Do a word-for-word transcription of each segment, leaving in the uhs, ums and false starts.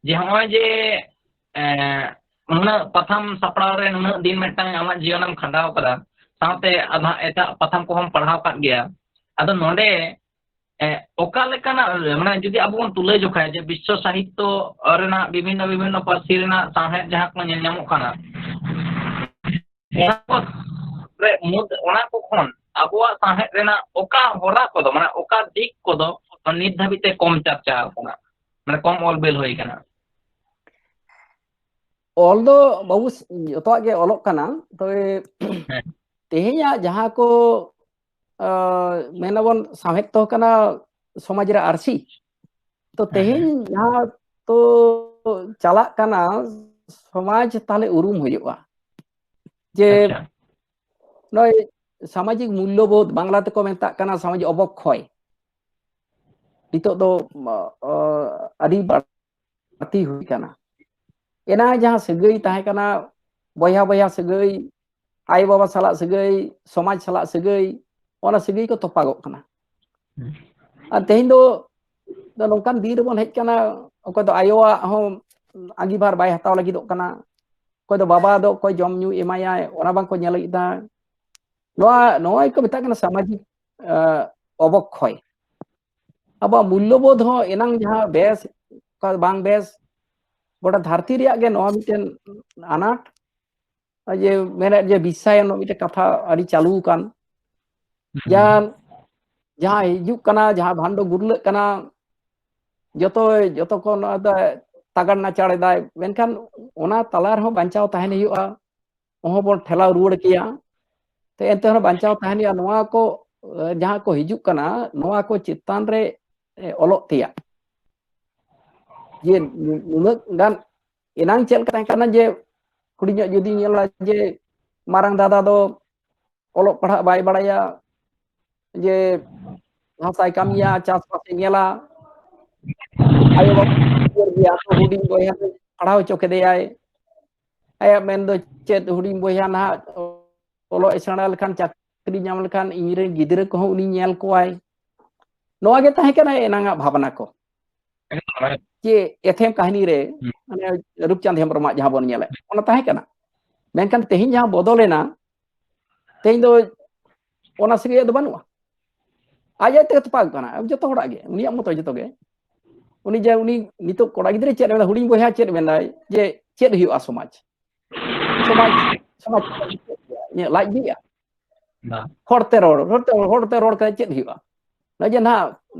ᱡᱮ ᱱᱚᱜᱼᱚᱭ ᱡᱮ ᱮᱸ, ᱱᱩᱱᱟᱹᱜ ᱯᱟᱛᱷᱟᱢ ᱥᱟᱯᱲᱟᱣ ᱨᱮ ᱱᱩᱱᱟᱹᱜ ᱫᱤᱱ ᱢᱤᱫᱴᱟᱝ ᱟᱢᱟᱜ ᱡᱤᱭᱚᱱᱮᱢ ᱠᱷᱟᱸᱰᱟᱣ ᱠᱟᱫᱟ, ᱥᱟᱶᱛᱮ ᱟᱫᱷᱟ ᱮᱴᱟᱜ ᱯᱟᱛᱷᱟᱢ ᱠᱚᱦᱚᱸᱢ ᱯᱟᱲᱦᱟᱣ ᱠᱟᱫ ᱜᱮᱭᱟ᱾ ᱟᱫᱚ ᱱᱚᱰᱮ ᱮᱸ, ᱚᱠᱟ ᱞᱮᱠᱟᱱᱟᱜ, ᱢᱟᱱᱮ ᱡᱩᱫᱤ ᱟᱵᱚ ᱵᱚᱱ ᱛᱩᱞᱟᱹ ᱡᱚᱠᱷᱟᱭᱟ ᱡᱮ ᱵᱤᱥᱥᱚ ᱥᱟᱦᱤᱛᱛᱚ ᱨᱮᱱᱟᱜ ᱵᱤᱵᱷᱤᱱᱱᱚ ᱵᱤᱵᱷᱤᱱᱱᱚ ᱯᱟᱹᱨᱥᱤ ᱨᱮᱱᱟᱜ ᱥᱟᱶᱦᱮᱫ ᱡᱟᱦᱟᱸ ᱠᱚ ᱧᱮᱞ ᱧᱟᱢᱚᱜ ᱠᱟᱱᱟ, ᱚᱱᱟ ᱠᱚ ᱨᱮ ᱢᱩᱫᱽ, ᱚᱱᱟ ᱠᱚ ᱠᱷᱚᱱ ᱟᱵᱚᱣᱟᱜ ᱥᱟᱶᱦᱮᱫ ᱨᱮᱱᱟᱜ ᱚᱠᱟ ᱦᱚᱨᱟ ᱠᱚᱫᱚ, ᱢᱟᱱᱮ ᱚᱠᱟ ᱫᱤᱠ ᱠᱚᱫᱚ ᱱᱤᱛ ᱫᱷᱟᱹᱵᱤᱡ ᱛᱮ ᱠᱚᱢ ᱪᱟᱨᱪᱟ ᱟᱠᱟᱱᱟ, ᱢᱟᱱᱮ ᱠᱚᱢ ᱚᱞ ᱵᱮᱞ ᱦᱩᱭ ᱟᱠᱟᱱᱟ? ᱚᱞ ᱫᱚ ᱵᱟᱹᱵᱩ ᱡᱚᱛᱚᱣᱟᱜ ᱜᱮ ᱚᱞᱚᱜ ᱠᱟᱱᱟ, ᱛᱚᱵᱮ ᱦᱮᱸ᱾ ᱛᱮᱦᱮᱧᱟᱜ ᱡᱟᱦᱟᱸ ᱠᱚ, ᱟ, ᱢᱮᱱᱟᱵᱚᱱ ᱥᱟᱶᱦᱮᱫ ᱛᱚ ᱠᱟᱱᱟ ᱥᱚᱢᱟᱡᱽ ᱨᱮ ᱟᱹᱨᱥᱤ, ᱛᱚ ᱦᱮᱸ, ᱛᱮᱦᱮᱧ ᱦᱮᱸ᱾ ᱡᱟᱦᱟᱸ ᱛᱚ ᱪᱟᱞᱟᱜ ᱠᱟᱱᱟ ᱥᱚᱢᱟᱡᱽ, ᱛᱟᱦᱞᱮ ᱩᱨᱩᱢ ᱦᱩᱭᱩᱜᱼᱟ ᱡᱮ ᱟᱪᱪᱷᱟ᱾ ᱱᱚᱜᱼᱚᱭ ᱥᱟᱢᱟᱡᱤᱠ ᱢᱩᱞᱞᱚᱵᱳᱫᱷ, ᱵᱟᱝᱞᱟ ᱛᱮᱠᱚ ᱢᱮᱛᱟᱜ ᱠᱟᱱᱟ ᱥᱟᱢᱟᱡᱤᱠ ᱚᱵᱚᱠᱠᱷᱚᱭ, ᱱᱤᱛᱚᱜ ᱫᱚ, ᱟ, ᱟᱹᱰᱤ ᱵᱟᱹᱲᱛᱤ ᱦᱩᱭ ᱠᱟᱱᱟ᱾ ᱮᱱᱟᱝ ᱡᱟᱦᱟᱸ ᱥᱟᱹᱜᱟᱹᱭ ᱛᱟᱦᱮᱸ ᱠᱟᱱᱟ, ᱵᱚᱭᱦᱟ ᱵᱚᱭᱦᱟ ᱥᱟᱹᱜᱟᱹᱭ, ᱟᱭᱳ ᱵᱟᱵᱟ ᱥᱟᱞᱟᱜ ᱥᱟᱹᱜᱟᱹᱭ, ᱥᱚᱢᱟᱡᱽ ᱥᱟᱞᱟᱜ ᱥᱟᱹᱜᱟᱹᱭ, ᱚᱱᱟ ᱥᱟᱹᱜᱟᱹᱭ ᱠᱚ ᱛᱚᱯᱟᱜᱚᱜ ᱠᱟᱱᱟ᱾ ᱦᱩᱸ᱾ ᱟᱨ ᱛᱮᱦᱮᱧ ᱫᱚ, ᱫᱚ ᱱᱚᱝᱠᱟᱱ ᱫᱤᱱ ᱨᱮᱵᱚᱱ ᱦᱮᱡ ᱠᱟᱱᱟ, ᱚᱠᱚᱭ ᱫᱚ ᱟᱭᱳᱣᱟᱜ ᱦᱚᱸ ᱟᱸᱜᱤᱵᱷᱟᱨ ᱵᱟᱭ ᱦᱟᱛᱟᱣ ᱞᱟᱹᱜᱤᱫᱚᱜ ᱠᱟᱱᱟ, ᱚᱠᱚᱭ ᱫᱚ ᱵᱟᱵᱟ ᱫᱚ ᱚᱠᱚᱭ ᱡᱚᱢ ᱧᱩ ᱮᱢᱟᱭᱟᱭ, ᱚᱱᱟ ᱵᱟᱝᱠᱚ ᱧᱮᱞ ᱞᱟᱹᱜᱤᱫ ᱫᱟ᱾ ᱱᱚᱣᱟ, ᱱᱚᱣᱟ ᱜᱮᱠᱚ ᱢᱮᱛᱟᱜ ᱠᱟᱱᱟ ᱥᱟᱢᱟᱡᱤᱠ, ᱟ, ᱚᱵᱚᱠᱠᱷᱚᱭ᱾ ᱟᱵᱚᱣᱟᱜ ᱢᱩᱞᱞᱚᱵᱳᱫᱷ ᱦᱚᱸ ᱮᱱᱟᱝ ᱡᱟᱦᱟᱸ ᱵᱮᱥ, ᱚᱠᱟ ᱵᱟᱝ ᱵᱮᱥ, ᱜᱚᱴᱟ ᱫᱷᱟᱹᱨᱛᱤ ᱨᱮᱭᱟᱜ ᱜᱮ ᱱᱚᱣᱟ ᱢᱤᱫᱴᱮᱱ ᱟᱱᱟᱴ᱾ ᱡᱮ ᱢᱮᱱᱮᱫ ᱡᱮ ᱵᱤᱥᱥᱟᱭᱚᱱ ᱢᱤᱫᱴᱮᱱ ᱠᱟᱛᱷᱟ ᱟᱹᱰᱤ ᱪᱟᱹᱞᱩ ᱟᱠᱟᱱ, ᱦᱩᱸ᱾ ᱡᱟᱦᱟᱸ, ᱡᱟᱦᱟᱸ ᱦᱤᱡᱩᱜ ᱠᱟᱱᱟ, ᱡᱟᱦᱟᱸ ᱵᱷᱟᱱᱰᱚ ᱜᱩᱨᱞᱟᱹᱜ ᱠᱟᱱᱟ, ᱡᱚᱛᱚ, ᱡᱚᱛᱚ ᱠᱚ ᱱᱚᱣᱟ ᱫᱚ ᱛᱟᱜᱟᱲ ᱱᱟᱪᱟᱲ ᱮᱫᱟᱭ, ᱢᱮᱱᱠᱷᱟᱱ ᱚᱱᱟ ᱛᱟᱞᱟ ᱨᱮᱦᱚᱸ ᱵᱟᱧᱪᱟᱣ ᱛᱟᱦᱮᱱ ᱦᱩᱭᱩᱜᱼᱟ, ᱚᱦᱚᱸ ᱵᱚᱱ ᱴᱷᱮᱞᱟᱣ ᱨᱩᱣᱟᱹᱲ ᱠᱮᱭᱟ᱾ ᱛᱚ ᱮᱱᱛᱮ ᱨᱮᱦᱚᱸ ᱵᱟᱧᱪᱟᱣ ᱛᱟᱦᱮᱱ ᱦᱩᱭᱩᱜᱼᱟ᱾ ᱱᱚᱣᱟ ᱠᱚ, ᱮ, ᱡᱟᱦᱟᱸ ᱠᱚ ᱦᱤᱡᱩᱜ ᱠᱟᱱᱟ, ᱱᱚᱣᱟ ᱠᱚ ᱪᱮᱛᱟᱱ ᱨᱮ, ᱮ, ᱚᱞᱚᱜ ᱛᱮᱭᱟᱜ ᱡᱮ ᱱᱩ-, ᱱᱩᱱᱟᱹᱜ ᱜᱟᱱ ᱮᱱᱟᱝ ᱪᱮᱫ ᱞᱮᱠᱟ ᱛᱟᱦᱮᱸ ᱠᱟᱱᱟ ᱡᱮ ᱦᱩᱰᱤᱧ ᱧᱚᱜ ᱡᱩᱫᱤ ᱧᱮᱞᱟ ᱡᱮ ᱢᱟᱨᱟᱝ ᱫᱟᱫᱟ ᱫᱚ ᱚᱞᱚᱜ ᱯᱟᱲᱦᱟᱜ ᱵᱟᱭ ᱵᱟᱲᱟᱭᱟ, ᱡᱮ ᱦᱟᱥᱟᱭ ᱠᱟᱹᱢᱤᱭᱟ, ᱪᱟᱥᱵᱟᱥᱮ ᱧᱮᱞᱟ, ᱟᱭᱳ ᱵᱟᱵᱟ ᱜᱮᱭᱟ, ᱛᱚ ᱦᱩᱰᱤᱧ ᱵᱚᱭᱦᱟ ᱫᱚ ᱯᱟᱲᱦᱟᱣ ᱦᱚᱪᱚ ᱠᱮᱫᱮᱭᱟᱭ, ᱟᱭᱟᱜ ᱢᱮᱱ ᱫᱚ ᱪᱮᱫ, ᱦᱩᱰᱤᱧ ᱵᱚᱭᱦᱟ ᱱᱟᱦᱟᱜ ᱚᱞᱚᱜ ᱮ ᱥᱮᱬᱟ ᱞᱮᱠᱷᱟᱱ, ᱪᱟᱹᱠᱨᱤ ᱧᱟᱢ ᱞᱮᱠᱷᱟᱱ, ᱤᱧ ᱨᱮᱱ ᱜᱤᱫᱽᱨᱟᱹ ᱠᱚᱦᱚᱸ ᱩᱱᱤ ᱧᱮᱞ ᱠᱚᱣᱟᱭ᱾ ᱱᱚᱣᱟ ᱜᱮ ᱛᱟᱦᱮᱸ ᱠᱟᱱᱟ ᱮᱱᱟᱝᱟᱜ ᱵᱷᱟᱵᱽᱱᱟ ᱠᱚ᱾ ᱡᱮ ᱮᱛᱷᱮᱢ ᱠᱟᱹᱦᱱᱤ ᱨᱮ ᱢᱟᱱᱮ ᱨᱩᱯᱪᱟᱸᱫᱽ ᱦᱮᱢᱵᱨᱚᱢᱟᱜ ᱡᱟᱦᱟᱸ ᱵᱚᱱ ᱧᱮᱞᱮᱫ, ᱚᱱᱟ ᱛᱟᱦᱮᱸ ᱠᱟᱱᱟ᱾ ᱢᱮᱱᱠᱷᱟᱱ ᱛᱮᱦᱮᱧ ᱡᱟᱦᱟᱸ ᱵᱚᱫᱚᱞᱮᱱᱟ, ᱛᱮᱦᱮᱧ ᱫᱚ ᱚᱱᱟ ᱥᱟᱹᱜᱟᱹᱭ ᱫᱚ ᱵᱟᱹᱱᱩᱜᱼᱟ᱾ ᱟᱡ ᱟᱡ ᱛᱮᱜᱮ ᱛᱚᱯᱟᱜ ᱠᱟᱱᱟ ᱡᱚᱛᱚ ᱦᱚᱲᱟᱜ ᱜᱮ, ᱩᱱᱤᱭᱟᱜ ᱢᱚᱛᱚ ᱡᱚᱛᱚ ᱜᱮ᱾ ᱩᱱᱤ ᱡᱮ ᱩᱱᱤ ᱱᱤᱛᱚᱜ ᱠᱚᱲᱟ ᱜᱤᱫᱽᱨᱟᱹ ᱪᱮᱫ ᱮ ᱢᱮᱱᱫᱟ, ᱦᱩᱰᱤᱧ ᱵᱚᱭᱦᱟ ᱪᱮᱫ ᱮ ᱢᱮᱱᱫᱟᱭ ᱡᱮ ᱪᱮᱫ ᱦᱩᱭᱩᱜᱼᱟ ᱥᱚᱢᱟᱡᱽ, ᱥᱚᱢᱟᱡᱽ, ᱥᱚᱢᱟᱡᱽ ᱤᱧᱟᱹᱜ ᱞᱟᱡ ᱵᱤᱜᱼᱟ᱾ ᱦᱚᱲᱛᱮ ᱨᱚᱲ, ᱦᱚᱲᱛᱮ, ᱦᱚᱲᱛᱮ ᱨᱚᱲ ᱠᱟᱛᱮ ᱪᱮᱫ ᱦᱩᱭᱩᱜᱼᱟ? ᱱᱚᱜᱼᱚᱭ ᱡᱮ ᱱᱟᱦᱟᱜ,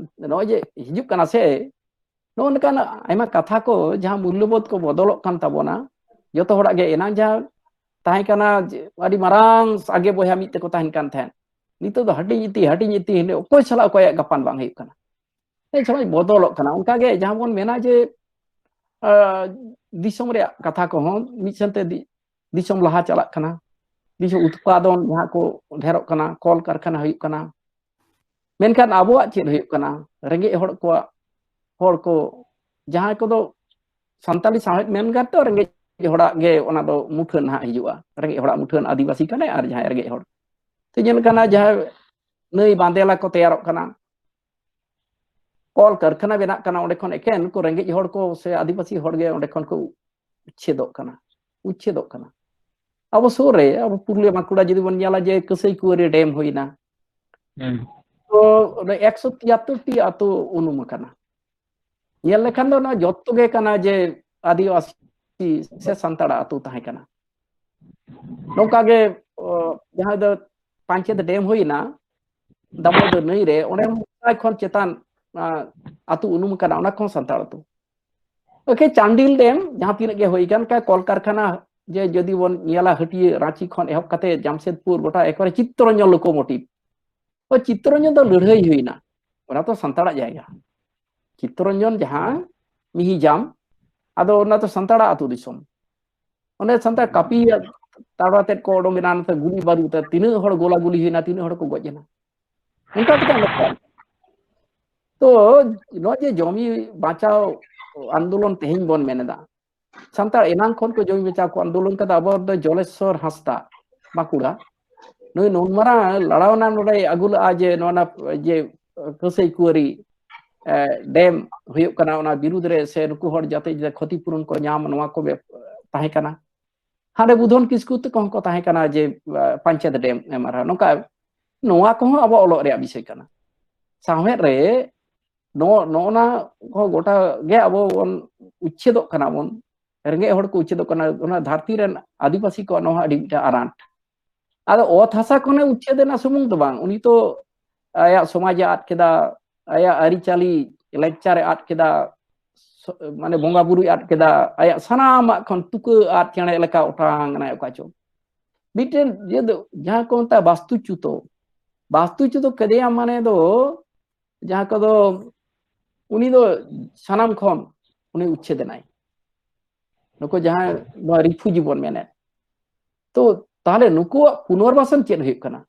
ᱱᱚᱜᱼᱚᱭ ᱡᱮ ᱦᱤᱡᱩᱜ ᱠᱟᱱᱟ ᱥᱮ, ᱱᱚᱜᱼᱚ ᱱᱚᱝᱠᱟᱱ ᱟᱭᱢᱟ ᱠᱟᱛᱷᱟ ᱠᱚ, ᱡᱟᱦᱟᱸ ᱢᱩᱞᱞᱚᱵᱳᱫᱷ ᱠᱚ ᱵᱚᱫᱚᱞᱚᱜ ᱠᱟᱱ ᱛᱟᱵᱚᱱᱟ᱾ ᱡᱚᱛᱚ ᱦᱚᱲᱟᱜ ᱜᱮ ᱮᱱᱟᱝ ᱡᱟᱦᱟᱸ ᱛᱟᱦᱮᱸ ᱠᱟᱱᱟ, ᱡᱮ ᱟᱹᱰᱤ ᱢᱟᱨᱟᱝ ᱥᱟᱸᱜᱮ ᱵᱚᱭᱦᱟ ᱢᱤᱫ ᱛᱮᱠᱚ ᱛᱟᱦᱮᱱ ᱠᱟᱱ ᱛᱟᱦᱮᱸᱫ, ᱱᱤᱛᱚᱜ ᱫᱚ ᱦᱟᱹᱴᱤᱧ ᱤᱛᱤ, ᱦᱟᱹᱴᱤᱧ ᱤᱛᱤ, ᱚᱠᱚᱭ ᱥᱟᱞᱟᱜ ᱚᱠᱚᱭᱟᱜ ᱜᱟᱯᱟᱱ ᱵᱟᱝ ᱦᱩᱭᱩᱜ ᱠᱟᱱᱟ᱾ ᱥᱚᱢᱟᱡᱽ ᱵᱚᱫᱚᱞᱚᱜ ᱠᱟᱱᱟ᱾ ᱚᱱᱠᱟᱜᱮ ᱡᱟᱦᱟᱸ ᱵᱚᱱ ᱢᱮᱱᱟ ᱡᱮ, ᱟᱸ, ᱫᱤᱥᱚᱢ ᱨᱮᱭᱟᱜ ᱠᱟᱛᱷᱟ ᱠᱚᱦᱚᱸ ᱢᱤᱫ ᱥᱮᱱᱛᱮ ᱫᱤ-, ᱫᱤᱥᱚᱢ ᱞᱟᱦᱟ ᱪᱟᱞᱟᱜ ᱠᱟᱱᱟ, ᱫᱤᱥᱚᱢ ᱩᱛᱯᱟᱫᱚᱱ ᱡᱟᱦᱟᱸ ᱠᱚ ᱰᱷᱮᱨᱚᱜ ᱠᱟᱱᱟ, ᱠᱚᱞ ᱠᱟᱨᱠᱷᱟᱱᱟ ᱦᱩᱭᱩᱜ ᱠᱟᱱᱟ᱾ ᱢᱮᱱᱠᱷᱟᱱ ᱟᱵᱚᱣᱟᱜ ᱪᱮᱫ ᱦᱩᱭᱩᱜ ᱠᱟᱱᱟ? ᱨᱮᱸᱜᱮᱡ ᱦᱚᱲ ᱠᱚᱣᱟᱜ, ᱦᱚᱲ ᱠᱚ, ᱡᱟᱦᱟᱸᱭ ᱠᱚᱫᱚ ᱥᱟᱱᱛᱟᱲᱤ ᱥᱟᱶᱦᱮᱫ ᱢᱮᱱ ᱜᱟᱱ ᱫᱚ ᱨᱮᱸᱜᱮᱡ ᱦᱚᱲᱟᱜ ᱜᱮ ᱚᱱᱟ ᱫᱚ ᱢᱩᱴᱷᱟᱹᱱ ᱦᱟᱸᱜ ᱦᱤᱡᱩᱜᱼᱟ᱾ ᱨᱮᱸᱜᱮᱡ ᱦᱚᱲᱟᱜ ᱢᱩᱴᱷᱟᱹᱱ ᱟᱹᱫᱤᱵᱟᱹᱥᱤ ᱠᱟᱱᱟᱭ ᱟᱨ ᱡᱟᱦᱟᱸᱭ ᱨᱮᱸᱜᱮᱡ ᱦᱚᱲ᱾ ᱛᱚ ᱧᱮᱞ ᱠᱟᱱᱟ ᱡᱟᱦᱟᱸ ᱱᱟᱹᱭ ᱵᱟᱸᱫᱮᱞᱟ ᱠᱚ ᱛᱮᱭᱟᱨᱚᱜ ᱠᱟᱱᱟ, ᱠᱚᱞ ᱠᱟᱨᱠᱷᱟᱱᱟ ᱵᱮᱱᱟᱜ ᱠᱟᱱᱟ, ᱚᱸᱰᱮ ᱠᱷᱚᱱ ᱮᱠᱮᱱ ᱠᱚ ᱨᱮᱸᱜᱮᱡ ᱦᱚᱲ ᱠᱚ ᱥᱮ ᱟᱹᱫᱤᱵᱟᱹᱥᱤ ᱦᱚᱲ ᱜᱮ ᱚᱸᱰᱮ ᱠᱷᱚᱱ ᱠᱚ ᱩᱪᱪᱷᱮᱫᱚᱜ ᱠᱟᱱᱟ, ᱩᱪᱪᱷᱮᱫᱚᱜ ᱠᱟᱱᱟ᱾ ᱟᱵᱚ ᱥᱩᱨ ᱨᱮ, ᱟᱵᱚ ᱯᱩᱨᱩᱞᱤᱭᱟᱹ ᱵᱟᱸᱠᱩᱲᱟ ᱡᱩᱫᱤ ᱵᱚᱱ ᱧᱮᱞᱟ ᱡᱮ ᱠᱟᱹᱥᱟᱹᱭ ᱠᱩᱣᱟᱹᱨᱤ ᱰᱮᱢ ᱦᱩᱭᱱᱟ, ᱛᱚ ᱚᱸᱰᱮ ᱮᱠᱥᱚ ᱛᱤᱭᱟᱛᱛᱳᱨ ᱴᱤ ᱟᱹᱛᱩ ᱩᱱᱩᱢ ᱟᱠᱟᱱᱟ᱾ ᱧᱮᱞ ᱞᱮᱠᱷᱟᱱ ᱫᱚ ᱱᱚᱣᱟ ᱡᱚᱛᱚ ᱜᱮ ᱠᱟᱱᱟ ᱡᱮ ᱟᱹᱫᱤᱵᱟᱹᱥᱤ ᱥᱮ ᱥᱟᱱᱛᱟᱲᱟᱜ ᱟᱹᱛᱩ ᱛᱟᱦᱮᱸ ᱠᱟᱱᱟ᱾ ᱱᱚᱝᱠᱟ ᱜᱮ, ᱚ, ᱡᱟᱦᱟᱸ ᱫᱚ ᱯᱟᱧᱪᱮᱛ ᱰᱮᱢ ᱦᱩᱭᱱᱟ, ᱫᱟᱢᱳᱫᱚᱨ ᱱᱟᱹᱭ ᱨᱮ, ᱚᱸᱰᱮ ᱦᱚᱸ ᱥᱟᱭ ᱠᱷᱚᱱ ᱪᱮᱛᱟᱱ, ᱟ, ᱟᱹᱛᱩ ᱩᱱᱩᱢ ᱟᱠᱟᱱᱟ, ᱚᱱᱟ ᱠᱚᱦᱚᱸ ᱥᱟᱱᱛᱟᱲ ᱟᱹᱛᱩ᱾ ᱳᱠᱮ, ᱪᱟᱱᱰᱤᱞ ᱰᱮᱢ ᱡᱟᱦᱟᱸ ᱛᱤᱱᱟᱹᱜ ᱜᱮ ᱦᱩᱭ ᱟᱠᱟᱱ, ᱠᱟ-, ᱠᱚᱞ ᱠᱟᱨᱠᱷᱟᱱᱟ ᱡᱮ ᱡᱩᱫᱤ ᱵᱚᱱ ᱧᱮᱞᱟ, ᱦᱟᱹᱴᱤᱭᱟᱹ ᱨᱟᱸᱪᱤ ᱠᱷᱚᱱ ᱮᱦᱚᱵ ᱠᱟᱛᱮ ᱡᱟᱢᱥᱮᱫᱽᱯᱩᱨ ᱜᱚᱴᱟ ᱮᱠᱵᱟᱨᱮ ᱪᱤᱛᱛᱚᱨᱚᱧᱡᱚᱱ locomotive᱾ ᱛᱚ ᱪᱤᱛᱛᱚᱨᱚᱧᱡᱚᱱ ᱫᱚ ᱞᱟᱹᱲᱦᱟᱹᱭ ᱦᱩᱭᱱᱟ, ᱚᱱᱟ ᱛᱚ ᱥᱟᱱᱛᱟᱲᱟᱜ ᱡᱟᱭᱜᱟ᱾ ᱪᱤᱛᱛᱚᱨᱚᱧᱡᱚᱱ ᱡᱟᱦᱟᱸ ᱢᱤᱦᱤᱡᱟᱢ, ᱟᱫᱚ ᱚᱱᱟ ᱛᱚ ᱥᱟᱱᱛᱟᱲᱟᱜ ᱟᱹᱛᱩ ᱫᱤᱥᱚᱢ᱾ ᱚᱸᱰᱮ ᱥᱟᱱᱛᱟᱲ ᱠᱟᱹᱯᱤ ᱛᱟᱲᱣᱟ ᱛᱮᱫ ᱠᱚ ᱚᱰᱚᱝ ᱮᱱᱟ, ᱱᱚᱛᱮ ᱜᱩᱞᱤ ᱵᱟᱹᱨᱩᱫ ᱛᱮ ᱛᱤᱱᱟᱹᱜ ᱦᱚᱲ ᱜᱚᱞᱟ ᱜᱩᱞᱤ ᱦᱩᱭᱱᱟ, ᱛᱤᱱᱟᱹᱜ ᱦᱚᱲ ᱠᱚ ᱜᱚᱡ ᱮᱱᱟ, ᱚᱱᱠᱟ ᱠᱟᱛᱮ ᱚᱸᱰᱮ ᱠᱚ᱾ ᱛᱚ ᱱᱚᱜᱼᱚᱭ ᱡᱮ ᱡᱚᱢᱤ ᱵᱟᱧᱪᱟᱣ ᱟᱱᱫᱳᱞᱚᱱ ᱛᱮᱦᱮᱧ ᱵᱚᱱ ᱢᱮᱱ ᱮᱫᱟ, ᱥᱟᱱᱛᱟᱲ ᱮᱱᱟᱝ ᱠᱷᱚᱱ ᱠᱚ ᱡᱚᱢᱤ ᱵᱟᱧᱪᱟᱣ ᱠᱚ ᱟᱱᱫᱳᱞᱚᱱ ᱠᱟᱫᱟ᱾ ᱟᱵᱚ ᱫᱚ ᱡᱚᱞᱮᱥᱚᱨ ᱦᱟᱸᱥᱫᱟ, ᱵᱟᱸᱠᱩᱲᱟ, ᱱᱩᱭ ᱱᱩᱱ ᱢᱟᱨᱟᱝ ᱞᱟᱲᱟᱣᱱᱟ ᱱᱚᱰᱮ ᱟᱹᱜᱩ ᱞᱟᱜᱼᱟ ᱡᱮ ᱱᱚᱣᱟ ᱱᱟ-, ᱡᱮ ᱠᱟᱹᱥᱟᱹᱭ ᱠᱩᱣᱟᱹᱨᱤ ᱰᱮᱢ ᱦᱩᱭᱩᱜ ᱠᱟᱱᱟ, ᱚᱱᱟ ᱵᱤᱨᱩᱫᱽ ᱨᱮ ᱥᱮ ᱱᱩᱠᱩ ᱦᱚᱲ ᱡᱟᱛᱮ ᱡᱟᱛᱮ ᱠᱷᱚᱛᱤ ᱯᱩᱨᱚᱱ ᱠᱚ ᱧᱟᱢ, ᱱᱚᱣᱟ ᱠᱚ ᱵᱮᱯ- ᱛᱟᱦᱮᱸ ᱠᱟᱱᱟ᱾ ᱦᱟᱸᱰᱮ ᱵᱩᱫᱷᱚᱱ ᱠᱤᱥᱠᱩ ᱛᱟᱠᱚ ᱦᱚᱸᱠᱚ ᱛᱟᱦᱮᱸ ᱠᱟᱱᱟ ᱡᱮ ᱯᱟᱧᱪᱟᱭᱮᱛ ᱰᱮᱢ ᱮᱢ ᱟᱨ ᱱᱚᱝᱠᱟ, ᱱᱚᱣᱟ ᱠᱚᱦᱚᱸ ᱟᱵᱚ ᱚᱞᱚᱜ ᱨᱮᱭᱟᱜ ᱵᱤᱥᱚᱭ ᱠᱟᱱᱟ᱾ ᱥᱟᱶᱦᱮᱫ ᱨᱮ ᱱᱚᱜᱼᱚ ᱱᱚᱜᱼᱚ ᱱᱟ ᱠᱚ ᱜᱚᱴᱟ ᱜᱮ ᱟᱵᱚ ᱵᱚᱱ ᱩᱪᱪᱷᱮᱫᱚᱜ ᱠᱟᱱᱟ ᱵᱚᱱ, ᱨᱮᱸᱜᱮᱡ ᱦᱚᱲ ᱠᱚ ᱩᱪᱪᱷᱮᱫᱚᱜ ᱠᱟᱱᱟ, ᱚᱱᱟ ᱫᱷᱟᱹᱨᱛᱤ ᱨᱮᱱ ᱟᱹᱫᱤᱵᱟᱹᱥᱤ ᱠᱚᱣᱟᱜ ᱱᱚᱣᱟ ᱟᱹᱰᱤ ᱢᱤᱫᱴᱟᱝ ᱟᱱᱟᱴ᱾ ᱟᱫᱚ ᱚᱛ ᱦᱟᱥᱟ ᱠᱷᱚᱱᱮ ᱩᱪᱪᱷᱮᱫ ᱮᱱᱟ ᱥᱩᱢᱩᱝ ᱫᱚ ᱵᱟᱝ, ᱩᱱᱤ ᱛᱚ ᱟᱭᱟᱜ ᱥᱚᱢᱟᱡᱽ ᱮ ᱟᱫ ᱠᱮᱫᱟ, ᱟᱭᱟᱜ ᱟᱹᱨᱤᱪᱟᱹᱞᱤ ᱞᱟᱠᱪᱟᱨ ᱮ ᱟᱫ ᱠᱮᱫᱟ, ᱢᱟᱱᱮ ᱵᱚᱸᱜᱟ ᱵᱩᱨᱩᱭ ᱟᱫ ᱠᱮᱫᱟ, ᱟᱭᱟᱜ ᱥᱟᱱᱟᱢᱟᱜ ᱠᱷᱚᱱ ᱛᱩᱠᱟᱹ ᱟᱫ ᱪᱮᱬᱮ ᱞᱮᱠᱟ ᱚᱴᱟᱝ ᱮᱱᱟᱭ ᱚᱠᱟ ᱪᱚ᱾ ᱢᱤᱫᱴᱮᱱ ᱤᱭᱟᱹ ᱫᱚ ᱡᱟᱦᱟᱸ ᱠᱚ ᱢᱮᱛᱟᱜᱼᱟ ᱵᱟᱥᱛᱩᱪᱩᱛᱚ, ᱵᱟᱥᱛᱩᱪᱩᱛᱚ ᱠᱮᱫᱮᱭᱟ ᱢᱟᱱᱮ ᱫᱚ ᱡᱟᱦᱟᱸ ᱠᱚᱫᱚ ᱩᱱᱤ ᱫᱚ ᱥᱟᱱᱟᱢ ᱠᱷᱚᱱ ᱩᱱᱤ ᱩᱪᱪᱷᱮᱫ ᱮᱱᱟᱭ᱾ ᱱᱩᱠᱩ ᱡᱟᱦᱟᱸ ᱱᱚᱣᱟ ᱨᱤᱯᱷᱩᱡᱤ ᱵᱚᱱ ᱢᱮᱱᱮᱫ, ᱛᱚ ᱛᱟᱦᱞᱮ ᱱᱩᱠᱩᱣᱟᱜ ᱯᱩᱱᱚᱨᱵᱟᱥᱚᱱ ᱪᱮᱫ ᱦᱩᱭᱩᱜ ᱠᱟᱱᱟ?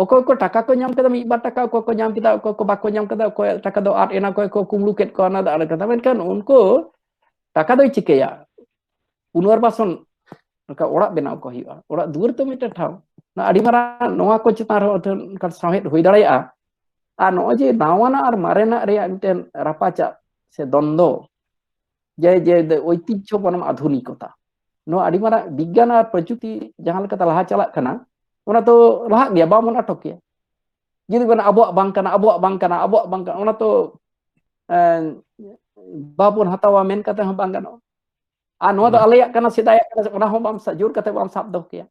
ᱚᱠᱚᱭ ᱠᱚ ᱴᱟᱠᱟ ᱠᱚ ᱧᱟᱢ ᱠᱮᱫᱟ, ᱢᱤᱫ ᱵᱟᱨ ᱴᱟᱠᱟ, ᱚᱠᱚᱭ ᱠᱚ ᱧᱟᱢ ᱠᱮᱫᱟ, ᱚᱠᱚᱭ ᱠᱚ ᱵᱟᱠᱚ ᱧᱟᱢ ᱠᱮᱫᱟ, ᱚᱠᱚᱭᱟᱜ ᱴᱟᱠᱟ ᱫᱚ ᱟᱫ ᱮᱱᱟ, ᱚᱠᱚᱭ ᱠᱚ ᱠᱩᱢᱵᱽᱲᱩ ᱠᱮᱫ ᱠᱚᱣᱟ, ᱚᱱᱟ ᱫᱚ ᱟᱞᱟᱫᱟ ᱠᱟᱛᱷᱟ᱾ ᱢᱮᱱᱠᱷᱟᱱ ᱩᱱᱠᱩ ᱴᱟᱠᱟ ᱫᱚᱭ ᱪᱤᱠᱟᱹᱭᱟ? ᱯᱩᱱᱚᱨᱵᱟᱥᱚᱱ, ᱱᱚᱝᱠᱟ ᱚᱲᱟᱜ ᱵᱮᱱᱟᱣ ᱠᱚ ᱦᱩᱭᱩᱜᱼᱟ, ᱚᱲᱟᱜ ᱫᱩᱣᱟᱹᱨ ᱛᱮ ᱢᱤᱫᱴᱮᱱ ᱴᱷᱟᱶ᱾ ᱱᱚᱣᱟ ᱟᱹᱰᱤ ᱢᱟᱨᱟᱝ, ᱱᱚᱣᱟ ᱠᱚ ᱪᱮᱛᱟᱱ ᱨᱮᱦᱚᱸ ᱢᱤᱫᱴᱮᱱ ᱚᱱᱠᱟᱱ ᱥᱟᱶᱦᱮᱫ ᱦᱩᱭ ᱫᱟᱲᱮᱭᱟᱜᱼᱟ᱾ ᱟᱨ ᱱᱚᱜᱼᱚᱭ ᱡᱮ ᱱᱟᱣᱟᱱᱟᱜ ᱟᱨ ᱢᱟᱨᱮᱱᱟᱜ ᱨᱮᱭᱟᱜ ᱢᱤᱫᱴᱮᱱ ᱨᱟᱯᱟᱪᱟᱜ ᱥᱮ ᱫᱚᱱᱫᱚ, ᱡᱮ ᱡᱮ ᱳᱭᱛᱤᱡᱽᱡᱷᱚ ᱵᱚᱱᱟᱢ ᱟᱫᱷᱩᱱᱤᱠᱚᱛᱟ, ᱱᱚᱣᱟ ᱟᱹᱰᱤ ᱢᱟᱨᱟᱝ ᱵᱤᱜᱽᱜᱟᱱ ᱟᱨ ᱯᱨᱚᱡᱩᱠᱛᱤ ᱡᱟᱦᱟᱸ ᱞᱮᱠᱟᱛᱮ ᱞᱟᱦᱟ ᱪᱟᱞᱟᱜ ᱠᱟᱱᱟ, ᱚᱱᱟ ᱛᱚ ᱞᱟᱦᱟᱜ ᱜᱮᱭᱟ, ᱵᱟᱵᱚᱱ ᱟᱴᱚᱠ ᱜᱮᱭᱟ᱾ ᱡᱩᱫᱤ ᱵᱚᱱ ᱟᱵᱚᱣᱟᱜ ᱵᱟᱝ ᱠᱟᱱᱟ, ᱟᱵᱚᱣᱟᱜ ᱵᱟᱝ ᱠᱟᱱᱟ, ᱟᱵᱚᱣᱟᱜ ᱵᱟᱝ ᱠᱟᱱᱟ, ᱚᱱᱟ ᱛᱚ ᱮᱸ, ᱵᱟᱵᱚᱱ ᱦᱟᱛᱟᱣᱟ ᱢᱮᱱ ᱠᱟᱛᱮ ᱦᱚᱸ ᱵᱟᱝ ᱜᱟᱱᱚᱜᱼᱟ᱾ ᱟᱨ ᱱᱚᱣᱟ ᱫᱚ ᱦᱩᱸ᱾ ᱟᱞᱮᱭᱟᱜ ᱠᱟᱱᱟ, ᱥᱮᱫᱟᱭᱟᱜ ᱠᱟᱱᱟ, ᱚᱱᱟ ᱦᱚᱸ ᱵᱟᱢ ᱥᱟ-, ᱡᱳᱨ ᱠᱟᱛᱮ ᱵᱟᱢ ᱥᱟᱵ ᱫᱚᱦᱚ ᱠᱮᱭᱟ᱾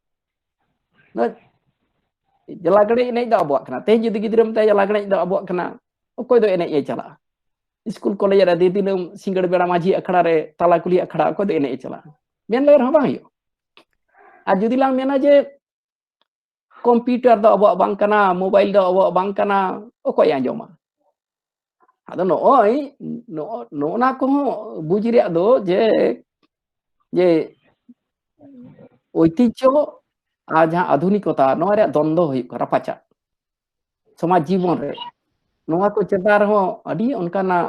ᱱᱚᱣᱟ ᱞᱟᱜᱽᱲᱮ ᱮᱱᱮᱡ ᱫᱚ ᱟᱵᱚᱣᱟᱜ ᱠᱟᱱᱟ᱾ ᱛᱮᱦᱮᱧ ᱡᱩᱫᱤ ᱜᱤᱫᱽᱨᱟᱹᱢ ᱢᱮᱛᱟᱭᱟ ᱞᱟᱜᱽᱲᱮ ᱮᱱᱮᱡ ᱫᱚ ᱟᱵᱚᱣᱟᱜ ᱠᱟᱱᱟ, ᱚᱠᱚᱭ ᱫᱚ ᱮᱱᱮᱡ ᱮ ᱪᱟᱞᱟᱜᱼᱟ? ᱥᱠᱩᱞ ᱠᱚᱞᱮᱡᱽ ᱨᱮ ᱫᱤ-, ᱫᱤᱱᱟᱹᱢ ᱥᱤᱸᱜᱟᱹᱲ ᱵᱮᱲᱟ ᱢᱟᱹᱡᱷᱤ ᱟᱠᱷᱲᱟ ᱨᱮ, ᱛᱟᱞᱟ ᱠᱩᱞᱦᱤ ᱟᱠᱷᱲᱟ, ᱚᱠᱚᱭ ᱫᱚ ᱮᱱᱮᱡ ᱮ ᱪᱟᱞᱟᱜᱼᱟ? ᱢᱮᱱ ᱞᱮ ᱨᱮᱦᱚᱸ ᱵᱟᱝ ᱦᱩᱭᱩᱜᱼᱟ᱾ ᱟᱨ ᱡᱩᱫᱤ ᱞᱟᱝ ᱢᱮᱱᱟ ᱡᱮ ᱠᱚᱢᱯᱤᱭᱩᱴᱟᱨ ᱫᱚ ᱟᱵᱚᱣᱟᱜ ᱵᱟᱝ ᱠᱟᱱᱟ, ᱢᱳᱵᱟᱭᱤᱞ ᱫᱚ ᱟᱵᱚᱣᱟᱜ ᱵᱟᱝ ᱠᱟᱱᱟ, ᱚᱠᱚᱭ ᱟᱸᱡᱚᱢᱟ? ᱟᱫᱚ ᱱᱚᱜᱼᱚᱭ ᱱᱚᱜᱼᱚ-, ᱱᱚᱜᱼᱚ ᱱᱟ ᱠᱚᱦᱚᱸ ᱵᱩᱡᱽ ᱨᱮᱭᱟᱜ ᱫᱚ ᱡᱮ, ᱡᱮ ᱳᱭᱛᱤᱡᱽᱡᱷᱚ ᱟᱨ ᱡᱟᱦᱟᱸ ᱟᱫᱷᱩᱱᱤᱠᱚᱛᱟ, ᱱᱚᱣᱟ ᱨᱮᱭᱟᱜ ᱫᱚᱱᱫᱚ ᱦᱩᱭᱩᱜ ᱠᱟᱱᱟ ᱨᱟᱯᱟᱪᱟᱜ ᱥᱚᱢᱟᱡᱽ ᱡᱤᱵᱚᱱ ᱨᱮ᱾ ᱱᱚᱣᱟ ᱠᱚ ᱪᱮᱛᱟᱱ ᱨᱮᱦᱚᱸ ᱟᱹᱰᱤ ᱚᱱᱠᱟᱱᱟᱜ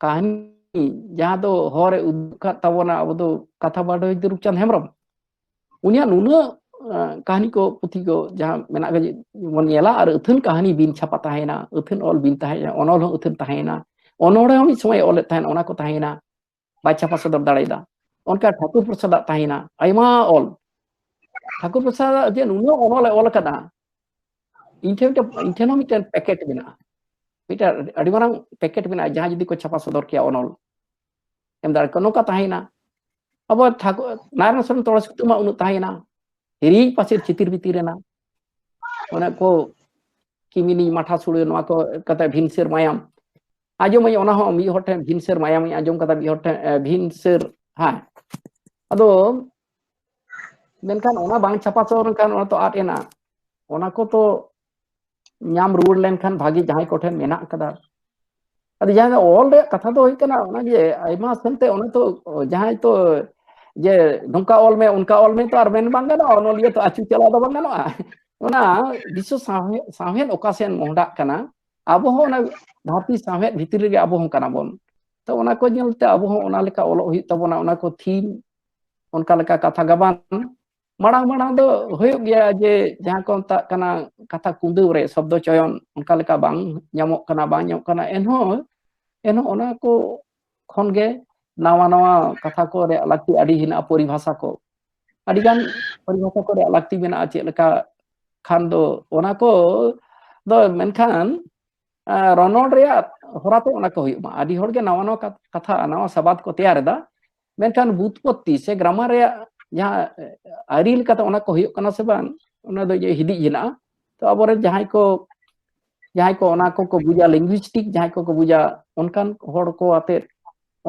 ᱠᱟᱹᱦᱱᱤ ᱡᱟᱦᱟᱸ ᱫᱚ ᱦᱚᱨ ᱮ ᱩᱫᱩᱜ ᱟᱠᱟᱫ ᱛᱟᱵᱚᱱᱟ, ᱟᱵᱚ ᱫᱚ ᱠᱟᱛᱷᱟ ᱵᱟᱰᱚᱭᱤᱡ ᱫᱚ ᱨᱩᱯᱪᱟᱸᱫᱽ ᱦᱮᱢᱵᱨᱚᱢ᱾ ᱩᱱᱤᱭᱟᱜ ᱱᱩᱱᱟᱹᱜ ᱠᱟᱹᱦᱱᱤ ᱠᱚ, ᱯᱩᱛᱷᱤ ᱠᱚ ᱡᱟᱦᱟᱸ ᱢᱮᱱᱟᱜ ᱜᱮ ᱵᱚᱱ ᱧᱮᱞᱟ, ᱟᱨ ᱟᱹᱛᱷᱟᱹᱱ ᱠᱟᱹᱦᱱᱤ ᱵᱤᱱ ᱪᱷᱟᱯᱟ ᱛᱟᱦᱮᱸᱭᱮᱱᱟ, ᱟᱹᱛᱷᱟᱹᱱ ᱚᱞ ᱵᱤᱱ ᱛᱟᱦᱮᱸᱭᱮᱱᱟ, ᱚᱱᱚᱞ ᱦᱚᱸ ᱟᱹᱛᱷᱟᱹᱱ ᱛᱟᱦᱮᱸᱭᱮᱱᱟ, ᱚᱱᱚᱬᱦᱮ ᱦᱚᱸ ᱢᱤᱫ ᱥᱚᱢᱚᱭ ᱚᱞᱮᱫ ᱛᱟᱦᱮᱸᱱ, ᱚᱱᱟ ᱠᱚ ᱛᱟᱦᱮᱸᱭᱮᱱᱟ, ᱵᱟᱭ ᱪᱷᱟᱯᱟ ᱥᱚᱫᱚᱨ ᱫᱟᱲᱮᱭᱟᱫᱟ᱾ ᱚᱱᱠᱟ ᱴᱷᱟᱹᱠᱩᱨ ᱯᱨᱚᱥᱟᱫᱟᱜ ᱛᱟᱦᱮᱸᱭᱮᱱᱟ, ᱟᱭᱢᱟ ᱚᱞ᱾ ᱴᱷᱟᱹᱠᱩᱨ ᱯᱨᱚᱥᱟᱫᱟᱜ ᱡᱮ ᱱᱩᱱᱟᱹᱜ ᱚᱱᱚᱞᱮ ᱚᱞ ᱟᱠᱟᱫᱟ, ᱤᱧ ᱴᱷᱮᱱ ᱢᱤᱫᱴᱮᱱ, ᱤᱧ ᱴᱷᱮᱱ ᱦᱚᱸ ᱢᱤᱫᱴᱮᱱ ᱯᱮᱠᱮᱴ ᱢᱮᱱᱟᱜᱼᱟ, ᱢᱤᱫᱴᱮᱱ ᱟᱹᱰᱤ ᱢᱟᱨᱟᱝ ᱯᱮᱠᱮᱴ ᱢᱮᱱᱟᱜᱼᱟ, ᱡᱟᱦᱟᱸ ᱡᱩᱫᱤ ᱠᱚ ᱪᱷᱟᱯᱟ ᱥᱚᱫᱚᱨ ᱠᱮᱭᱟ ᱚᱱᱚᱞ ᱮᱢ ᱫᱟᱲᱮ ᱠᱚᱣᱟ, ᱱᱚᱝᱠᱟ ᱛᱟᱦᱮᱸᱭᱮᱱᱟ᱾ ᱟᱵᱚ ᱴᱷᱟᱹᱠᱩᱨ ᱱᱟᱨᱟᱭᱚᱱ ᱥᱚᱨᱮᱱ ᱛᱚᱲᱮ ᱥᱩᱛᱟᱹ ᱢᱟ ᱩᱱᱟᱹᱜ ᱛᱟᱦᱮᱸᱭᱮᱱᱟ, ᱦᱤᱨᱤᱧ ᱯᱟᱹᱥᱤᱨ ᱪᱤᱛᱤᱨ ᱵᱷᱤᱛᱤᱨ ᱨᱮᱱᱟᱜ ᱚᱱᱟ ᱠᱚ ᱠᱤᱢᱤᱱᱤᱧ ᱢᱟᱴᱷᱟ ᱥᱩᱲᱟᱹ, ᱱᱚᱣᱟ ᱠᱚ ᱠᱟᱛᱮ ᱵᱷᱤᱱᱥᱟᱹᱨ ᱢᱟᱭᱟᱢ ᱟᱸᱡᱚᱢᱟᱹᱧ, ᱚᱱᱟ ᱦᱚᱸ ᱢᱤᱫ ᱦᱚᱲ ᱴᱷᱮᱱ ᱵᱷᱤᱱᱥᱟᱹᱨ ᱢᱟᱭᱟᱢᱤᱧ ᱟᱸᱡᱚᱢ ᱠᱟᱫᱟ, ᱢᱤᱫ ᱦᱚᱲ ᱴᱷᱮᱱ ᱮ, ᱵᱷᱤᱱᱥᱟᱹᱨ᱾ ᱦᱮᱸ, ᱟᱫᱚ ᱢᱮᱱᱠᱷᱟᱱ ᱚᱱᱟ ᱵᱟᱝ ᱪᱷᱟᱯᱟ ᱥᱚᱫᱚᱨ ᱞᱮᱱᱠᱷᱟᱱ ᱚᱱᱟ ᱛᱚ ᱟᱫ ᱮᱱᱟ᱾ ᱚᱱᱟ ᱠᱚ ᱛᱚ ᱧᱟᱢ ᱨᱩᱣᱟᱹᱲ ᱞᱮᱱᱠᱷᱟᱱ ᱵᱷᱟᱜᱤ, ᱡᱟᱦᱟᱸᱭ ᱠᱚᱴᱷᱮᱱ ᱢᱮᱱᱟᱜ ᱠᱟᱫᱟ᱾ ᱟᱫᱚ ᱡᱟᱦᱟᱸ ᱚᱞ ᱨᱮᱭᱟᱜ ᱠᱟᱛᱷᱟ ᱫᱚ ᱦᱩᱭᱩᱜ ᱠᱟᱱᱟ, ᱚᱱᱟ ᱡᱮ ᱟᱭᱢᱟ ᱥᱮᱱᱛᱮ ᱚᱱᱟ ᱛᱚ ᱡᱟᱦᱟᱸᱭ ᱛᱚ ᱡᱮ ᱱᱚᱝᱠᱟ ᱚᱞ ᱢᱮ, ᱚᱱᱠᱟ ᱚᱞ ᱢᱮ ᱛᱚ ᱟᱨ ᱢᱮᱱ ᱵᱟᱝ ᱜᱟᱱᱚᱜᱼᱟ, ᱚᱱᱚᱞᱤᱭᱟᱹ ᱛᱚ ᱟᱹᱪᱩ ᱪᱟᱞᱟᱣ ᱫᱚ ᱵᱟᱝ ᱜᱟᱱᱚᱜᱼᱟ᱾ ᱚᱱᱟ ᱵᱤᱥᱥᱚ ᱥᱟᱶᱦᱮᱫ, ᱥᱟᱶᱦᱮᱫ ᱚᱠᱟ ᱥᱮᱱ ᱢᱚᱦᱰᱟᱜ ᱠᱟᱱᱟ, ᱟᱵᱚ ᱦᱚᱸ ᱚᱱᱟ ᱫᱷᱟᱹᱨᱛᱤ ᱥᱟᱶᱦᱮᱫ ᱵᱷᱤᱛᱤᱨ ᱨᱮᱜᱮ ᱟᱵᱚ ᱦᱚᱸ ᱠᱟᱱᱟ ᱵᱚᱱ᱾ ᱛᱚ ᱚᱱᱟ ᱠᱚ ᱧᱮᱞᱛᱮ ᱟᱵᱚ ᱦᱚᱸ ᱚᱱᱟ ᱞᱮᱠᱟ ᱚᱞᱚᱜ ᱦᱩᱭᱩᱜ ᱛᱟᱵᱚᱱᱟ, ᱚᱱᱟ ᱠᱚ ᱛᱷᱤᱢ, ᱚᱱᱠᱟ ᱞᱮᱠᱟ ᱠᱟᱛᱷᱟ ᱜᱟᱵᱟᱱ᱾ ᱢᱟᱲᱟᱝ ᱢᱟᱲᱟᱝ ᱫᱚ ᱦᱩᱭᱩᱜ ᱜᱮᱭᱟ ᱡᱮ ᱡᱟᱦᱟᱸ ᱠᱚ ᱢᱮᱛᱟᱜ ᱠᱟᱱᱟ ᱠᱟᱛᱷᱟ ᱠᱩᱸᱫᱟᱹᱣ ᱨᱮ ᱥᱚᱵᱫᱚ ᱪᱚᱭᱚᱱ ᱚᱱᱠᱟ ᱞᱮᱠᱟ ᱵᱟᱝ ᱧᱟᱢᱚᱜ ᱠᱟᱱᱟ, ᱵᱟᱝ ᱧᱟᱢᱚᱜ ᱠᱟᱱᱟ, ᱮᱱᱦᱚᱸ, ᱮᱱᱦᱚᱸ ᱚᱱᱟ ᱠᱚ ᱠᱷᱚᱱ ᱜᱮ ᱱᱟᱣᱟ ᱱᱟᱣᱟ ᱠᱟᱛᱷᱟ ᱠᱚ ᱨᱮᱭᱟᱜ ᱞᱟᱹᱠᱛᱤ ᱟᱹᱰᱤ ᱦᱮᱱᱟᱜᱼᱟ, ᱯᱚᱨᱤᱵᱷᱟᱥᱟ ᱠᱚ, ᱟᱹᱰᱤ ᱜᱟᱱ ᱯᱚᱨᱤᱵᱷᱟᱥᱟ ᱠᱚ ᱨᱮᱭᱟᱜ ᱞᱟᱹᱠᱛᱤ ᱢᱮᱱᱟᱜᱼᱟ᱾ ᱪᱮᱫ ᱞᱮᱠᱟ ᱠᱷᱟᱱ ᱫᱚ ᱚᱱᱟ ᱠᱚ ᱫᱚ, ᱢᱮᱱᱠᱷᱟᱱ ᱟᱸ, ᱨᱚᱱᱚᱲ ᱨᱮᱭᱟᱜ ᱦᱚᱨᱟ ᱛᱮ ᱚᱱᱟ ᱠᱚ ᱦᱩᱭᱩᱜ ᱢᱟ᱾ ᱟᱹᱰᱤ ᱦᱚᱲ ᱜᱮ ᱱᱟᱣᱟ ᱱᱟᱣᱟ ᱠᱟᱛ-, ᱠᱟᱛᱷᱟ, ᱱᱟᱣᱟ ᱥᱟᱵᱟᱫ ᱠᱚ ᱛᱮᱭᱟᱨ ᱮᱫᱟ, ᱢᱮᱱᱠᱷᱟᱱ ᱵᱩᱛᱯᱚᱛᱛᱤ ᱥᱮ ᱜᱨᱟᱢᱟᱨ ᱨᱮᱭᱟᱜ ᱡᱟᱦᱟᱸ, ᱮ, ᱟᱹᱨᱤ ᱞᱮᱠᱟᱛᱮ ᱚᱱᱟ ᱠᱚ ᱦᱩᱭᱩᱜ ᱠᱟᱱᱟ ᱥᱮ ᱵᱟᱝ, ᱚᱱᱟ ᱫᱚ ᱤᱧᱟᱹᱜ ᱦᱤᱫᱤᱡ ᱦᱮᱱᱟᱜᱼᱟ᱾ ᱛᱚ ᱟᱵᱚᱨᱮᱱ ᱡᱟᱦᱟᱸᱭ ᱠᱚ, ᱡᱟᱦᱟᱸᱭ ᱠᱚ ᱚᱱᱟ ᱠᱚᱠᱚ ᱵᱩᱡᱟ, linguistic ᱡᱟᱦᱟᱸᱭ ᱠᱚᱠᱚ ᱵᱩᱡᱟ, ᱚᱱᱠᱟᱱ ᱦᱚᱲ ᱠᱚ ᱟᱛᱮ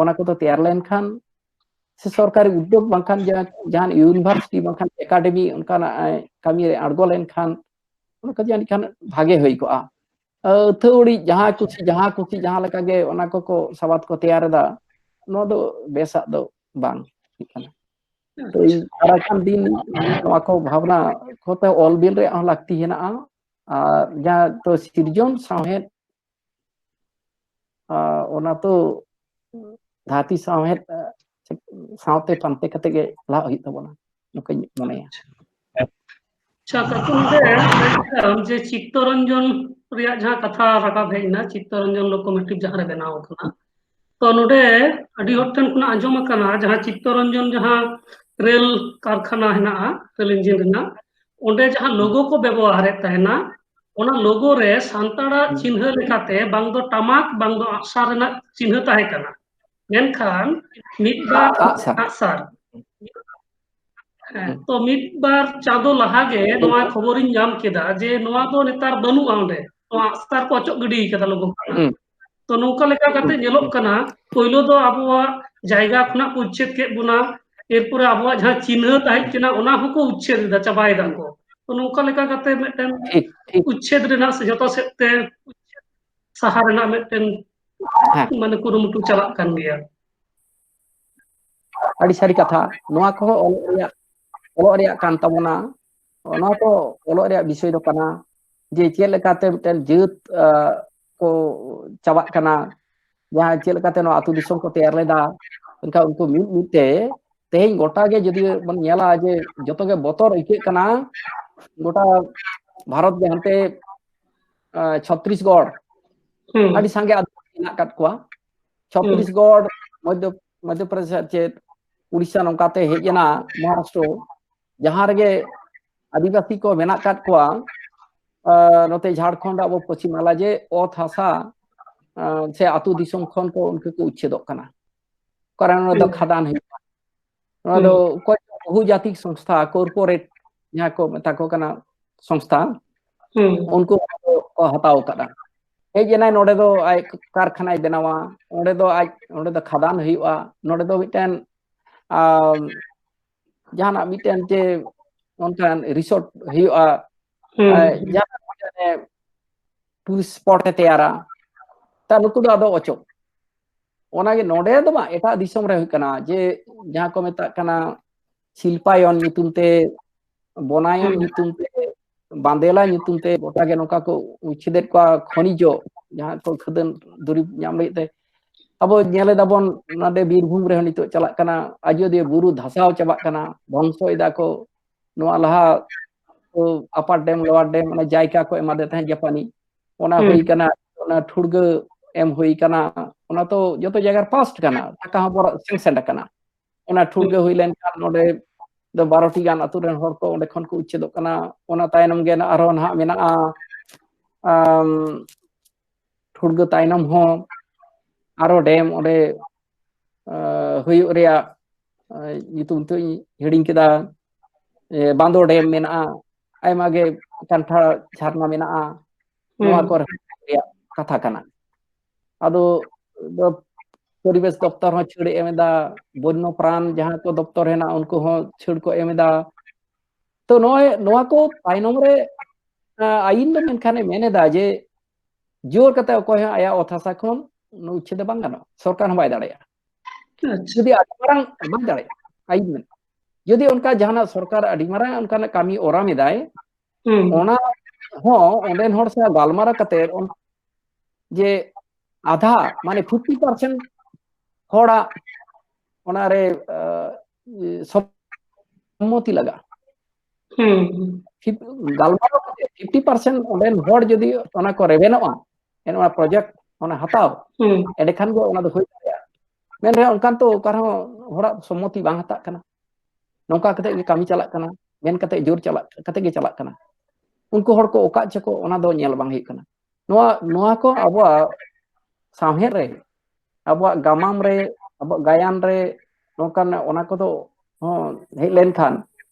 ᱚᱱᱟ ᱠᱚᱫᱚ ᱛᱮᱭᱟᱨ ᱞᱮᱱᱠᱷᱟᱱ, ᱥᱮ ᱥᱚᱨᱠᱟᱨᱤ ᱩᱫᱽᱫᱳᱜᱽ ᱵᱟᱝᱠᱷᱟᱱ ᱡᱟ-, ᱡᱟᱦᱟᱱ university ᱵᱟᱝᱠᱷᱟᱱ academy ᱚᱱᱠᱟᱱᱟᱜ, ᱮ, ᱠᱟᱹᱢᱤ ᱨᱮ ᱟᱬᱜᱚ ᱞᱮᱱᱠᱷᱟᱱ, ᱚᱱᱟ ᱠᱚ ᱡᱟᱹᱱᱤᱡ ᱠᱷᱟᱱ ᱵᱷᱟᱜᱮ ᱦᱩᱭ ᱠᱚᱜᱼᱟ᱾ ᱟᱹᱛᱷᱟᱹᱣᱲᱤ ᱡᱟᱦᱟᱸ ᱠᱩᱥᱤ, ᱡᱟᱦᱟᱸ ᱠᱩᱥᱤ, ᱡᱟᱦᱟᱸ ᱞᱮᱠᱟ ᱜᱮ ᱚᱱᱟ ᱠᱚᱠᱚ ᱥᱟᱵᱟᱫ ᱠᱚ ᱛᱮᱭᱟᱨ ᱮᱫᱟ, ᱱᱚᱣᱟ ᱫᱚ ᱵᱮᱥᱟᱜ ᱫᱚ ᱵᱟᱝ ᱦᱩᱭᱩᱜ ᱠᱟᱱᱟ᱾ ᱛᱚ ᱤᱧ ᱫᱟᱨᱟᱭ ᱠᱟᱱ ᱫᱤᱱ ᱱᱚᱣᱟ ᱠᱚ ᱵᱷᱟᱵᱽᱱᱟ ᱠᱚᱛᱮ ᱚᱞ ᱵᱤᱞ ᱨᱮᱭᱟᱜ ᱦᱚᱸ ᱞᱟᱹᱠᱛᱤ ᱦᱮᱱᱟᱜᱼᱟ᱾ ᱟᱨ ᱡᱟᱦᱟᱸ ᱛᱚ ᱥᱤᱨᱡᱚᱱ ᱥᱟᱶᱦᱮᱫ, ᱟᱨ ᱚᱱᱟ ᱛᱚ ᱫᱷᱟᱹᱨᱛᱤ ᱥᱟᱶᱦᱮᱫ, ᱟᱨ ᱥᱟᱶᱛᱮ ᱯᱟᱱᱛᱮ ᱠᱟᱛᱮ ᱜᱮ ᱞᱟᱦᱟᱜ ᱦᱩᱭᱩᱜ ᱛᱟᱵᱚᱱᱟ, ᱱᱚᱝᱠᱟᱧ ᱢᱚᱱᱮᱭᱟ᱾ ᱟᱪᱪᱷᱟ ᱠᱟᱠᱩ, ᱱᱚᱰᱮ ᱞᱟᱹᱭ ᱠᱮᱫᱟᱢ ᱡᱮ ᱪᱤᱛᱛᱚᱨᱚᱧᱡᱚᱱ ᱨᱮᱭᱟᱜ ᱡᱟᱦᱟᱸ ᱠᱟᱛᱷᱟ ᱨᱟᱠᱟᱵ ᱦᱮᱡ ᱮᱱᱟ, ᱪᱤᱛᱛᱚᱨᱚᱧᱡᱚᱱ ᱞᱳᱠᱳᱢᱳᱴᱤᱵᱷ ᱡᱟᱦᱟᱸ ᱨᱮ ᱵᱮᱱᱟᱣ ᱟᱠᱟᱱᱟ, ᱛᱚ ᱱᱚᱰᱮ ᱟᱹᱰᱤ ᱦᱚᱲ ᱴᱷᱮᱱ ᱠᱷᱚᱱᱟᱜ ᱟᱸᱡᱚᱢ ᱟᱠᱟᱱᱟ, ᱡᱟᱦᱟᱸ ᱪᱤᱛᱛᱚᱨᱚᱧᱡᱚᱱ ᱡᱟᱦᱟᱸ ᱨᱮᱞ ᱠᱟᱨᱠᱷᱟᱱᱟ ᱦᱮᱱᱟᱜᱼᱟ, ᱨᱮᱞ ᱤᱧᱡᱤᱱ ᱨᱮᱱᱟᱜ, ᱚᱸᱰᱮ ᱡᱟᱦᱟᱸ ᱞᱳᱜᱳ ᱠᱚ ᱵᱮᱵᱚᱦᱟᱨᱮᱫ ᱛᱟᱦᱮᱱᱟ, ᱚᱱᱟ ᱞᱳᱜᱳ ᱨᱮ ᱥᱟᱱᱛᱟᱲᱟᱜ ᱪᱤᱱᱦᱟᱹ ᱞᱮᱠᱟᱛᱮ ᱵᱟᱝ ᱫᱚ ᱴᱟᱢᱟᱠ ᱵᱟᱝ ᱫᱚ ᱟᱜᱼᱥᱟᱨ ᱨᱮᱱᱟᱜ ᱪᱤᱱᱦᱟᱹ ᱛᱟᱦᱮᱸ ᱠᱟᱱᱟ, ᱢᱮᱱᱠᱷᱟᱱ ᱢᱤᱫ ᱵᱟᱨ ᱟᱜᱼᱥᱟᱨ᱾ ᱟᱜᱼᱥᱟᱨ᱾ ᱦᱮᱸ, ᱛᱚ ᱢᱤᱫ ᱵᱟᱨ ᱪᱟᱸᱫᱳ ᱞᱟᱦᱟ ᱜᱮ ᱱᱚᱣᱟ ᱠᱷᱚᱵᱚᱨᱤᱧ ᱧᱟᱢ ᱠᱮᱫᱟ ᱡᱮ ᱱᱚᱣᱟ ᱫᱚ ᱱᱮᱛᱟᱨ ᱵᱟᱹᱱᱩᱜᱼᱟ, ᱚᱸᱰᱮ ᱱᱚᱣᱟ ᱟᱜᱼᱥᱟᱨ ᱠᱚ ᱚᱪᱚᱜ ᱜᱤᱰᱤ ᱠᱟᱫᱟ ᱞᱳᱜᱳ ᱠᱷᱚᱱᱟᱜ᱾ ᱦᱩᱸ᱾ ᱛᱚ ᱱᱚᱝᱠᱟ ᱞᱮᱠᱟ ᱠᱟᱛᱮ ᱦᱩᱸ, ᱧᱮᱞᱚᱜ ᱦᱩᱸ᱾ ᱠᱟᱱᱟ, ᱯᱳᱭᱞᱳ ᱫᱚ ᱟᱵᱚᱣᱟᱜ ᱡᱟᱭᱜᱟ ᱠᱷᱚᱱᱟᱜ ᱠᱚ ᱩᱪᱪᱷᱮᱫ ᱠᱮᱫ ᱵᱚᱱᱟ, ᱮᱨᱯᱚᱨᱮ ᱟᱵᱚᱣᱟᱜ ᱡᱟᱦᱟᱸ ᱪᱤᱱᱦᱟᱹ ᱛᱟᱦᱮᱸ ᱠᱟᱱᱟ ᱚᱱᱟ ᱦᱚᱸᱠᱚ ᱩᱪᱪᱷᱮᱫ ᱮᱫᱟ, ᱪᱟᱵᱟᱭ ᱫᱟ ᱠᱚ᱾ ᱛᱚ ᱱᱚᱝᱠᱟ ᱞᱮᱠᱟ ᱠᱟᱛᱮ ᱢᱤᱫᱴᱮᱱ ᱴᱷᱤᱠ, ᱴᱷᱤᱠ᱾ ᱩᱪᱪᱷᱮᱫ ᱨᱮᱱᱟᱜ ᱥᱮ ᱡᱚᱛᱚ ᱥᱮᱫ ᱛᱮ ᱥᱟᱦᱟ ᱨᱮᱱᱟᱜ ᱢᱤᱫᱴᱮᱱ ᱦᱮᱸ᱾ ᱢᱟᱱᱮ ᱠᱩᱨᱩᱢᱩᱴᱩ ᱪᱟᱞᱟᱜ ᱠᱟᱱ ᱜᱮᱭᱟ᱾ ᱟᱹᱰᱤ ᱥᱟᱹᱨᱤ ᱠᱟᱛᱷᱟ, ᱱᱚᱣᱟ ᱠᱚᱦᱚᱸ ᱚᱞᱚᱜ ᱨᱮᱭᱟᱜ, ᱚᱞᱚᱜ ᱨᱮᱭᱟᱜ ᱠᱟᱱ ᱛᱟᱵᱚᱱᱟ᱾ ᱱᱚᱣᱟ ᱠᱚ ᱚᱞᱚᱜ ᱨᱮᱭᱟᱜ ᱵᱤᱥᱚᱭ ᱫᱚ ᱠᱟᱱᱟ ᱡᱮ ᱪᱮᱫ ᱞᱮᱠᱟᱛᱮ ᱢᱤᱫᱴᱮᱱ ᱡᱟᱹᱛ, ᱟ, ᱠᱚ ᱪᱟᱵᱟᱜ ᱠᱟᱱᱟ, ᱡᱟᱦᱟᱸ ᱪᱮᱫ ᱞᱮᱠᱟᱛᱮ ᱱᱚᱣᱟ ᱟᱹᱛᱩ ᱫᱤᱥᱚᱢ ᱠᱚ ᱛᱮᱭᱟᱨ ᱞᱮᱫᱟ, ᱢᱮᱱᱠᱷᱟᱱ ᱩᱱᱠᱩ ᱢᱤᱫ ᱢᱤᱫ ᱛᱮ ᱛᱮᱦᱮᱧ ᱜᱚᱴᱟ ᱜᱮ ᱡᱩᱫᱤ ᱵᱚᱱ ᱧᱮᱞᱟ ᱡᱮ ᱡᱚᱛᱚ ᱜᱮ ᱵᱚᱛᱚᱨ ᱟᱹᱭᱠᱟᱹᱜ ᱠᱟᱱᱟ, ᱜᱚᱴᱟ ᱵᱷᱟᱨᱚᱛ ᱜᱮ ᱦᱟᱱᱛᱮ, ᱟ, ᱪᱷᱚᱛᱨᱤᱥᱜᱚᱲ ᱦᱩᱸ᱾ ᱟᱹᱰᱤ ᱥᱟᱸᱜᱮ ᱟᱹᱫᱤᱵᱟᱹᱥᱤ ᱢᱮᱱᱟᱜ ᱟᱠᱟᱫ ᱠᱚᱣᱟ᱾ ᱦᱩᱸ᱾ ᱪᱷᱚᱛᱨᱤᱥᱜᱚᱲ, ᱢᱚᱫᱽᱫᱷᱚ, ᱢᱚᱫᱽᱫᱷᱚ ᱯᱨᱚᱫᱮᱥ ᱟᱨ ᱪᱮᱫ ᱩᱲᱤᱥᱥᱟ ᱱᱚᱝᱠᱟᱛᱮ ᱦᱮᱡ ᱮᱱᱟ, ᱢᱚᱦᱟᱨᱟᱥᱴᱨᱚ, ᱡᱟᱦᱟᱸ ᱨᱮᱜᱮ ᱟᱹᱫᱤᱵᱟᱹᱥᱤ ᱠᱚ ᱢᱮᱱᱟᱜ ᱟᱠᱟᱫ ᱠᱚᱣᱟ, ᱟ, ᱱᱚᱛᱮ ᱡᱷᱟᱲᱠᱷᱚᱸᱰ ᱟᱵᱚ ᱯᱚᱪᱷᱤᱢ ᱵᱟᱝᱞᱟ ᱡᱮ ᱚᱛ ᱦᱟᱥᱟ, ᱟ, ᱥᱮ ᱟᱹᱛᱩ ᱫᱤᱥᱚᱢ ᱠᱷᱚᱱ ᱠᱚ ᱩᱱᱠᱩ ᱠᱚ ᱩᱪᱪᱷᱮᱫᱚᱜ ᱠᱟᱱᱟ᱾ ᱠᱟᱨᱚᱱ ᱚᱱᱟ ᱫᱚ ᱦᱩᱸ᱾ ᱠᱷᱟᱫᱟᱱ ᱦᱩᱭᱩᱜᱼᱟ᱾ ᱱᱚᱣᱟ ᱫᱚ ᱦᱩᱸ᱾ ᱚᱠᱚᱭ ᱵᱚᱦᱩ ᱡᱟᱛᱤᱠ ᱥᱚᱝᱥᱛᱷᱟ, corporate ᱡᱟᱦᱟᱸ ᱠᱚ ᱢᱮᱛᱟ ᱠᱚ ᱠᱟᱱᱟ ᱥᱚᱝᱥᱛᱷᱟ, ᱦᱩᱸ᱾ ᱩᱱᱠᱩ ᱠᱚ ᱦᱟᱛᱟᱣ ᱟᱠᱟᱫᱟ᱾ ᱦᱮᱡ ᱮᱱᱟᱭ, ᱱᱚᱰᱮ ᱫᱚ ᱟᱡ ᱠᱟᱨᱠᱷᱟᱱᱟᱭ ᱵᱮᱱᱟᱣᱟ, ᱚᱸᱰᱮ ᱫᱚ ᱟᱡ, ᱚᱸᱰᱮ ᱫᱚ ᱠᱷᱟᱫᱟᱱ ᱦᱩᱭᱩᱜᱼᱟ, ᱱᱚᱰᱮ ᱫᱚ ᱢᱤᱫᱴᱮᱱ, ᱟᱢ, ᱡᱟᱦᱟᱱᱟᱜ ᱢᱤᱫᱴᱮᱱ ᱪᱮ ᱚᱱᱠᱟᱱ resort ᱦᱩᱭᱩᱜᱼᱟ, ᱦᱩᱸ᱾ ᱟᱡ ᱡᱟᱦᱟᱱᱟᱜ ᱢᱤᱫᱴᱮᱱ tourist spot ᱮ ᱛᱮᱭᱟᱨᱟ, ᱛᱟ ᱱᱩᱠᱩ ᱫᱚ ᱟᱫᱚ ᱚᱪᱚᱜ᱾ ᱚᱱᱟᱜᱮ ᱱᱚᱰᱮ ᱫᱚ ᱵᱟᱝ, ᱮᱴᱟᱜ ᱫᱤᱥᱚᱢ ᱨᱮ ᱦᱩᱭᱩᱜ ᱠᱟᱱᱟ, ᱡᱮ ᱡᱟᱦᱟᱸ ᱠᱚ ᱢᱮᱛᱟᱜ ᱠᱟᱱᱟ ᱥᱤᱞᱯᱟᱭᱚᱱ ᱧᱩᱛᱩᱢ ᱛᱮ, ᱵᱚᱱᱟᱭᱚᱱ ᱦᱩᱸ᱾ ᱧᱩᱛᱩᱢ ᱛᱮ, ᱵᱟᱸᱫᱮᱞᱟ ᱧᱩᱛᱩᱢ ᱛᱮ ᱜᱚᱴᱟ ᱜᱮ ᱱᱚᱝᱠᱟ ᱠᱚ ᱩᱪᱪᱷᱮᱫᱮᱫ ᱠᱚᱣᱟ, ᱠᱷᱚᱱᱤᱡᱚ ᱡᱟᱦᱟᱸ ᱠᱚ ᱠᱷᱟᱹᱫᱟᱹᱱ ᱫᱩᱨᱤᱵᱽ ᱧᱟᱢ ᱞᱟᱹᱜᱤᱫ ᱛᱮ᱾ ᱟᱵᱚ ᱧᱮᱞ ᱮᱫᱟ ᱵᱚᱱ ᱱᱚᱰᱮ ᱵᱤᱨᱵᱷᱩᱢ ᱨᱮᱦᱚᱸ ᱱᱤᱛᱚᱜ ᱪᱟᱞᱟᱜ ᱠᱟᱱᱟ, ᱟᱡᱚᱫᱤᱭᱟᱹ ᱵᱩᱨᱩ ᱫᱷᱟᱥᱟᱣ ᱪᱟᱵᱟᱜ ᱠᱟᱱᱟ, ᱫᱷᱚᱝᱥᱚᱭ ᱫᱟ ᱠᱚ᱾ ᱱᱚᱣᱟ ᱞᱟᱦᱟ ᱠᱚ ᱟᱯᱟᱨ ᱰᱮᱢ, ᱞᱳᱣᱟᱨ ᱰᱮᱢ, ᱚᱱᱟ ᱡᱟᱭᱜᱟ ᱠᱚ ᱮᱢᱟᱫᱮ ᱛᱟᱦᱮᱸᱫ ᱡᱟᱯᱟᱱᱤ, ᱚᱱᱟ ᱦᱩᱸ᱾ ᱦᱩᱭ ᱠᱟᱱᱟ, ᱚᱱᱟ ᱴᱷᱩᱲᱜᱟᱹ ᱮᱢ ᱦᱩᱭ ᱠᱟᱱᱟ, ᱚᱱᱟ ᱛᱚ ᱡᱚᱛᱚ ᱡᱟᱭᱜᱟ ᱨᱮ ᱯᱟᱥᱰ ᱠᱟᱱᱟ, ᱴᱟᱠᱟ ᱦᱚᱸ ᱵᱚᱨ-, ᱥᱮᱱᱥᱮᱱ ᱟᱠᱟᱱᱟ᱾ ᱚᱱᱟ ᱴᱷᱩᱲᱜᱟᱹ ᱦᱩᱭ ᱞᱮᱱᱠᱷᱟᱱ ᱱᱚᱰᱮ ᱫᱚ ᱵᱟᱨᱚ ᱴᱤ ᱜᱟᱱ ᱟᱹᱛᱩ ᱨᱮᱱ ᱦᱚᱲ ᱠᱚ ᱚᱸᱰᱮ ᱠᱷᱚᱱ ᱠᱚ ᱩᱪᱪᱷᱮᱫᱚᱜ ᱠᱟᱱᱟ᱾ ᱚᱱᱟ ᱛᱟᱭᱱᱚᱢ ᱜᱮ ᱟᱨᱦᱚᱸ ᱱᱟᱦᱟᱜ ᱢᱮᱱᱟᱜᱼᱟ, ᱟᱢ, ᱴᱷᱩᱲᱜᱟᱹ ᱛᱟᱭᱱᱚᱢ ᱦᱚᱸ ᱟᱨᱚ ᱰᱮᱢ ᱚᱸᱰᱮ, ᱟ, ᱦᱩᱭᱩᱜ ᱨᱮᱭᱟᱜ, ᱟ, ᱧᱩᱛᱩᱢ ᱛᱚᱧ ᱦᱤᱲᱤᱧ ᱠᱮᱫᱟ, ᱮ, ᱵᱟᱸᱫᱚ ᱰᱮᱢ ᱢᱮᱱᱟᱜᱼᱟ, ᱟᱭᱢᱟ ᱜᱮ ᱠᱟᱱᱴᱷᱟᱲ ᱡᱷᱟᱨᱱᱟ ᱢᱮᱱᱟᱜᱼᱟ, ᱱᱚᱣᱟ ᱦᱩᱸ᱾ ᱠᱚᱨᱮ ᱨᱮᱭᱟᱜ ᱠᱟᱛᱷᱟ ᱠᱟᱱᱟ᱾ ᱟᱫᱚ ᱫᱚ ᱯᱚᱨᱤᱵᱮᱥ ᱫᱚᱯᱛᱚᱨ ᱦᱚᱸ ᱪᱷᱟᱹᱲ ᱮ ᱮᱢ ᱮᱫᱟ, ᱵᱚᱱᱱᱚ ᱯᱨᱟᱱ ᱡᱟᱦᱟᱸ ᱠᱚ ᱫᱚᱯᱛᱚᱨ ᱦᱮᱱᱟᱜ ᱩᱱᱠᱩ ᱦᱚᱸ ᱪᱷᱟᱹᱲ ᱠᱚ ᱮᱢ ᱮᱫᱟ᱾ ᱛᱚ ᱱᱚᱜᱼᱚᱭ ᱱᱚᱣᱟ ᱠᱚ ᱛᱟᱭᱱᱚᱢ ᱨᱮ, ᱟ, ᱟᱹᱭᱤᱱ ᱫᱚ ᱢᱮᱱᱠᱷᱟᱱ ᱮ ᱢᱮᱱ ᱮᱫᱟ ᱡᱮ ᱡᱳᱨ ᱠᱟᱛᱮ ᱚᱠᱚᱭ ᱦᱚᱸ ᱟᱭᱟᱜ ᱚᱛ ᱦᱟᱥᱟ ᱠᱷᱚᱱ ᱩᱪᱪᱷᱮᱫ ᱫᱚ ᱵᱟᱝ ᱜᱟᱱᱚᱜᱼᱟ, ᱥᱚᱨᱠᱟᱨ ᱦᱚᱸ ᱵᱟᱭ ᱫᱟᱲᱮᱭᱟᱜᱼᱟ᱾ ᱟᱪᱪᱷᱟ᱾ ᱡᱩᱫᱤ ᱟᱹᱰᱤ ᱢᱟᱨᱟᱝ ᱵᱟᱝ ᱫᱟᱲᱮᱭᱟᱜᱼᱟ, ᱟᱹᱭᱤᱱ ᱢᱮᱱᱟᱜᱼᱟ᱾ ᱡᱩᱫᱤ ᱚᱱᱠᱟ ᱡᱟᱦᱟᱱᱟᱜ ᱥᱚᱨᱠᱟᱨ ᱟᱹᱰᱤ ᱢᱟᱨᱟᱝ ᱚᱱᱠᱟᱱᱟᱜ ᱠᱟᱹᱢᱤ ᱚᱨᱟᱢ ᱮᱫᱟᱭ, ᱦᱩᱸ᱾ ᱚᱱᱟ ᱦᱚᱸ ᱚᱸᱰᱮᱱ ᱦᱚᱲ ᱥᱟᱶ ᱜᱟᱞᱢᱟᱨᱟᱣ ᱠᱟᱛᱮ ᱚᱱ-, ᱡᱮ ᱟᱫᱷᱟ, ᱢᱟᱱᱮ ᱯᱷᱤᱯᱴᱤ ᱯᱟᱨᱥᱮᱱᱴ ᱦᱚᱲᱟᱜ ᱚᱱᱟᱨᱮ, ᱟ, ᱥᱚᱢᱢᱚᱛᱤ ᱞᱟᱜᱟᱜᱼᱟ᱾ ᱦᱩᱸ, ᱦᱩᱸ᱾ ᱯᱷᱤᱯ-, ᱜᱟᱞᱢᱟᱨᱟᱣ ᱠᱟᱛᱮ ᱯᱷᱤᱯᱴᱤ ᱯᱟᱨᱥᱮᱱᱴ ᱚᱸᱰᱮᱱ ᱦᱚᱲ ᱡᱩᱫᱤ ᱚᱱᱟ ᱠᱚ ᱨᱮᱵᱮᱱᱚᱜᱼᱟ, ᱮᱱ ᱚᱱᱟ ᱯᱨᱚᱡᱮᱠᱴ ᱚᱱᱟ ᱦᱟᱛᱟᱣ, ᱦᱩᱸ᱾ ᱮᱸᱰᱮᱠᱷᱟᱱ ᱜᱮ ᱚᱱᱟ ᱫᱚ ᱦᱩᱭ ᱫᱟᱲᱮᱭᱟᱜᱼᱟ᱾ ᱢᱮᱱ ᱨᱮᱦᱚᱸ ᱚᱱᱠᱟᱱ ᱛᱚ ᱚᱠᱟ ᱨᱮᱦᱚᱸ ᱦᱚᱲᱟᱜ ᱥᱚᱢᱢᱚᱛᱤ ᱵᱟᱝ ᱦᱟᱛᱟᱜ ᱠᱟᱱᱟ᱾ ᱱᱚᱝᱠᱟ ᱠᱟᱛᱮ ᱜᱮ ᱠᱟᱹᱢᱤ ᱪᱟᱞᱟᱜ ᱠᱟᱱᱟ, ᱢᱮᱱ ᱠᱟᱛᱮ ᱡᱳᱨ ᱪᱟᱞᱟᱜ ᱠᱟᱛᱮ ᱜᱮ ᱪᱟᱞᱟᱜ ᱠᱟᱱᱟ᱾ ᱩᱱᱠᱩ ᱦᱚᱲ ᱠᱚ ᱚᱠᱟ ᱪᱚ ᱠᱚ, ᱚᱱᱟ ᱫᱚ ᱧᱮᱞ ᱵᱟᱝ ᱦᱩᱭᱩᱜ ᱠᱟᱱᱟ᱾ ᱱᱚᱣᱟ, ᱱᱚᱣᱟ ᱠᱚ ᱟᱵᱚᱣᱟᱜ ᱥᱟᱶᱦᱮᱫ ᱨᱮ, ᱟᱵᱚᱣᱟᱜ ᱜᱟᱢᱟᱢ ᱨᱮ, ᱟᱵᱚᱣᱟᱜ ᱜᱟᱭᱟᱱ ᱨᱮ ᱱᱚᱝᱠᱟᱱ ᱚᱱᱟ ᱠᱚᱫᱚ ᱦᱚᱸ ᱦᱮᱡ ᱞᱮᱱᱠᱷᱟᱱ,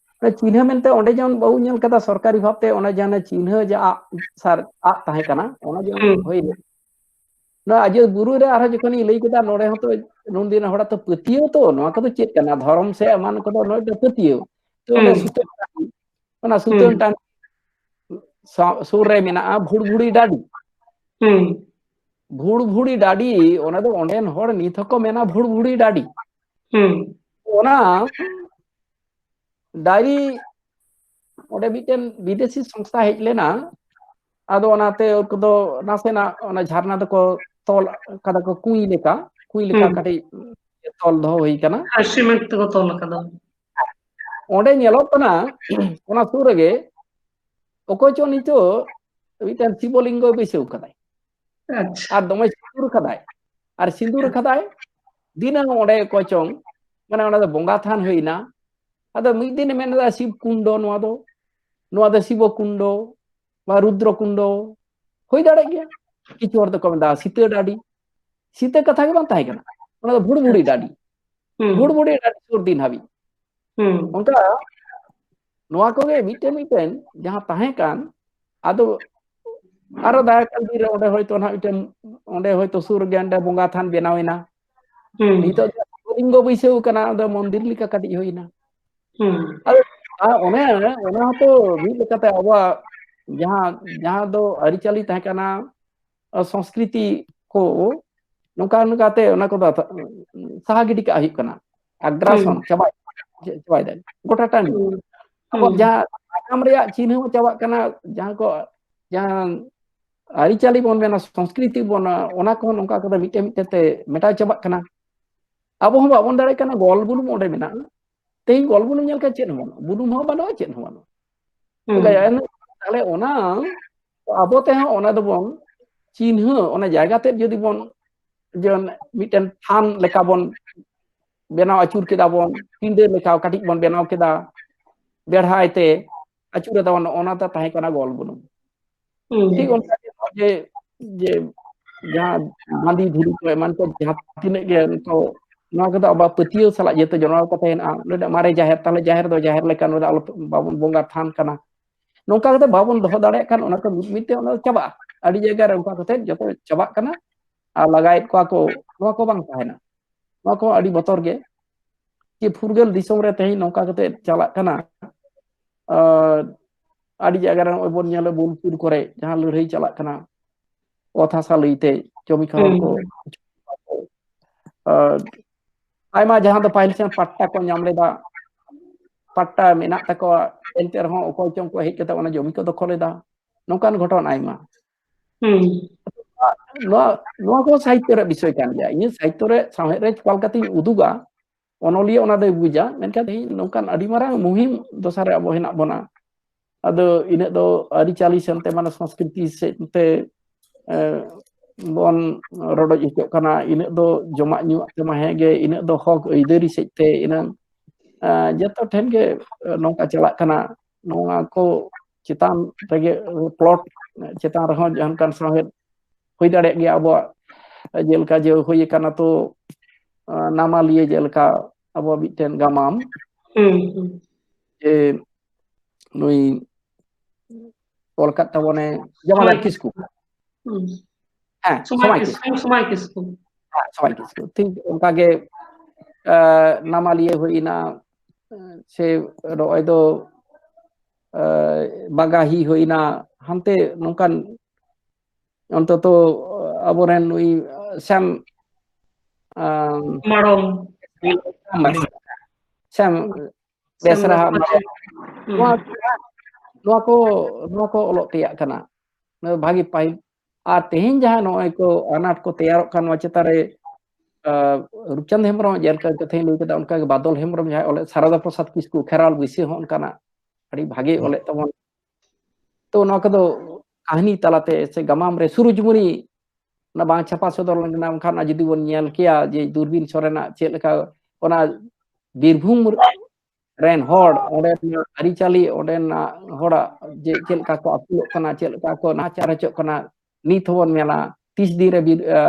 ᱪᱤᱱᱦᱟᱹ ᱢᱮᱱᱛᱮ ᱚᱸᱰᱮ ᱡᱮᱢᱚᱱ ᱵᱟᱵᱚ ᱧᱮᱞ ᱠᱟᱫᱟ ᱥᱚᱨᱠᱟᱨᱤ ᱵᱷᱟᱵᱽᱛᱮ, ᱚᱱᱟ ᱡᱟᱦᱟᱸ ᱪᱤᱱᱦᱟᱹ ᱡᱮ ᱟᱜ ᱥᱟᱨ, ᱟᱜ ᱛᱟᱦᱮᱸ ᱠᱟᱱᱟ, ᱚᱱᱟ ᱡᱮᱢᱚᱱ ᱦᱩᱸ᱾ ᱦᱩᱭ ᱞᱮᱱ, ᱱᱚᱣᱟ ᱟᱡᱚᱫᱤᱭᱟᱹ ᱵᱩᱨᱩ ᱨᱮ ᱟᱨᱦᱚᱸ ᱡᱚᱠᱷᱚᱱᱤᱧ ᱞᱟᱹᱭ ᱠᱮᱫᱟ, ᱱᱚᱰᱮ ᱦᱚᱸᱛᱚ ᱱᱩᱱ ᱫᱤᱱ ᱦᱚᱲᱟᱜ ᱛᱚ ᱯᱟᱹᱛᱭᱟᱹᱣ ᱛᱚ, ᱱᱚᱣᱟ ᱠᱚᱫᱚ ᱪᱮᱫ ᱠᱟᱱᱟ, ᱫᱷᱚᱨᱚᱢ ᱥᱮ ᱮᱢᱟᱱ ᱠᱚᱫᱚ ᱱᱚᱰᱮ ᱫᱚ ᱯᱟᱹᱛᱭᱟᱹᱣ᱾ ᱛᱚ ᱚᱱᱟ ᱦᱩᱸ᱾ ᱥᱩᱛᱟᱹᱢ ᱴᱟᱺᱰᱤ, ᱚᱱᱟ ᱥᱩᱛᱟᱹᱢ ᱦᱩᱸ᱾ ᱴᱟᱺᱰᱤ ᱥᱟ-, ᱥᱩᱨ ᱨᱮ ᱢᱮᱱᱟᱜᱼᱟ ᱵᱷᱩᱲᱵᱷᱩᱲᱤ ᱰᱟᱹᱰᱤ᱾ ᱦᱩᱸ᱾ ᱵᱷᱩᱲᱵᱷᱩᱲᱤ ᱰᱟᱹᱰᱤ, ᱚᱱᱟ ᱫᱚ ᱚᱸᱰᱮᱱ ᱦᱚᱲ ᱱᱤᱛ ᱦᱚᱸᱠᱚ ᱢᱮᱱᱟ ᱵᱷᱩᱲᱵᱷᱩᱲᱤ ᱰᱟᱹᱰᱤ᱾ ᱦᱩᱸ᱾ ᱚᱱᱟ ᱰᱟᱹᱰᱤ, ᱚᱸᱰᱮ ᱢᱤᱫᱴᱮᱱ ᱵᱤᱫᱮᱥᱤ ᱥᱚᱝᱥᱛᱷᱟ ᱦᱮᱡ ᱞᱮᱱᱟ, ᱟᱫᱚ ᱚᱱᱟᱛᱮ ᱩᱱᱠᱩ ᱫᱚ ᱱᱟᱥᱮᱱᱟᱜ ᱚᱱᱟ ᱡᱷᱟᱨᱱᱟ ᱫᱚᱠᱚ ᱛᱚᱞ ᱠᱟᱫᱟ ᱠᱚ ᱠᱩᱸᱭ ᱞᱮᱠᱟ, ᱠᱩᱸᱭ ᱞᱮᱠᱟ ᱦᱩᱸ᱾ ᱠᱟᱹᱴᱤᱡ ᱛᱚᱞ ᱫᱚᱦᱚ ᱦᱩᱭ ᱠᱟᱱᱟ᱾ ᱟᱨ ᱥᱤᱢᱮᱱᱴ ᱛᱮᱠᱚ ᱛᱚᱞ ᱟᱠᱟᱫᱟ᱾ ᱚᱸᱰᱮ ᱧᱮᱞᱚᱜ ᱠᱟᱱᱟ, ᱚᱱᱟ ᱥᱩᱨ ᱨᱮᱜᱮ ᱚᱠᱚᱭ ᱪᱚ ᱱᱤᱛᱚᱜ ᱢᱤᱫᱴᱮᱱ ᱥᱤᱵᱚᱞᱤᱝᱜᱚ ᱵᱟᱹᱭᱥᱟᱹᱣ ᱠᱟᱫᱟᱭ᱾ ᱟᱪᱪᱷᱟ᱾ ᱟᱨ ᱫᱚᱢᱮ ᱥᱤᱸᱫᱩᱨ ᱠᱟᱫᱟᱭ, ᱟᱨ ᱥᱤᱸᱫᱩᱨ ᱠᱟᱫᱟᱭ ᱫᱤᱱᱟᱹᱢ ᱚᱸᱰᱮ ᱚᱠᱚᱭ ᱪᱚᱝ, ᱢᱟᱱᱮ ᱚᱱᱟ ᱫᱚ ᱵᱚᱸᱜᱟ ᱛᱷᱟᱱ ᱦᱩᱭᱱᱟ᱾ ᱟᱫᱚ ᱢᱤᱫ ᱫᱤᱱ ᱢᱮᱱ ᱮᱫᱟ ᱥᱤᱵ ᱠᱩᱱᱰᱚ, ᱱᱚᱣᱟ ᱫᱚ, ᱱᱚᱣᱟ ᱫᱚ ᱥᱤᱵᱚ ᱠᱩᱱᱰᱚ ᱵᱟ ᱨᱩᱫᱨᱚ ᱠᱩᱱᱰᱚ ᱦᱩᱭ ᱫᱟᱲᱮᱭᱟᱜ ᱜᱮᱭᱟ᱾ ᱠᱤᱪᱷᱩ ᱦᱚᱲ ᱫᱚᱠᱚ ᱢᱮᱱᱫᱟ ᱥᱤᱛᱟᱹ ᱰᱟᱹᱰᱤ᱾ ᱥᱤᱛᱟᱹ ᱠᱟᱛᱷᱟ ᱜᱮ ᱵᱟᱝ ᱛᱟᱦᱮᱸ ᱠᱟᱱᱟ, ᱚᱱᱟ ᱫᱚ ᱵᱷᱩᱲᱵᱷᱩᱲᱤ ᱰᱟᱹᱰᱤ᱾ ᱦᱩᱸ᱾ ᱵᱷᱩᱲᱵᱷᱩᱲᱤ ᱰᱟᱹᱰᱤ ᱥᱩᱨ ᱫᱤᱱ ᱦᱟᱹᱵᱤᱡ᱾ ᱦᱩᱸ᱾ ᱚᱱᱠᱟ ᱱᱚᱣᱟ ᱠᱚᱜᱮ ᱢᱤᱫᱴᱮᱱ ᱢᱤᱫᱴᱮᱱ ᱡᱟᱦᱟᱸ ᱛᱟᱦᱮᱸ ᱠᱟᱱ, ᱟᱫᱚ ᱟᱨᱚ ᱫᱟᱭᱟ ᱠᱟᱱ ᱫᱤᱱ ᱨᱮ ᱚᱸᱰᱮ ᱦᱚᱭᱛᱳ ᱱᱟᱦᱟᱜ ᱢᱤᱫᱴᱮᱱ, ᱚᱸᱰᱮ ᱦᱚᱭᱛᱳ ᱥᱩᱨ ᱨᱮᱜᱮ ᱚᱸᱰᱮ ᱵᱚᱸᱜᱟ ᱛᱷᱟᱱ ᱵᱮᱱᱟᱣ ᱮᱱᱟ᱾ ᱦᱩᱸ᱾ ᱱᱤᱛᱚᱜ ᱫᱚ ᱞᱤᱝᱜᱚ ᱵᱟᱹᱭᱥᱟᱹᱣ ᱠᱟᱱᱟ, ᱚᱸᱰᱮ ᱢᱚᱱᱫᱤᱨ ᱞᱮᱠᱟ ᱠᱟᱹᱴᱤᱡ ᱦᱩᱭᱱᱟ᱾ ᱦᱩᱸ᱾ ᱟᱨ ᱚᱱᱮ, ᱚᱱᱟ ᱦᱚᱸᱛᱚ ᱢᱤᱫ ᱞᱮᱠᱟᱛᱮ ᱟᱵᱚᱣᱟᱜ ᱡᱟᱦᱟᱸ, ᱡᱟᱦᱟᱸ ᱫᱚ ᱟᱹᱨᱤᱪᱟᱹᱞᱤ ᱛᱟᱦᱮᱸ ᱠᱟᱱᱟ, ᱥᱚᱝᱥᱠᱨᱤᱛᱤ ᱠᱚ, ᱱᱚᱝᱠᱟ ᱱᱚᱝᱠᱟᱛᱮ ᱚᱱᱟ ᱠᱚᱫᱚ ᱥᱟᱦᱟ ᱜᱤᱰᱤ ᱠᱟᱜ ᱦᱩᱭᱩᱜ ᱠᱟᱱᱟ᱾ ᱟᱜᱽᱨᱟᱥᱚᱱ ᱦᱩᱸ᱾ ᱪᱟᱵᱟᱭ, ᱪᱟᱵᱟᱭ ᱫᱟᱭ ᱜᱚᱴᱟ ᱴᱟᱺᱰᱤ᱾ ᱦᱩᱸ᱾ ᱟᱵᱚ ᱦᱩᱸ᱾ ᱡᱟᱦᱟᱸ ᱱᱟᱜᱟᱢ ᱨᱮᱭᱟᱜ ᱪᱤᱱᱦᱟᱹ ᱦᱚᱸ ᱪᱟᱵᱟᱜ ᱠᱟᱱᱟ, ᱡᱟᱦᱟᱸ ᱠᱚ, ᱡᱟᱦᱟᱸ ᱟᱹᱨᱤᱪᱟᱹᱞᱤ ᱵᱚᱱ ᱢᱮᱱᱟ, ᱥᱚᱝᱥᱠᱨᱤᱛᱤ ᱵᱚᱱ, ᱚᱱᱟ ᱠᱚᱦᱚᱸ ᱱᱚᱝᱠᱟ ᱠᱟᱛᱮ ᱢᱤᱫᱴᱮᱱ ᱢᱤᱫᱴᱮᱱ ᱛᱮ ᱢᱮᱴᱟᱣ ᱪᱟᱵᱟᱜ ᱠᱟᱱᱟ᱾ ᱟᱵᱚ ᱦᱚᱸ ᱵᱟᱵᱚᱱ ᱫᱟᱲᱮᱭᱟᱜ ᱠᱟᱱᱟ, ᱜᱚᱞ ᱵᱩᱱᱩᱢ ᱚᱸᱰᱮ ᱢᱮᱱᱟᱜᱼᱟ᱾ ᱛᱮᱦᱮᱧ ᱜᱚᱞ ᱵᱩᱱᱩᱢ ᱧᱮᱞ ᱠᱟᱛᱮ ᱪᱮᱫ ᱦᱚᱸ ᱵᱟᱹᱱᱩᱜᱼᱟ, ᱵᱩᱱᱩᱢ ᱦᱚᱸ ᱵᱟᱹᱱᱩᱜᱼᱟ, ᱪᱮᱫ ᱦᱚᱸ ᱵᱟᱹᱱᱩᱜᱼᱟ᱾ ᱦᱩᱸ᱾ ᱛᱟᱦᱞᱮ ᱮᱱ-, ᱛᱟᱦᱞᱮ ᱚᱱᱟ ᱟᱵᱚ ᱛᱮᱦᱚᱸ ᱚᱱᱟ ᱫᱚᱵᱚᱱ ᱪᱤᱱᱦᱟᱹ, ᱚᱱᱟ ᱡᱟᱭᱜᱟ ᱛᱮᱫ ᱡᱩᱫᱤ ᱵᱚᱱ, ᱡᱮ ᱢᱤᱫᱴᱮᱱ ᱛᱷᱟᱱ ᱞᱮᱠᱟ ᱵᱚᱱ ᱵᱮᱱᱟᱣ ᱟᱹᱪᱩᱨ ᱠᱮᱫᱟ ᱵᱚᱱ, ᱯᱤᱸᱰᱟᱹ ᱞᱮᱠᱟ ᱠᱟᱹᱴᱤᱡ ᱵᱚᱱ ᱵᱮᱱᱟᱣ ᱠᱮᱫᱟ, ᱵᱮᱲᱦᱟᱭ ᱛᱮ ᱟᱹᱪᱩᱨ ᱮᱫᱟ ᱵᱚᱱ, ᱚᱱᱟ ᱫᱚ ᱛᱟᱦᱮᱸ ᱠᱟᱱᱟ ᱜᱚᱞ ᱵᱩᱱᱩᱢ᱾ ᱦᱩᱸ᱾ ᱴᱷᱤᱠ ᱚᱱᱠᱟ ᱜᱮ ᱱᱚᱜᱼᱚᱭ ᱡᱮ, ᱡᱮ ᱡᱟᱦᱟᱸ ᱢᱟᱹᱫᱤ ᱫᱷᱤᱨᱤ ᱠᱚ ᱮᱢᱟᱱ ᱠᱚ ᱡᱟᱦᱟᱸ ᱛᱤᱱᱟᱹᱜ ᱜᱮ ᱱᱤᱛᱚᱜ ᱱᱚᱣᱟ ᱠᱚᱫᱚ ᱟᱵᱚᱣᱟᱜ ᱯᱟᱹᱛᱭᱟᱹᱣ ᱥᱟᱞᱟᱜ ᱡᱮᱦᱮᱛᱩ ᱡᱚᱲᱟᱣ ᱠᱟᱛᱮ ᱦᱮᱱᱟᱜᱼᱟ, ᱱᱚᱰᱮ ᱢᱟᱨᱮ ᱡᱟᱦᱮᱨ, ᱛᱟᱦᱞᱮ ᱡᱟᱦᱮᱨ ᱫᱚ ᱡᱟᱦᱮᱨ ᱞᱮᱠᱟ, ᱱᱚᱰᱮ ᱟᱞᱚ ᱵᱟᱵᱚᱱ ᱵᱚᱸᱜᱟ ᱛᱷᱟᱱ ᱠᱟᱱᱟ᱾ ᱱᱚᱝᱠᱟ ᱠᱟᱛᱮ ᱵᱟᱵᱚᱱ ᱫᱚᱦᱚ ᱫᱟᱲᱮᱭᱟᱜ ᱠᱷᱟᱱ ᱚᱱᱟ ᱠᱚ ᱢᱤᱫ ᱢᱤᱫ ᱛᱮ ᱚᱱᱟ ᱫᱚ ᱪᱟᱵᱟᱜᱼᱟ, ᱟᱹᱰᱤ ᱡᱟᱭᱜᱟ ᱨᱮ ᱚᱱᱠᱟ ᱠᱟᱛᱮ ᱡᱚᱛᱚ ᱪᱟᱵᱟᱜ ᱠᱟᱱᱟ᱾ ᱟᱨ ᱞᱟᱜᱟᱭᱮᱫ ᱠᱚᱣᱟ ᱠᱚ, ᱱᱚᱣᱟ ᱠᱚ ᱵᱟᱝ ᱛᱟᱦᱮᱱᱟ᱾ ᱱᱚᱣᱟ ᱠᱚ ᱟᱹᱰᱤ ᱵᱚᱛᱚᱨ ᱜᱮ, ᱡᱮ ᱯᱷᱩᱨᱜᱟᱹᱞ ᱫᱤᱥᱚᱢ ᱨᱮ ᱛᱮᱦᱮᱧ ᱱᱚᱝᱠᱟ ᱠᱟᱛᱮ ᱪᱟᱞᱟᱜ ᱠᱟᱱᱟ᱾ ᱟᱨ ᱟᱹᱰᱤ ᱡᱟᱭᱜᱟ ᱨᱮ ᱱᱚᱜᱼᱚᱭ ᱵᱚᱱ ᱧᱮᱞᱟ, ᱵᱳᱞᱯᱩᱨ ᱠᱚᱨᱮ ᱡᱟᱦᱟᱸ ᱞᱟᱹᱲᱦᱟᱹᱭ ᱪᱟᱞᱟᱜ ᱠᱟᱱᱟ, ᱚᱛ ᱦᱟᱥᱟ ᱞᱟᱹᱭᱛᱮ ᱡᱚᱢᱤ ᱠᱷᱟᱣᱟᱱ ᱠᱚ, ᱦᱩᱸ᱾ ᱟᱨ ᱟᱭᱢᱟ ᱡᱟᱦᱟᱸ ᱫᱚ ᱯᱟᱹᱦᱤᱞ ᱥᱮᱱ ᱯᱟᱴᱴᱟ ᱠᱚ ᱧᱟᱢ ᱞᱮᱫᱟ, ᱯᱟᱴᱴᱟ ᱢᱮᱱᱟᱜ ᱛᱟᱠᱚᱣᱟ, ᱮᱱᱛᱮ ᱨᱮᱦᱚᱸ ᱚᱠᱚᱭ ᱪᱚᱝ ᱠᱚ ᱦᱮᱡ ᱠᱟᱛᱮ ᱚᱱᱟ ᱡᱚᱢᱤ ᱠᱚ ᱫᱚᱠᱷᱚᱞ ᱮᱫᱟ, ᱱᱚᱝᱠᱟᱱ ᱜᱷᱚᱴᱚᱱ ᱟᱭᱢᱟ᱾ ᱦᱩᱸ᱾ ᱱᱚᱣᱟ, ᱱᱚᱣᱟ ᱠᱚ ᱥᱟᱦᱤᱛᱛᱚ ᱨᱮᱭᱟᱜ ᱵᱤᱥᱚᱭ ᱠᱟᱱ ᱜᱮᱭᱟ᱾ ᱤᱧ ᱥᱟᱦᱤᱛᱛᱚ ᱨᱮ, ᱥᱟᱶᱦᱮᱫ ᱨᱮ ᱚᱠᱟ ᱞᱮᱠᱟᱛᱤᱧ ᱩᱫᱩᱜᱟ, ᱚᱱᱚᱞᱤᱭᱟᱹ ᱚᱱᱟ ᱫᱚᱭ ᱵᱩᱡᱟ, ᱢᱮᱱᱠᱷᱟᱱ ᱛᱮᱦᱮᱧ ᱱᱚᱝᱠᱟᱱ ᱟᱹᱰᱤ ᱢᱟᱨᱟᱝ ᱢᱩᱦᱤᱢ ᱫᱚᱥᱟ ᱨᱮ ᱟᱵᱚ ᱦᱮᱱᱟᱜ ᱵᱚᱱᱟ᱾ ᱟᱫᱚ ᱤᱱᱟᱹᱜ ᱫᱚ ᱟᱹᱨᱤᱪᱟᱹᱞᱤ ᱥᱮᱱᱛᱮ, ᱢᱟᱱᱮ ᱥᱚᱝᱥᱠᱨᱤᱛᱤ ᱥᱮᱫ ᱛᱮ, ᱮ, ᱵᱚᱱ ᱨᱚᱰᱚᱡ ᱦᱚᱪᱚᱜ ᱠᱟᱱᱟ, ᱤᱱᱟᱹᱜ ᱫᱚ ᱡᱚᱢᱟᱜ ᱧᱩᱣᱟᱜ ᱛᱮᱢᱟ ᱦᱮᱸ ᱜᱮ, ᱤᱱᱟᱹᱜ ᱫᱚ ᱦᱚᱠ ᱟᱹᱭᱫᱟᱹᱨᱤ ᱥᱮᱫ ᱛᱮ ᱤᱱᱟᱹᱝ, ᱮ, ᱡᱚᱛᱚ ᱴᱷᱮᱱ ᱜᱮ, ᱮ, ᱱᱚᱝᱠᱟ ᱪᱟᱞᱟᱜ ᱠᱟᱱᱟ᱾ ᱱᱚᱣᱟ ᱠᱚ ᱪᱮᱛᱟᱱ ᱨᱮᱜᱮ, ᱯᱞᱚᱴ ᱪᱮᱛᱟᱱ ᱨᱮᱦᱚᱸ ᱡᱟᱦᱟᱸ ᱚᱱᱠᱟᱱ ᱥᱟᱶᱦᱮᱫ ᱦᱩᱭ ᱫᱟᱲᱮᱭᱟᱜ ᱜᱮᱭᱟ ᱟᱵᱚᱣᱟᱜ, ᱡᱮᱞᱮᱠᱟ ᱡᱮ ᱦᱩᱭ ᱟᱠᱟᱱᱟ ᱛᱚ, ᱮ, ᱱᱟᱢᱟᱞᱤᱭᱟᱹ ᱡᱮᱞᱮᱠᱟ ᱟᱵᱚᱣᱟᱜ ᱢᱤᱫᱴᱮᱱ ᱜᱟᱢᱟᱢ, ᱦᱩᱸ, ᱦᱩᱸ, ᱡᱮ ᱱᱩᱭ ᱚᱞ ᱠᱟᱫ ᱛᱟᱵᱚᱱᱮ ᱡᱟᱢᱟᱞᱟᱞ ᱥᱚᱢᱟᱭ ᱠᱤᱥᱠᱩ᱾ ᱦᱩᱸ᱾ ᱦᱮᱸ, ᱥᱚᱢᱟᱭ ᱥᱚᱢᱟᱭ ᱠᱤᱥᱠᱩ, ᱠᱤᱥᱠᱩ᱾ ᱥᱚᱢᱟᱭ ᱠᱤᱥᱠᱩ᱾ ᱦᱮᱸ, ᱥᱚᱢᱟᱭ ᱠᱤᱥᱠᱩ᱾ ᱴᱷᱤᱠ ᱚᱱᱠᱟ ᱜᱮ, ᱮ, ᱱᱟᱢᱟᱞᱤᱭᱟᱹ ᱦᱩᱭᱱᱟ, ᱥᱮ ᱱᱚᱜᱼᱚᱭ ᱫᱚ, ᱮ, ᱵᱟᱜᱟᱦᱤ ᱦᱩᱭᱱᱟ, ᱦᱟᱱᱛᱮ ᱱᱚᱝᱠᱟᱱ ᱚᱱᱛᱚᱛᱚ ᱟᱵᱚᱨᱮᱱ ᱱᱩᱭ ᱥᱮᱢ, ᱟᱢ, ᱢᱟᱲᱚᱢ᱾ ᱥᱮᱢ ᱥᱮᱢ ᱵᱮᱥᱨᱟ ᱵᱮᱥᱨᱟ᱾ ᱢᱟᱲᱚᱢ᱾ ᱦᱩᱸ᱾ ᱱᱚᱣᱟ, ᱱᱚᱣᱟ ᱠᱚ, ᱱᱚᱣᱟ ᱠᱚ ᱚᱞᱚᱜ ᱛᱮᱭᱟᱜ ᱠᱟᱱᱟ᱾ ᱱᱚᱣᱟ ᱵᱷᱟᱜᱤ ᱯᱟᱹᱦᱤᱞ᱾ ᱟᱨ ᱛᱮᱦᱮᱧ ᱡᱟᱦᱟᱸ ᱱᱚᱜᱼᱚᱭ ᱠᱚ ᱟᱱᱟᱴ ᱠᱚ ᱛᱮᱭᱟᱨᱚᱜ ᱠᱟᱱ, ᱱᱚᱣᱟ ᱪᱮᱛᱟᱱ ᱨᱮ, ᱟ, ᱨᱩᱯᱪᱟᱸᱫᱽ ᱦᱮᱢᱵᱨᱚᱢ ᱡᱮᱞᱮᱠᱟ ᱠᱟᱛᱷᱟᱧ ᱞᱟᱹᱭ ᱠᱮᱫᱟ, ᱚᱱᱠᱟᱜᱮ ᱵᱟᱫᱚᱞ ᱦᱮᱢᱵᱨᱚᱢ ᱡᱟᱦᱟᱸᱭ ᱚᱞᱮᱫ, ᱥᱟᱨᱚᱫᱟ ᱯᱨᱚᱥᱟᱫᱽ ᱠᱤᱥᱠᱩ ᱠᱷᱮᱨᱣᱟᱞ ᱵᱟᱹᱭᱥᱤ ᱦᱚᱸ ᱚᱱᱠᱟᱱᱟᱜ ᱟᱹᱰᱤ ᱵᱷᱟᱜᱮ ᱚᱞᱮᱫ ᱛᱟᱵᱚᱱ᱾ ᱛᱚ ᱱᱚᱣᱟ ᱠᱚᱫᱚ ᱠᱟᱹᱦᱱᱤ ᱛᱟᱞᱟᱛᱮ ᱥᱮ ᱜᱟᱢᱟᱢ ᱨᱮ ᱥᱩᱨᱩᱡᱽᱢᱩᱱᱤ ᱚᱱᱟ ᱵᱟᱝ ᱪᱷᱟᱯᱟ ᱥᱚᱫᱚᱨ ᱞᱮᱱᱟ, ᱵᱟᱝᱠᱷᱟᱱ ᱚᱱᱟ ᱡᱩᱫᱤ ᱵᱚᱱ ᱧᱮᱞ ᱠᱮᱭᱟ ᱡᱮ ᱫᱩᱨᱵᱤᱱ ᱥᱚᱨᱮᱱᱟᱜ ᱪᱮᱫ ᱞᱮᱠᱟ ᱚᱱᱟ ᱵᱤᱨᱵᱷᱩᱢ ᱨᱮᱱ ᱦᱚᱲ, ᱚᱸᱰᱮᱱᱟᱜ ᱟᱹᱨᱤᱪᱟᱹᱞᱤ, ᱚᱸᱰᱮᱱᱟᱜ ᱦᱚᱲᱟᱜ ᱡᱮ ᱪᱮᱫ ᱞᱮᱠᱟ ᱠᱚ ᱟᱹᱥᱩᱞᱚᱜ ᱠᱟᱱᱟ, ᱪᱮᱫ ᱞᱮᱠᱟ ᱠᱚ ᱱᱟᱦᱟᱪᱟᱨ ᱦᱚᱪᱚᱜ ᱠᱟᱱᱟ, ᱱᱤᱛ ᱦᱚᱸᱵᱚᱱ ᱧᱮᱞᱟ ᱛᱤᱥ ᱫᱤᱱ ᱨᱮ ᱵᱤᱨ-, ᱟ,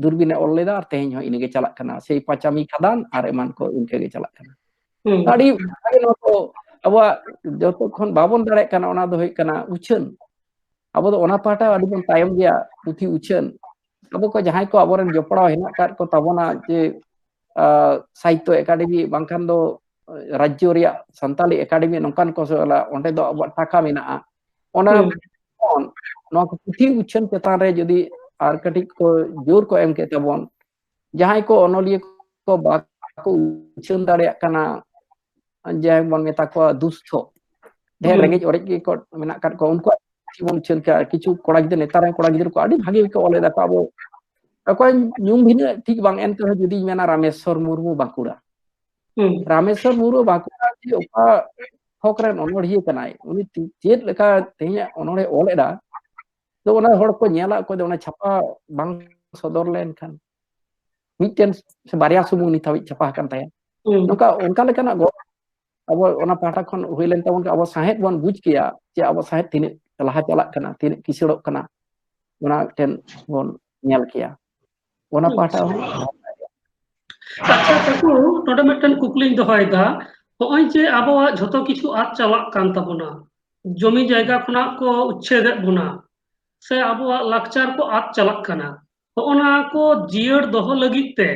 ᱫᱩᱨᱵᱤᱱᱮ ᱚᱞ ᱞᱮᱫᱟ ᱟᱨ ᱛᱮᱦᱮᱧ ᱦᱚᱸ ᱤᱱᱟᱹᱜᱮ ᱪᱟᱞᱟᱜ ᱠᱟᱱᱟ᱾ ᱥᱮᱭ ᱯᱟᱸᱪᱟᱢᱤ ᱠᱷᱟᱫᱟᱱ ᱟᱨ ᱮᱢᱟᱱ ᱠᱚ ᱤᱱᱠᱟᱹ ᱜᱮ ᱪᱟᱞᱟᱜ ᱠᱟᱱᱟ᱾ ᱦᱩᱸ᱾ ᱟᱹᱰᱤ ᱵᱷᱟᱜᱮ ᱱᱚᱣᱟ ᱠᱚ ᱟᱵᱚᱣᱟᱜ ᱡᱚᱛᱚ ᱠᱷᱚᱱ ᱵᱟᱵᱚᱱ ᱫᱟᱲᱮᱭᱟᱜ ᱠᱟᱱᱟ, ᱚᱱᱟ ᱫᱚ ᱦᱩᱭᱩᱜ ᱠᱟᱱᱟ ᱩᱪᱷᱟᱹᱱ᱾ ᱟᱵᱚ ᱫᱚ ᱚᱱᱟ ᱯᱟᱦᱴᱟ ᱟᱹᱰᱤ ᱵᱚᱱ ᱛᱟᱭᱚᱢ ᱜᱮᱭᱟ, ᱯᱩᱛᱷᱤ ᱩᱪᱷᱟᱹᱱ᱾ ᱟᱵᱚ ᱠᱚ ᱡᱟᱦᱟᱸᱭ ᱠᱚ ᱟᱵᱚᱨᱮᱱ ᱡᱚᱯᱲᱟᱣ ᱦᱮᱱᱟᱜ ᱟᱠᱟᱫ ᱠᱚ ᱛᱟᱵᱚᱱᱟ, ᱡᱮ, ᱟ, ᱥᱟᱦᱤᱛᱛᱚ ᱮᱠᱟᱰᱮᱢᱤ ᱵᱟᱝᱠᱷᱟᱱ ᱫᱚ ᱨᱟᱡᱽᱡᱚ ᱨᱮᱭᱟᱜ ᱥᱟᱱᱛᱟᱞᱤ ᱮᱠᱟᱰᱮᱢᱤ, ᱱᱚᱝᱠᱟᱱ ᱠᱚ ᱥᱟᱞᱟᱜ ᱚᱸᱰᱮ ᱫᱚ ᱟᱵᱚᱣᱟᱜ ᱴᱟᱠᱟ ᱢᱮᱱᱟᱜᱼᱟ᱾ ᱚᱱᱟ ᱦᱩᱸ᱾ ᱠᱷᱚᱱ ᱱᱚᱣᱟ ᱠᱚ ᱯᱩᱛᱷᱤ ᱩᱪᱷᱟᱹᱱ ᱪᱮᱛᱟᱱ ᱨᱮ ᱡᱩᱫᱤ ᱟᱨ ᱠᱟᱹᱴᱤᱡ ᱠᱚ ᱡᱳᱨ ᱠᱚ ᱮᱢ ᱠᱮ ᱛᱟᱵᱚᱱ, ᱡᱟᱦᱟᱸᱭ ᱠᱚ ᱚᱱᱚᱞᱤᱭᱟᱹ ᱠᱚ ᱵᱟᱠᱚ ᱩᱪᱷᱟᱹᱱ ᱫᱟᱲᱮᱭᱟᱜ ᱠᱟᱱᱟ, ᱡᱟᱦᱟᱸᱭ ᱵᱚᱱ ᱢᱮᱛᱟ ᱠᱚᱣᱟ ᱫᱩᱥᱛᱷᱚ, ᱰᱷᱮᱨ ᱦᱩᱸ᱾ ᱨᱮᱸᱜᱮᱡ ᱚᱨᱮᱡ ᱜᱮᱠᱚ ᱢᱮᱱᱟᱜ ᱟᱠᱟᱫ ᱠᱚᱣᱟ, ᱩᱱᱠᱩᱣᱟᱜ ᱯᱩᱛᱷᱤ ᱵᱚᱱ ᱩᱪᱷᱟᱹᱱ ᱠᱮᱭᱟ᱾ ᱠᱤᱪᱷᱩ ᱠᱚᱲᱟ ᱜᱤᱫᱽᱨᱟᱹ, ᱱᱮᱛᱟᱨ ᱨᱮᱱ ᱠᱚᱲᱟ ᱜᱤᱫᱽᱨᱟᱹ ᱠᱚ ᱟᱹᱰᱤ ᱵᱷᱟᱜᱮ ᱜᱮᱠᱚ ᱚᱞ ᱮᱫᱟ ᱠᱚ᱾ ᱟᱵᱚ ᱚᱠᱚᱭ ᱧᱩᱢ ᱵᱷᱤᱱᱟᱹ ᱴᱷᱤᱠ ᱵᱟᱝ, ᱮᱱᱛᱮ ᱨᱮᱦᱚᱸ ᱡᱩᱫᱤᱧ ᱢᱮᱱᱟ ᱨᱟᱢᱮᱥᱣᱚᱨ ᱢᱩᱨᱢᱩ ᱵᱟᱸᱠᱩᱲᱟ, ᱦᱩᱸ᱾ ᱨᱟᱢᱮᱥᱣᱚᱨ ᱢᱩᱨᱢᱩ ᱵᱟᱸᱠᱩᱲᱟ ᱡᱮ ᱚᱠᱟ ᱛᱷᱚᱠ ᱨᱮᱱ ᱚᱱᱚᱬᱦᱤᱭᱟᱹ ᱠᱟᱱᱟᱭ, ᱩᱱᱤ ᱪᱮᱫ ᱞᱮᱠᱟ ᱛᱮᱦᱮᱧᱟᱜ ᱚᱱᱚᱬᱦᱮ ᱚᱞ ᱮᱫᱟ, ᱛᱚ ᱚᱱᱟ ᱦᱚᱲ ᱠᱚ ᱧᱮᱞᱟ, ᱚᱠᱚᱭ ᱫᱚ ᱚᱱᱟ ᱪᱷᱟᱯᱟ ᱵᱟᱝ ᱥᱚᱫᱚᱨ ᱞᱮᱱᱠᱷᱟᱱ, ᱢᱤᱫᱴᱮᱱ ᱥᱮ ᱵᱟᱨᱭᱟ ᱥᱩᱢᱩᱝ ᱱᱤᱛ ᱦᱟᱹᱵᱤᱡ ᱪᱷᱟᱯᱟ ᱟᱠᱟᱱ ᱛᱟᱭᱟ᱾ ᱱᱚᱝᱠᱟ, ᱚᱱᱠᱟ ᱞᱮᱠᱟᱱᱟᱜ ᱜᱚ-, ᱟᱵᱚ ᱚᱱᱟ ᱯᱟᱦᱴᱟ ᱠᱷᱚᱱ ᱦᱩᱭ ᱞᱮᱱ ᱛᱟᱵᱚᱱ ᱠᱷᱟᱱ, ᱟᱵᱚ ᱥᱟᱶᱦᱮᱫ ᱵᱚᱱ ᱵᱩᱡᱽ ᱠᱮᱭᱟ ᱡᱮ ᱟᱵᱚ ᱥᱟᱶᱦᱮᱫ ᱛᱤᱱᱟᱹᱜ ᱞᱟᱦᱟ ᱪᱟᱞᱟᱜ ᱠᱟᱱᱟ, ᱛᱤᱱᱟᱹᱜ ᱠᱤᱥᱟᱹᱲᱚᱜ ᱠᱟᱱᱟ, ᱚᱱᱟ ᱢᱤᱫᱴᱮᱱ ᱵᱚᱱ ᱧᱮᱞ ᱠᱮᱭᱟ᱾ ᱚᱱᱟ ᱯᱟᱦᱴᱟ ᱦᱚᱸ᱾ ᱟᱪᱪᱷᱟ ᱠᱟᱠᱩ, ᱱᱚᱰᱮ ᱢᱤᱫᱴᱮᱱ ᱠᱩᱠᱞᱤᱧ ᱫᱚᱦᱚᱭᱮᱫᱟ᱾ ᱱᱚᱜᱼᱚᱭ ᱡᱮ ᱟᱵᱚᱣᱟᱜ ᱡᱷᱚᱛᱚ ᱠᱤᱪᱷᱩ ᱟᱫ ᱪᱟᱞᱟᱜ ᱠᱟᱱ ᱛᱟᱵᱚᱱᱟ, ᱡᱚᱢᱤ ᱡᱟᱭᱜᱟ ᱠᱷᱚᱱᱟᱜ ᱠᱚ ᱩᱪᱪᱷᱮᱫᱮᱫ ᱵᱚᱱᱟ, ᱥᱮ ᱟᱵᱚᱣᱟᱜ ᱞᱟᱠᱪᱟᱨ ᱠᱚ ᱟᱫ ᱪᱟᱞᱟᱜ ᱠᱟᱱᱟ, ᱦᱚᱸᱜᱼᱚ ᱱᱟ ᱠᱚ ᱡᱤᱭᱟᱹᱲ ᱫᱚᱦᱚ ᱞᱟᱹᱜᱤᱫ ᱛᱮ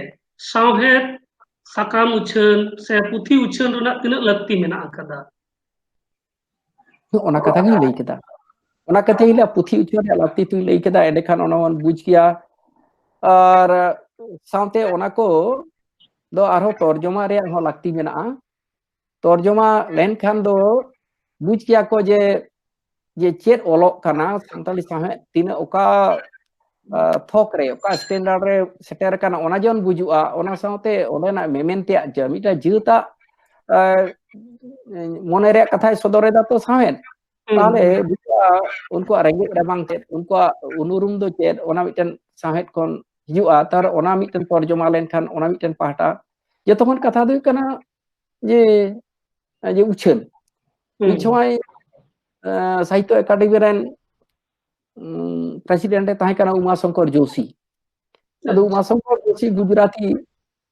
ᱥᱟᱶᱦᱮᱫ, ᱥᱟᱠᱟᱢ ᱩᱪᱷᱟᱹᱱ ᱥᱮ ᱯᱩᱛᱷᱤ ᱩᱪᱷᱟᱹᱱ ᱨᱮᱱᱟᱜ ᱛᱤᱱᱟᱹᱜ ᱞᱟᱹᱠᱛᱤ ᱢᱮᱱᱟᱜ ᱟᱠᱟᱫᱟ? ᱚᱱᱟ ᱠᱟᱛᱷᱟ ᱜᱤᱧ ᱞᱟᱹᱭ ᱠᱮᱫᱟ᱾ ᱚᱱᱟ ᱠᱟᱛᱷᱟ ᱜᱮ ᱯᱩᱛᱷᱤ ᱩᱪᱷᱟᱹᱱ ᱨᱮᱭᱟᱜ ᱞᱟᱹᱠᱛᱤ ᱛᱩᱧ ᱞᱟᱹᱭ ᱠᱮᱫᱟ, ᱮᱸᱰᱮᱠᱷᱟᱱ ᱚᱱᱟ ᱵᱚᱱ ᱵᱩᱡᱽ ᱠᱮᱭᱟ᱾ ᱟᱨ ᱥᱟᱶᱛᱮ ᱚᱱᱟ ᱠᱚ ᱫᱚ ᱟᱨᱦᱚᱸ ᱛᱚᱨᱡᱚᱢᱟ ᱨᱮᱭᱟᱜ ᱦᱚᱸ ᱞᱟᱹᱠᱛᱤ ᱢᱮᱱᱟᱜᱼᱟ᱾ ᱛᱚᱨᱡᱚᱢᱟ ᱞᱮᱱᱠᱷᱟᱱ ᱫᱚ ᱵᱩᱡᱽ ᱠᱮᱭᱟ ᱠᱚ ᱡᱮ, ᱡᱮ ᱪᱮᱫ ᱚᱞᱚᱜ ᱠᱟᱱᱟ, ᱥᱟᱱᱛᱟᱲᱤ ᱥᱟᱶᱦᱮᱫ ᱛᱤᱱᱟᱹᱜ ᱚᱠᱟ, ᱟ, ᱛᱷᱚᱠ ᱨᱮ, ᱚᱠᱟ ᱥᱴᱮᱱᱰᱟᱨᱰ ᱨᱮ ᱥᱮᱴᱮᱨ ᱟᱠᱟᱱᱟ, ᱚᱱᱟ ᱡᱮᱢᱚᱱ ᱵᱩᱡᱩᱜᱼᱟ᱾ ᱚᱱᱟ ᱥᱟᱶᱛᱮ ᱚᱸᱰᱮᱱᱟᱜ ᱢᱮᱢᱮᱱ ᱛᱮᱭᱟᱜ ᱡᱮ ᱢᱤᱫᱴᱟᱝ ᱡᱟᱹᱛᱟᱜ, ᱟ, ᱢᱚᱱᱮ ᱨᱮᱭᱟᱜ ᱠᱟᱛᱷᱟᱭ ᱥᱚᱫᱚᱨ ᱮᱫᱟ ᱛᱚ ᱥᱟᱶᱦᱮᱫ, ᱛᱟᱦᱚᱞᱮ ᱵᱩᱡᱷᱟᱹᱜᱼᱟ ᱩᱱᱠᱩᱣᱟᱜ ᱨᱮᱸᱜᱮᱡ ᱨᱟᱵᱟᱝ ᱪᱮᱫ, ᱩᱱᱠᱩᱣᱟᱜ ᱩᱱᱩᱨᱩᱢ ᱫᱚ ᱪᱮᱫ, ᱚᱱᱟ ᱢᱤᱫᱴᱮᱱ ᱥᱟᱶᱦᱮᱫ ᱠᱷᱚᱱ ᱦᱤᱡᱩᱜᱼᱟ᱾ ᱛᱟᱨ ᱚᱱᱟ ᱢᱤᱫᱴᱮᱱ ᱛᱚᱨᱡᱚᱢᱟ ᱞᱮᱱᱠᱷᱟᱱ ᱚᱱᱟ ᱢᱤᱫᱴᱮᱱ ᱯᱟᱦᱴᱟ᱾ ᱡᱚᱛᱚ ᱠᱷᱚᱱ ᱠᱟᱛᱷᱟ ᱫᱚ ᱦᱩᱭᱩᱜ ᱠᱟᱱᱟ ᱡᱮ, ᱡᱮ ᱩᱪᱷᱟᱹᱱ, ᱢᱤᱫ ᱥᱚᱢᱚᱭ, ᱟᱸ, ᱥᱟᱦᱤᱛᱛᱚ ᱮᱠᱟᱰᱮᱢᱤ ᱨᱮᱱ, ᱩᱸ, ᱯᱨᱮᱥᱤᱰᱮᱱᱴ ᱮ ᱛᱟᱦᱮᱸ ᱠᱟᱱᱟ ᱩᱢᱟ ᱥᱚᱝᱠᱚᱨ ᱡᱳᱥᱤ᱾ ᱟᱫᱚ ᱩᱢᱟ ᱥᱚᱝᱠᱚᱨ ᱡᱳᱥᱤ ᱜᱩᱡᱽᱨᱟᱴᱤ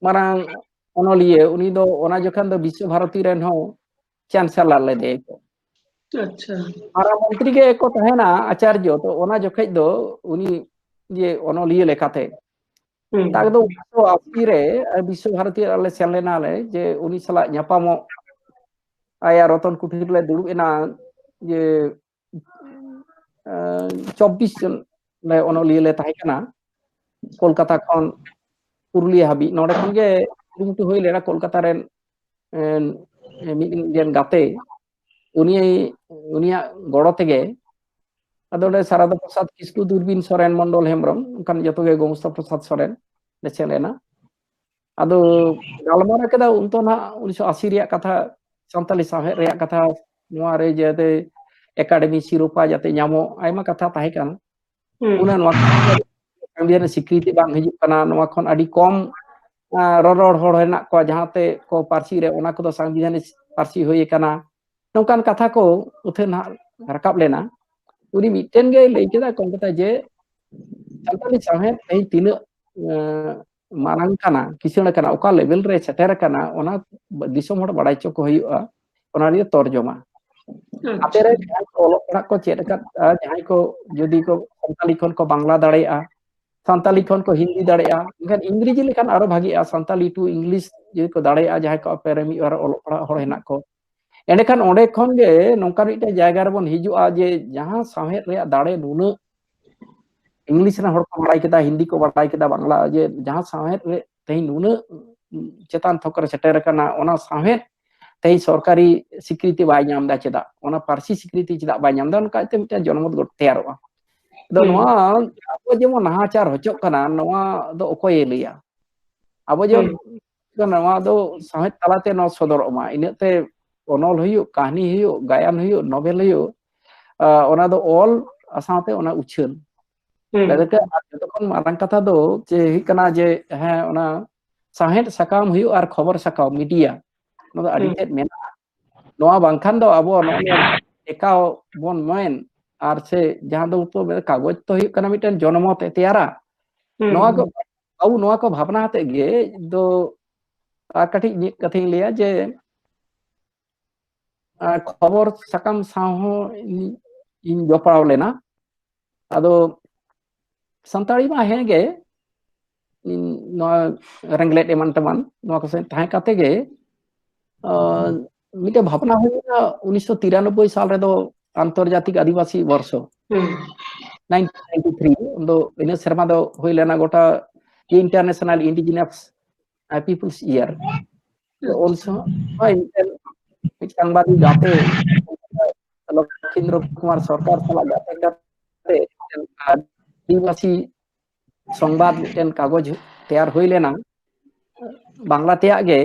ᱢᱟᱨᱟᱝ ᱚᱱᱚᱞᱤᱭᱟᱹ, ᱩᱱᱤ ᱫᱚ ᱚᱱᱟ ᱡᱚᱠᱷᱚᱱ ᱫᱚ ᱵᱤᱥᱥᱚ ᱵᱷᱟᱨᱚᱛᱤ ᱨᱮᱱ ᱦᱚᱸ ᱪᱟᱱᱥᱮᱞᱟᱨ ᱞᱮᱫᱮᱭᱟ ᱠᱚ᱾ ᱟᱪᱪᱷᱟ᱾ ᱢᱟᱨᱟᱝ ᱢᱚᱱᱛᱨᱤ ᱜᱮ ᱠᱚ ᱛᱟᱦᱮᱱᱟ ᱟᱪᱟᱨᱡᱚ, ᱛᱚ ᱚᱱᱟ ᱡᱚᱠᱷᱚᱡ ᱫᱚ ᱩᱱᱤ ᱡᱮ ᱚᱱᱚᱞᱤᱭᱟᱹ ᱞᱮᱠᱟᱛᱮ, ᱦᱩᱸ᱾ ᱛᱟ ᱫᱚ ᱩᱱᱤᱥᱥᱚ ᱟᱥᱤ ᱨᱮ ᱵᱤᱥᱥᱚ ᱵᱷᱟᱨᱚᱛᱤ ᱟᱞᱮ ᱥᱮᱱ ᱞᱮᱱᱟᱞᱮ, ᱡᱮ ᱩᱱᱤ ᱥᱟᱞᱟᱜ ᱧᱟᱯᱟᱢᱚᱜ, ᱟᱭᱟᱜ ᱨᱚᱛᱚᱱ ᱠᱩᱴᱤᱨ ᱨᱮᱞᱮ ᱫᱩᱲᱩᱵ ᱮᱱᱟ, ᱡᱮ, ᱮᱸ, ᱪᱚᱵᱵᱤᱥ ᱡᱚᱱ ᱞᱮ ᱚᱱᱚᱞᱤᱭᱟᱹ ᱞᱮ ᱛᱟᱦᱮᱸ ᱠᱟᱱᱟ, ᱠᱳᱞᱠᱟᱛᱟ ᱠᱷᱚᱱ ᱯᱩᱨᱩᱞᱤᱭᱟᱹ ᱦᱟᱹᱵᱤᱡ᱾ ᱱᱚᱰᱮ ᱠᱷᱚᱱ ᱜᱮ ᱠᱩᱨᱩᱢᱩᱴᱩ ᱦᱩᱭ ᱞᱮᱱᱟ, ᱠᱳᱞᱠᱟᱛᱟ ᱨᱮᱱ, ᱮᱸ, ᱢᱤᱫ ᱨᱮᱱ ᱜᱟᱛᱮ, ᱩᱱᱤ, ᱩᱱᱤᱭᱟᱜ ᱜᱚᱲᱚ ᱛᱮᱜᱮ᱾ ᱟᱫᱚ ᱚᱸᱰᱮ ᱥᱟᱨᱟᱫᱟ ᱯᱨᱚᱥᱟᱫᱽ ᱠᱤᱥᱠᱩ, ᱫᱩᱨᱵᱤᱱ ᱥᱚᱨᱮᱱ, ᱢᱚᱱᱰᱚᱞ ᱦᱮᱢᱵᱨᱚᱢ, ᱚᱱᱠᱟᱱ ᱡᱚᱛᱚ ᱜᱮ, ᱜᱳᱢᱚᱥᱛᱟ ᱯᱨᱚᱥᱟᱫᱽ ᱥᱚᱨᱮᱱ ᱞᱮ ᱥᱮᱱ ᱞᱮᱱᱟ᱾ ᱟᱫᱚ ᱜᱟᱞᱢᱟᱨᱟᱣ ᱠᱮᱫᱟ ᱩᱱ ᱛᱚ ᱱᱟᱦᱟᱜ ᱩᱱᱤᱥᱥᱚ ᱟᱥᱤ ᱨᱮᱭᱟᱜ ᱠᱟᱛᱷᱟ, ᱥᱟᱱᱛᱟᱞᱤ ᱥᱟᱶᱦᱮᱫ ᱨᱮᱭᱟᱜ ᱠᱟᱛᱷᱟ, ᱱᱚᱣᱟ ᱨᱮ ᱡᱟᱛᱮ ᱮᱠᱟᱰᱮᱢᱤ ᱥᱤᱨᱳᱯᱟ ᱡᱟᱛᱮ ᱧᱟᱢᱚᱜ, ᱟᱭᱢᱟ ᱠᱟᱛᱷᱟ ᱛᱟᱦᱮᱸ ᱠᱟᱱᱟ᱾ ᱦᱩᱸ᱾ ᱚᱱᱟ ᱱᱚᱣᱟ ᱥᱟᱝᱵᱤᱫᱷᱟᱱ ᱥᱤᱠᱨᱤᱛᱤ ᱵᱟᱝ ᱦᱤᱡᱩᱜ ᱠᱟᱱᱟ, ᱱᱚᱣᱟ ᱠᱷᱚᱱ ᱟᱹᱰᱤ ᱠᱚᱢ, ᱟᱸ, ᱨᱚᱨᱚᱲ ᱦᱚᱲ ᱦᱮᱱᱟᱜ ᱠᱚᱣᱟ ᱡᱟᱦᱟᱸ ᱛᱮ ᱠᱚ ᱯᱟᱹᱨᱥᱤ ᱨᱮ, ᱚᱱᱟ ᱠᱚᱫᱚ ᱥᱟᱝᱵᱤᱫᱷᱟᱱᱤᱠ ᱯᱟᱹᱨᱥᱤ ᱦᱩᱭ ᱟᱠᱟᱱᱟ᱾ ᱱᱚᱝᱠᱟᱱ ᱠᱟᱛᱷᱟ ᱠᱚ ᱩᱛᱷᱟᱹᱱ ᱦᱟᱸᱜ ᱨᱟᱠᱟᱵ ᱞᱮᱱᱟ᱾ ᱩᱱᱤ ᱢᱤᱫᱴᱮᱱ ᱜᱮᱭ ᱞᱟᱹᱭ ᱠᱮᱫᱟ ᱠᱚᱞᱠᱟᱛᱟ ᱡᱮ ᱥᱟᱱᱛᱟᱲᱤ ᱥᱟᱶᱦᱮᱫ ᱛᱮᱦᱮᱧ ᱛᱤᱱᱟᱹᱜ, ᱮᱸ, ᱢᱟᱨᱟᱝ ᱠᱟᱱᱟ, ᱠᱤᱥᱟᱹᱬ ᱠᱟᱱᱟ, ᱚᱠᱟ ᱞᱮᱵᱮᱞ ᱨᱮ ᱥᱮᱴᱮᱨ ᱟᱠᱟᱱᱟ, ᱚᱱᱟ ᱫᱤᱥᱚᱢ ᱦᱚᱲ ᱵᱟᱲᱟᱭ ᱦᱚᱪᱚ ᱠᱚ ᱦᱩᱭᱩᱜᱼᱟ, ᱚᱱᱟ ᱨᱮᱭᱟᱜ ᱛᱚᱨᱡᱚᱢᱟ᱾ ᱟᱯᱮ ᱨᱮ ᱡᱟᱦᱟᱸᱭ ᱠᱚ ᱚᱞᱚᱜ ᱯᱟᱲᱦᱟᱜ ᱠᱚ ᱪᱮᱫ ᱟᱠᱟᱫ, ᱟᱨ ᱡᱟᱦᱟᱸᱭ ᱠᱚ ᱡᱩᱫᱤ ᱠᱚ ᱥᱟᱱᱛᱟᱲᱤ ᱠᱷᱚᱱ ᱠᱚ ᱵᱟᱝᱞᱟ ᱫᱟᱲᱮᱭᱟᱜᱼᱟ, ᱥᱟᱱᱛᱟᱲᱤ ᱠᱷᱚᱱ ᱠᱚ ᱦᱤᱱᱫᱤ ᱫᱟᱲᱮᱭᱟᱜᱼᱟ, ᱮᱱᱠᱷᱟᱱ ᱤᱝᱨᱮᱡᱤ ᱞᱮᱠᱷᱟᱱ ᱟᱨᱚ ᱵᱷᱟᱜᱤᱜᱼᱟ᱾ ᱥᱟᱱᱛᱟᱲᱤ to English ᱡᱩᱫᱤ ᱠᱚ ᱫᱟᱲᱮᱭᱟᱜᱼᱟ, ᱡᱟᱦᱟᱸᱭ ᱠᱚ ᱟᱯᱮ ᱨᱮ ᱢᱤᱫ ᱵᱟᱨ ᱚᱞᱚᱜ ᱯᱟᱲᱦᱟᱜ ᱦᱚᱲ ᱦᱮᱱᱟᱜ ᱠᱚ, ᱮᱸᱰᱮᱠᱷᱟᱱ ᱚᱸᱰᱮ ᱠᱷᱚᱱ ᱜᱮ ᱱᱚᱝᱠᱟ ᱢᱤᱫᱴᱮᱱ ᱡᱟᱭᱜᱟ ᱨᱮᱵᱚᱱ ᱦᱤᱡᱩᱜᱼᱟ ᱡᱮ ᱡᱟᱦᱟᱸ ᱥᱟᱶᱦᱮᱫ ᱨᱮᱭᱟᱜ ᱫᱟᱲᱮ ᱱᱩᱱᱟᱹᱜ, ᱤᱝᱞᱤᱥ ᱨᱮᱱ ᱦᱚᱲ ᱠᱚ ᱵᱟᱲᱟᱭ ᱠᱮᱫᱟ, ᱦᱤᱱᱫᱤ ᱠᱚ ᱵᱟᱲᱟᱭ ᱠᱮᱫᱟ, ᱵᱟᱝᱞᱟ, ᱡᱮ ᱡᱟᱦᱟᱸ ᱥᱟᱶᱦᱮᱫ ᱨᱮ ᱛᱮᱦᱮᱧ ᱱᱩᱱᱟᱹᱜ ᱪᱮᱛᱟᱱ ᱛᱷᱚᱠ ᱨᱮ ᱥᱮᱴᱮᱨ ᱟᱠᱟᱱᱟ, ᱚᱱᱟ ᱥᱟᱶᱦᱮᱫ ᱛᱮᱦᱮᱧ ᱥᱚᱨᱠᱟᱨᱤ ᱥᱤᱠᱨᱤᱛᱤ ᱵᱟᱭ ᱧᱟᱢ ᱮᱫᱟ, ᱪᱮᱫᱟᱜ? ᱚᱱᱟ ᱯᱟᱹᱨᱥᱤ ᱥᱤᱠᱨᱤᱛᱤ ᱪᱮᱫᱟᱜ ᱵᱟᱭ ᱧᱟᱢ ᱮᱫᱟ? ᱚᱱᱠᱟ ᱛᱮ ᱢᱤᱫᱴᱮᱱ ᱡᱚᱱᱢᱚᱛ ᱜᱚᱴ-, ᱛᱮᱭᱟᱨᱚᱜᱼᱟ᱾ ᱟᱫᱚ ᱦᱩᱸ᱾ ᱱᱚᱣᱟ ᱟᱵᱚ ᱡᱮᱢᱚᱱ ᱱᱟᱦᱟᱪᱟᱨ ᱦᱚᱪᱚᱜ ᱠᱟᱱᱟ, ᱱᱚᱣᱟ ᱫᱚ ᱚᱠᱚᱭᱮ ᱞᱟᱹᱭᱟ? ᱟᱵᱚ ᱡᱮᱢᱚᱱ ᱱᱚᱣᱟ ᱫᱚ ᱥᱟᱶᱦᱮᱫ ᱛᱟᱞᱟᱛᱮ ᱱᱚᱣᱟ ᱥᱚᱫᱚᱨᱚᱜ ᱢᱟ, ᱤᱱᱟᱹᱜ ᱛᱮ ᱚᱱᱚᱞ ᱦᱩᱭᱩᱜ, ᱠᱟᱹᱦᱱᱤ ᱦᱩᱭᱩᱜ, ᱜᱟᱭᱟᱱ ᱦᱩᱭᱩᱜ, ᱱᱚᱵᱮᱞ ᱦᱩᱭᱩᱜ, ᱟᱸ, ᱚᱱᱟ ᱫᱚ ᱚᱞ ᱥᱟᱶᱛᱮ ᱚᱱᱟ ᱩᱪᱷᱟᱹᱱ᱾ ᱦᱩᱸ᱾ ᱞᱮᱠᱟᱛᱮ ᱟᱨ ᱡᱚᱛᱚ ᱠᱷᱚᱱ ᱢᱟᱨᱟᱝ ᱠᱟᱛᱷᱟ ᱫᱚ ᱪᱮᱫ ᱦᱩᱭᱩᱜ ᱠᱟᱱᱟ ᱡᱮ, ᱦᱮᱸ, ᱚᱱᱟ ᱥᱟᱶᱦᱮᱫ ᱥᱟᱠᱟᱢ ᱦᱩᱭᱩᱜ ᱟᱨ ᱠᱷᱚᱵᱚᱨ ᱥᱟᱠᱟᱢ, ᱢᱤᱰᱤᱭᱟ, ᱚᱱᱟ ᱫᱚ ᱟᱹᱰᱤ ᱦᱩᱸ᱾ ᱛᱮᱫ ᱢᱮᱱᱟᱜᱼᱟ᱾ ᱱᱚᱣᱟ ᱵᱟᱝᱠᱷᱟᱱ ᱫᱚ ᱟᱵᱚ ᱱᱚᱜᱼᱚᱭ ᱴᱮᱠᱟᱣ ᱵᱚᱱ ᱢᱮᱱ, ᱟᱨ ᱥᱮ ᱡᱟᱦᱟᱸ ᱫᱚ ᱩᱛᱩ ᱠᱟᱜᱚᱡᱽ ᱛᱚ ᱦᱩᱭᱩᱜ ᱠᱟᱱᱟ ᱢᱤᱫᱴᱮᱱ ᱡᱚᱱᱢᱚᱛ ᱮ ᱛᱮᱭᱟᱨᱟ᱾ ᱦᱩᱸ᱾ ᱱᱚᱣᱟ ᱠᱚ, ᱵᱟᱹᱵᱩ, ᱱᱚᱣᱟ ᱠᱚ ᱵᱷᱟᱵᱽᱱᱟ ᱟᱛᱮᱫ ᱜᱮ ᱫᱚ ᱟᱨ ᱠᱟᱹᱴᱤᱡ ᱢᱤᱫ ᱠᱟᱛᱷᱟᱧ ᱞᱟᱹᱭᱟ ᱡᱮ, ᱟᱨ ᱠᱷᱚᱵᱚᱨ ᱥᱟᱠᱟᱢ ᱥᱟᱶ ᱦᱚᱸ ᱤᱧ, ᱤᱧ ᱡᱚᱯᱲᱟᱣ ᱞᱮᱱᱟ᱾ ᱟᱫᱚ ᱥᱟᱱᱛᱟᱲᱤ ᱢᱟ ᱦᱮᱸ ᱜᱮ, ᱤᱧ ᱱᱚᱣᱟ ᱨᱮᱸᱜᱽᱞᱮᱫ ᱮᱢᱟᱱ ᱛᱮᱢᱟᱱ ᱱᱚᱣᱟ ᱠᱚ ᱥᱮᱫ ᱛᱟᱦᱮᱸ ᱠᱟᱛᱮ ᱜᱮ, ᱟᱸ, ᱢᱤᱫᱴᱮᱱ ᱵᱷᱟᱵᱽᱱᱟ ᱦᱩᱭ ᱞᱮᱱᱟ ᱩᱱᱤᱥᱥᱚ ᱛᱤᱨᱟᱱᱚᱵᱵᱳᱭ ᱥᱟᱞ ᱨᱮᱫᱚ ᱟᱱᱛᱚᱨᱡᱟᱛᱤᱠ ᱟᱹᱫᱤᱵᱟᱹᱥᱤ ᱵᱚᱨᱥᱚ, ᱦᱩᱸ᱾ nineteen ninety-three, ᱩᱱᱫᱚ ᱤᱱᱟᱹ ᱥᱮᱨᱢᱟ ᱫᱚ ᱦᱩᱭ ᱞᱮᱱᱟ ᱜᱚᱴᱟ International Indigenous, ᱟᱸ, People's Year᱾ ᱛᱚ ᱩᱱ ᱥᱚᱢᱚᱭ ᱢᱤᱫᱴᱮᱱ, ᱢᱤᱫᱴᱟᱝ ᱵᱟᱨᱭᱟ ᱜᱟᱛᱮ, ᱞᱚᱠᱷᱤᱱᱫᱨᱚ ᱠᱩᱢᱟᱨ ᱥᱚᱨᱠᱟᱨ ᱥᱟᱞᱟᱜ ᱜᱟᱛᱮ ᱠᱟᱛᱮ ᱢᱤᱫᱴᱮᱱ ᱟᱹᱫᱤᱵᱟᱹᱥᱤ ᱥᱚᱝᱵᱟᱫ ᱢᱤᱫᱴᱮᱱ ᱠᱟᱜᱚᱡᱽ ᱛᱮᱭᱟᱨ ᱦᱩᱭ ᱞᱮᱱᱟ, ᱵᱟᱝᱞᱟ ᱛᱮᱭᱟᱜ ᱜᱮ᱾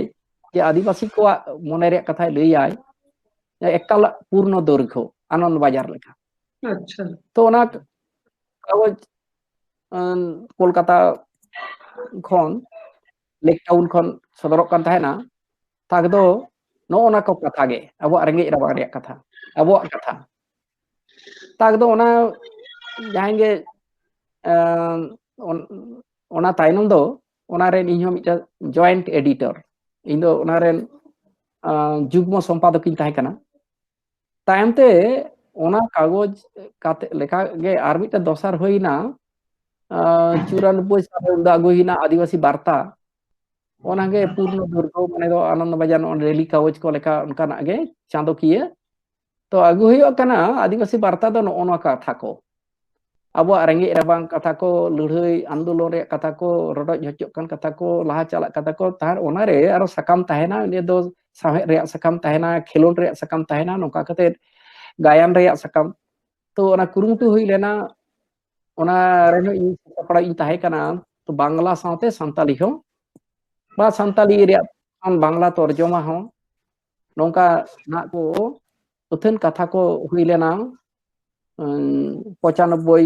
ᱡᱮ ᱟᱹᱫᱤᱵᱟᱹᱥᱤ ᱠᱚᱣᱟᱜ ᱢᱚᱱᱮ ᱨᱮᱭᱟᱜ ᱠᱟᱛᱷᱟᱭ ᱞᱟᱹᱭᱟᱭ, ᱮᱠᱟᱞ ᱯᱩᱨᱱᱚ ᱫᱳᱨᱜᱷᱚ ᱟᱱᱚᱱᱫ ᱵᱟᱡᱟᱨ ᱞᱮᱠᱟ᱾ ᱟᱪᱪᱷᱟ᱾ ᱛᱚ ᱚᱱᱟ ᱠᱟᱜᱚᱡᱽ ᱟᱸ, ᱠᱳᱞᱠᱟᱛᱟ ᱠᱷᱚᱱ, ᱞᱮᱠ ᱴᱟᱣᱩᱱ ᱠᱷᱚᱱ ᱥᱚᱫᱚᱨᱚᱜ ᱠᱟᱱ ᱛᱟᱦᱮᱱᱟ᱾ ᱛᱟᱠ ᱫᱚ ᱱᱚᱜᱼᱚ ᱱᱟ ᱠᱚ ᱠᱟᱛᱷᱟ ᱜᱮ, ᱟᱵᱚᱣᱟᱜ ᱨᱮᱸᱜᱮᱡ ᱨᱟᱵᱟᱝ ᱨᱮᱭᱟᱜ ᱠᱟᱛᱷᱟ, ᱟᱵᱚᱣᱟᱜ ᱠᱟᱛᱷᱟ᱾ ᱛᱟᱠ ᱫᱚ ᱚᱱᱟ ᱡᱟᱦᱟᱸᱭ ᱜᱮ ᱟᱸ, ᱚᱱ- ᱚᱱᱟ ᱛᱟᱭᱱᱚᱢ ᱫᱚ ᱚᱱᱟ ᱨᱮᱱ ᱤᱧ ᱦᱚᱸ ᱢᱤᱫᱴᱟᱝ ᱡᱚᱭᱮᱱᱴ ᱮᱰᱤᱴᱚᱨ, ᱤᱧ ᱫᱚ ᱚᱱᱟ ᱨᱮᱱ ᱟᱸ, ᱡᱩᱜᱽᱢᱚ ᱥᱚᱢᱯᱟᱫᱚᱠ ᱤᱧ ᱛᱟᱦᱮᱸ ᱠᱟᱱᱟ᱾ ᱛᱟᱭᱚᱢ ᱛᱮ ᱚᱱᱟ ᱠᱟᱜᱚᱡᱽ ᱠᱟᱛᱮ ᱞᱮᱠᱟ ᱜᱮ ᱟᱨ ᱢᱤᱫᱴᱟᱝ ᱫᱚᱥᱟᱨ ᱦᱩᱭᱱᱟ ᱟᱸ, ᱪᱩᱨᱟᱱᱚᱵᱵᱳᱭ ᱥᱟᱞ ᱨᱮ ᱩᱱᱫᱚ ᱟᱹᱜᱩ ᱦᱩᱭᱱᱟ ᱟᱹᱫᱤᱵᱟᱹᱥᱤ ᱵᱟᱨᱛᱟ᱾ ᱚᱱᱟᱜᱮ ᱯᱩᱨᱱᱚ ᱫᱩᱨᱜᱚ ᱢᱟᱱᱮ ᱫᱚ ᱟᱱᱚᱱᱫ ᱵᱟᱡᱟᱨ ᱱᱚᱜᱼᱚᱭ ᱰᱮᱞᱤ ᱠᱟᱜᱚᱡᱽ ᱠᱚ ᱞᱮᱠᱟ ᱚᱱᱠᱟᱱᱟᱜ ᱜᱮ ᱪᱟᱸᱫᱚᱠᱤᱭᱟᱹ᱾ ᱛᱚ ᱟᱹᱜᱩ ᱦᱩᱭᱩᱜ ᱠᱟᱱᱟ ᱟᱹᱫᱤᱵᱟᱹᱥᱤ ᱵᱟᱨᱛᱟ ᱫᱚ ᱱᱚᱜᱼᱚ ᱱᱚᱣᱟ ᱠᱟᱛᱷᱟ ᱠᱚ, ᱟᱵᱚᱣᱟᱜ ᱨᱮᱸᱜᱮᱡ ᱨᱟᱵᱟᱝ ᱠᱟᱛᱷᱟ ᱠᱚ, ᱞᱟᱹᱲᱦᱟᱹᱭ ᱟᱱᱫᱳᱞᱚᱱ ᱨᱮᱭᱟᱜ ᱠᱟᱛᱷᱟ ᱠᱚ, ᱨᱚᱰᱚᱡ ᱦᱚᱪᱚᱜ ᱠᱟᱱ ᱠᱟᱛᱷᱟ ᱠᱚ, ᱞᱟᱦᱟ ᱪᱟᱞᱟᱜ ᱠᱟᱛᱷᱟ ᱠᱚ, ᱛᱟᱦᱮᱸ ᱚᱱᱟᱨᱮ ᱟᱨᱚ ᱥᱟᱠᱟᱢ ᱛᱟᱦᱮᱱᱟ, ᱤᱱᱟᱹ ᱫᱚ ᱥᱟᱶᱦᱮᱫ ᱨᱮᱭᱟᱜ ᱥᱟᱠᱟᱢ ᱛᱟᱦᱮᱱᱟ, ᱠᱷᱮᱞᱳᱰ ᱨᱮᱭᱟᱜ ᱥᱟᱠᱟᱢ ᱛᱟᱦᱮᱱᱟ, ᱱᱚᱝᱠᱟ ᱠᱟᱛᱮ ᱜᱟᱭᱟᱱ ᱨᱮᱭᱟᱜ ᱥᱟᱠᱟᱢ᱾ ᱛᱚ ᱚᱱᱟ ᱠᱩᱨᱩᱢᱩᱴᱩ ᱦᱩᱭ ᱞᱮᱱᱟ, ᱚᱱᱟ ᱨᱮᱦᱚᱸ ᱤᱧ ᱥᱟᱯᱲᱟᱣ ᱤᱧ ᱛᱟᱦᱮᱸ ᱠᱟᱱᱟ᱾ ᱛᱚ ᱵᱟᱝᱞᱟ ᱥᱟᱶᱛᱮ ᱥᱟᱱᱛᱟᱞᱤ ᱦᱚᱸ, ᱵᱟ ᱥᱟᱱᱛᱟᱞᱤ ᱨᱮᱭᱟᱜ ᱵᱟᱝᱞᱟ ᱛᱚᱨᱡᱚᱢᱟ ᱦᱚᱸ, ᱱᱚᱝᱠᱟ ᱱᱟᱜ ᱠᱚ ᱟᱹᱛᱷᱟᱹᱱ ᱠᱟᱛᱷᱟ ᱠᱚ ᱦᱩᱭ ᱞᱮᱱᱟ᱾ ᱩᱸ, ᱯᱚᱸᱪᱟᱱᱚᱵᱵᱳᱭ,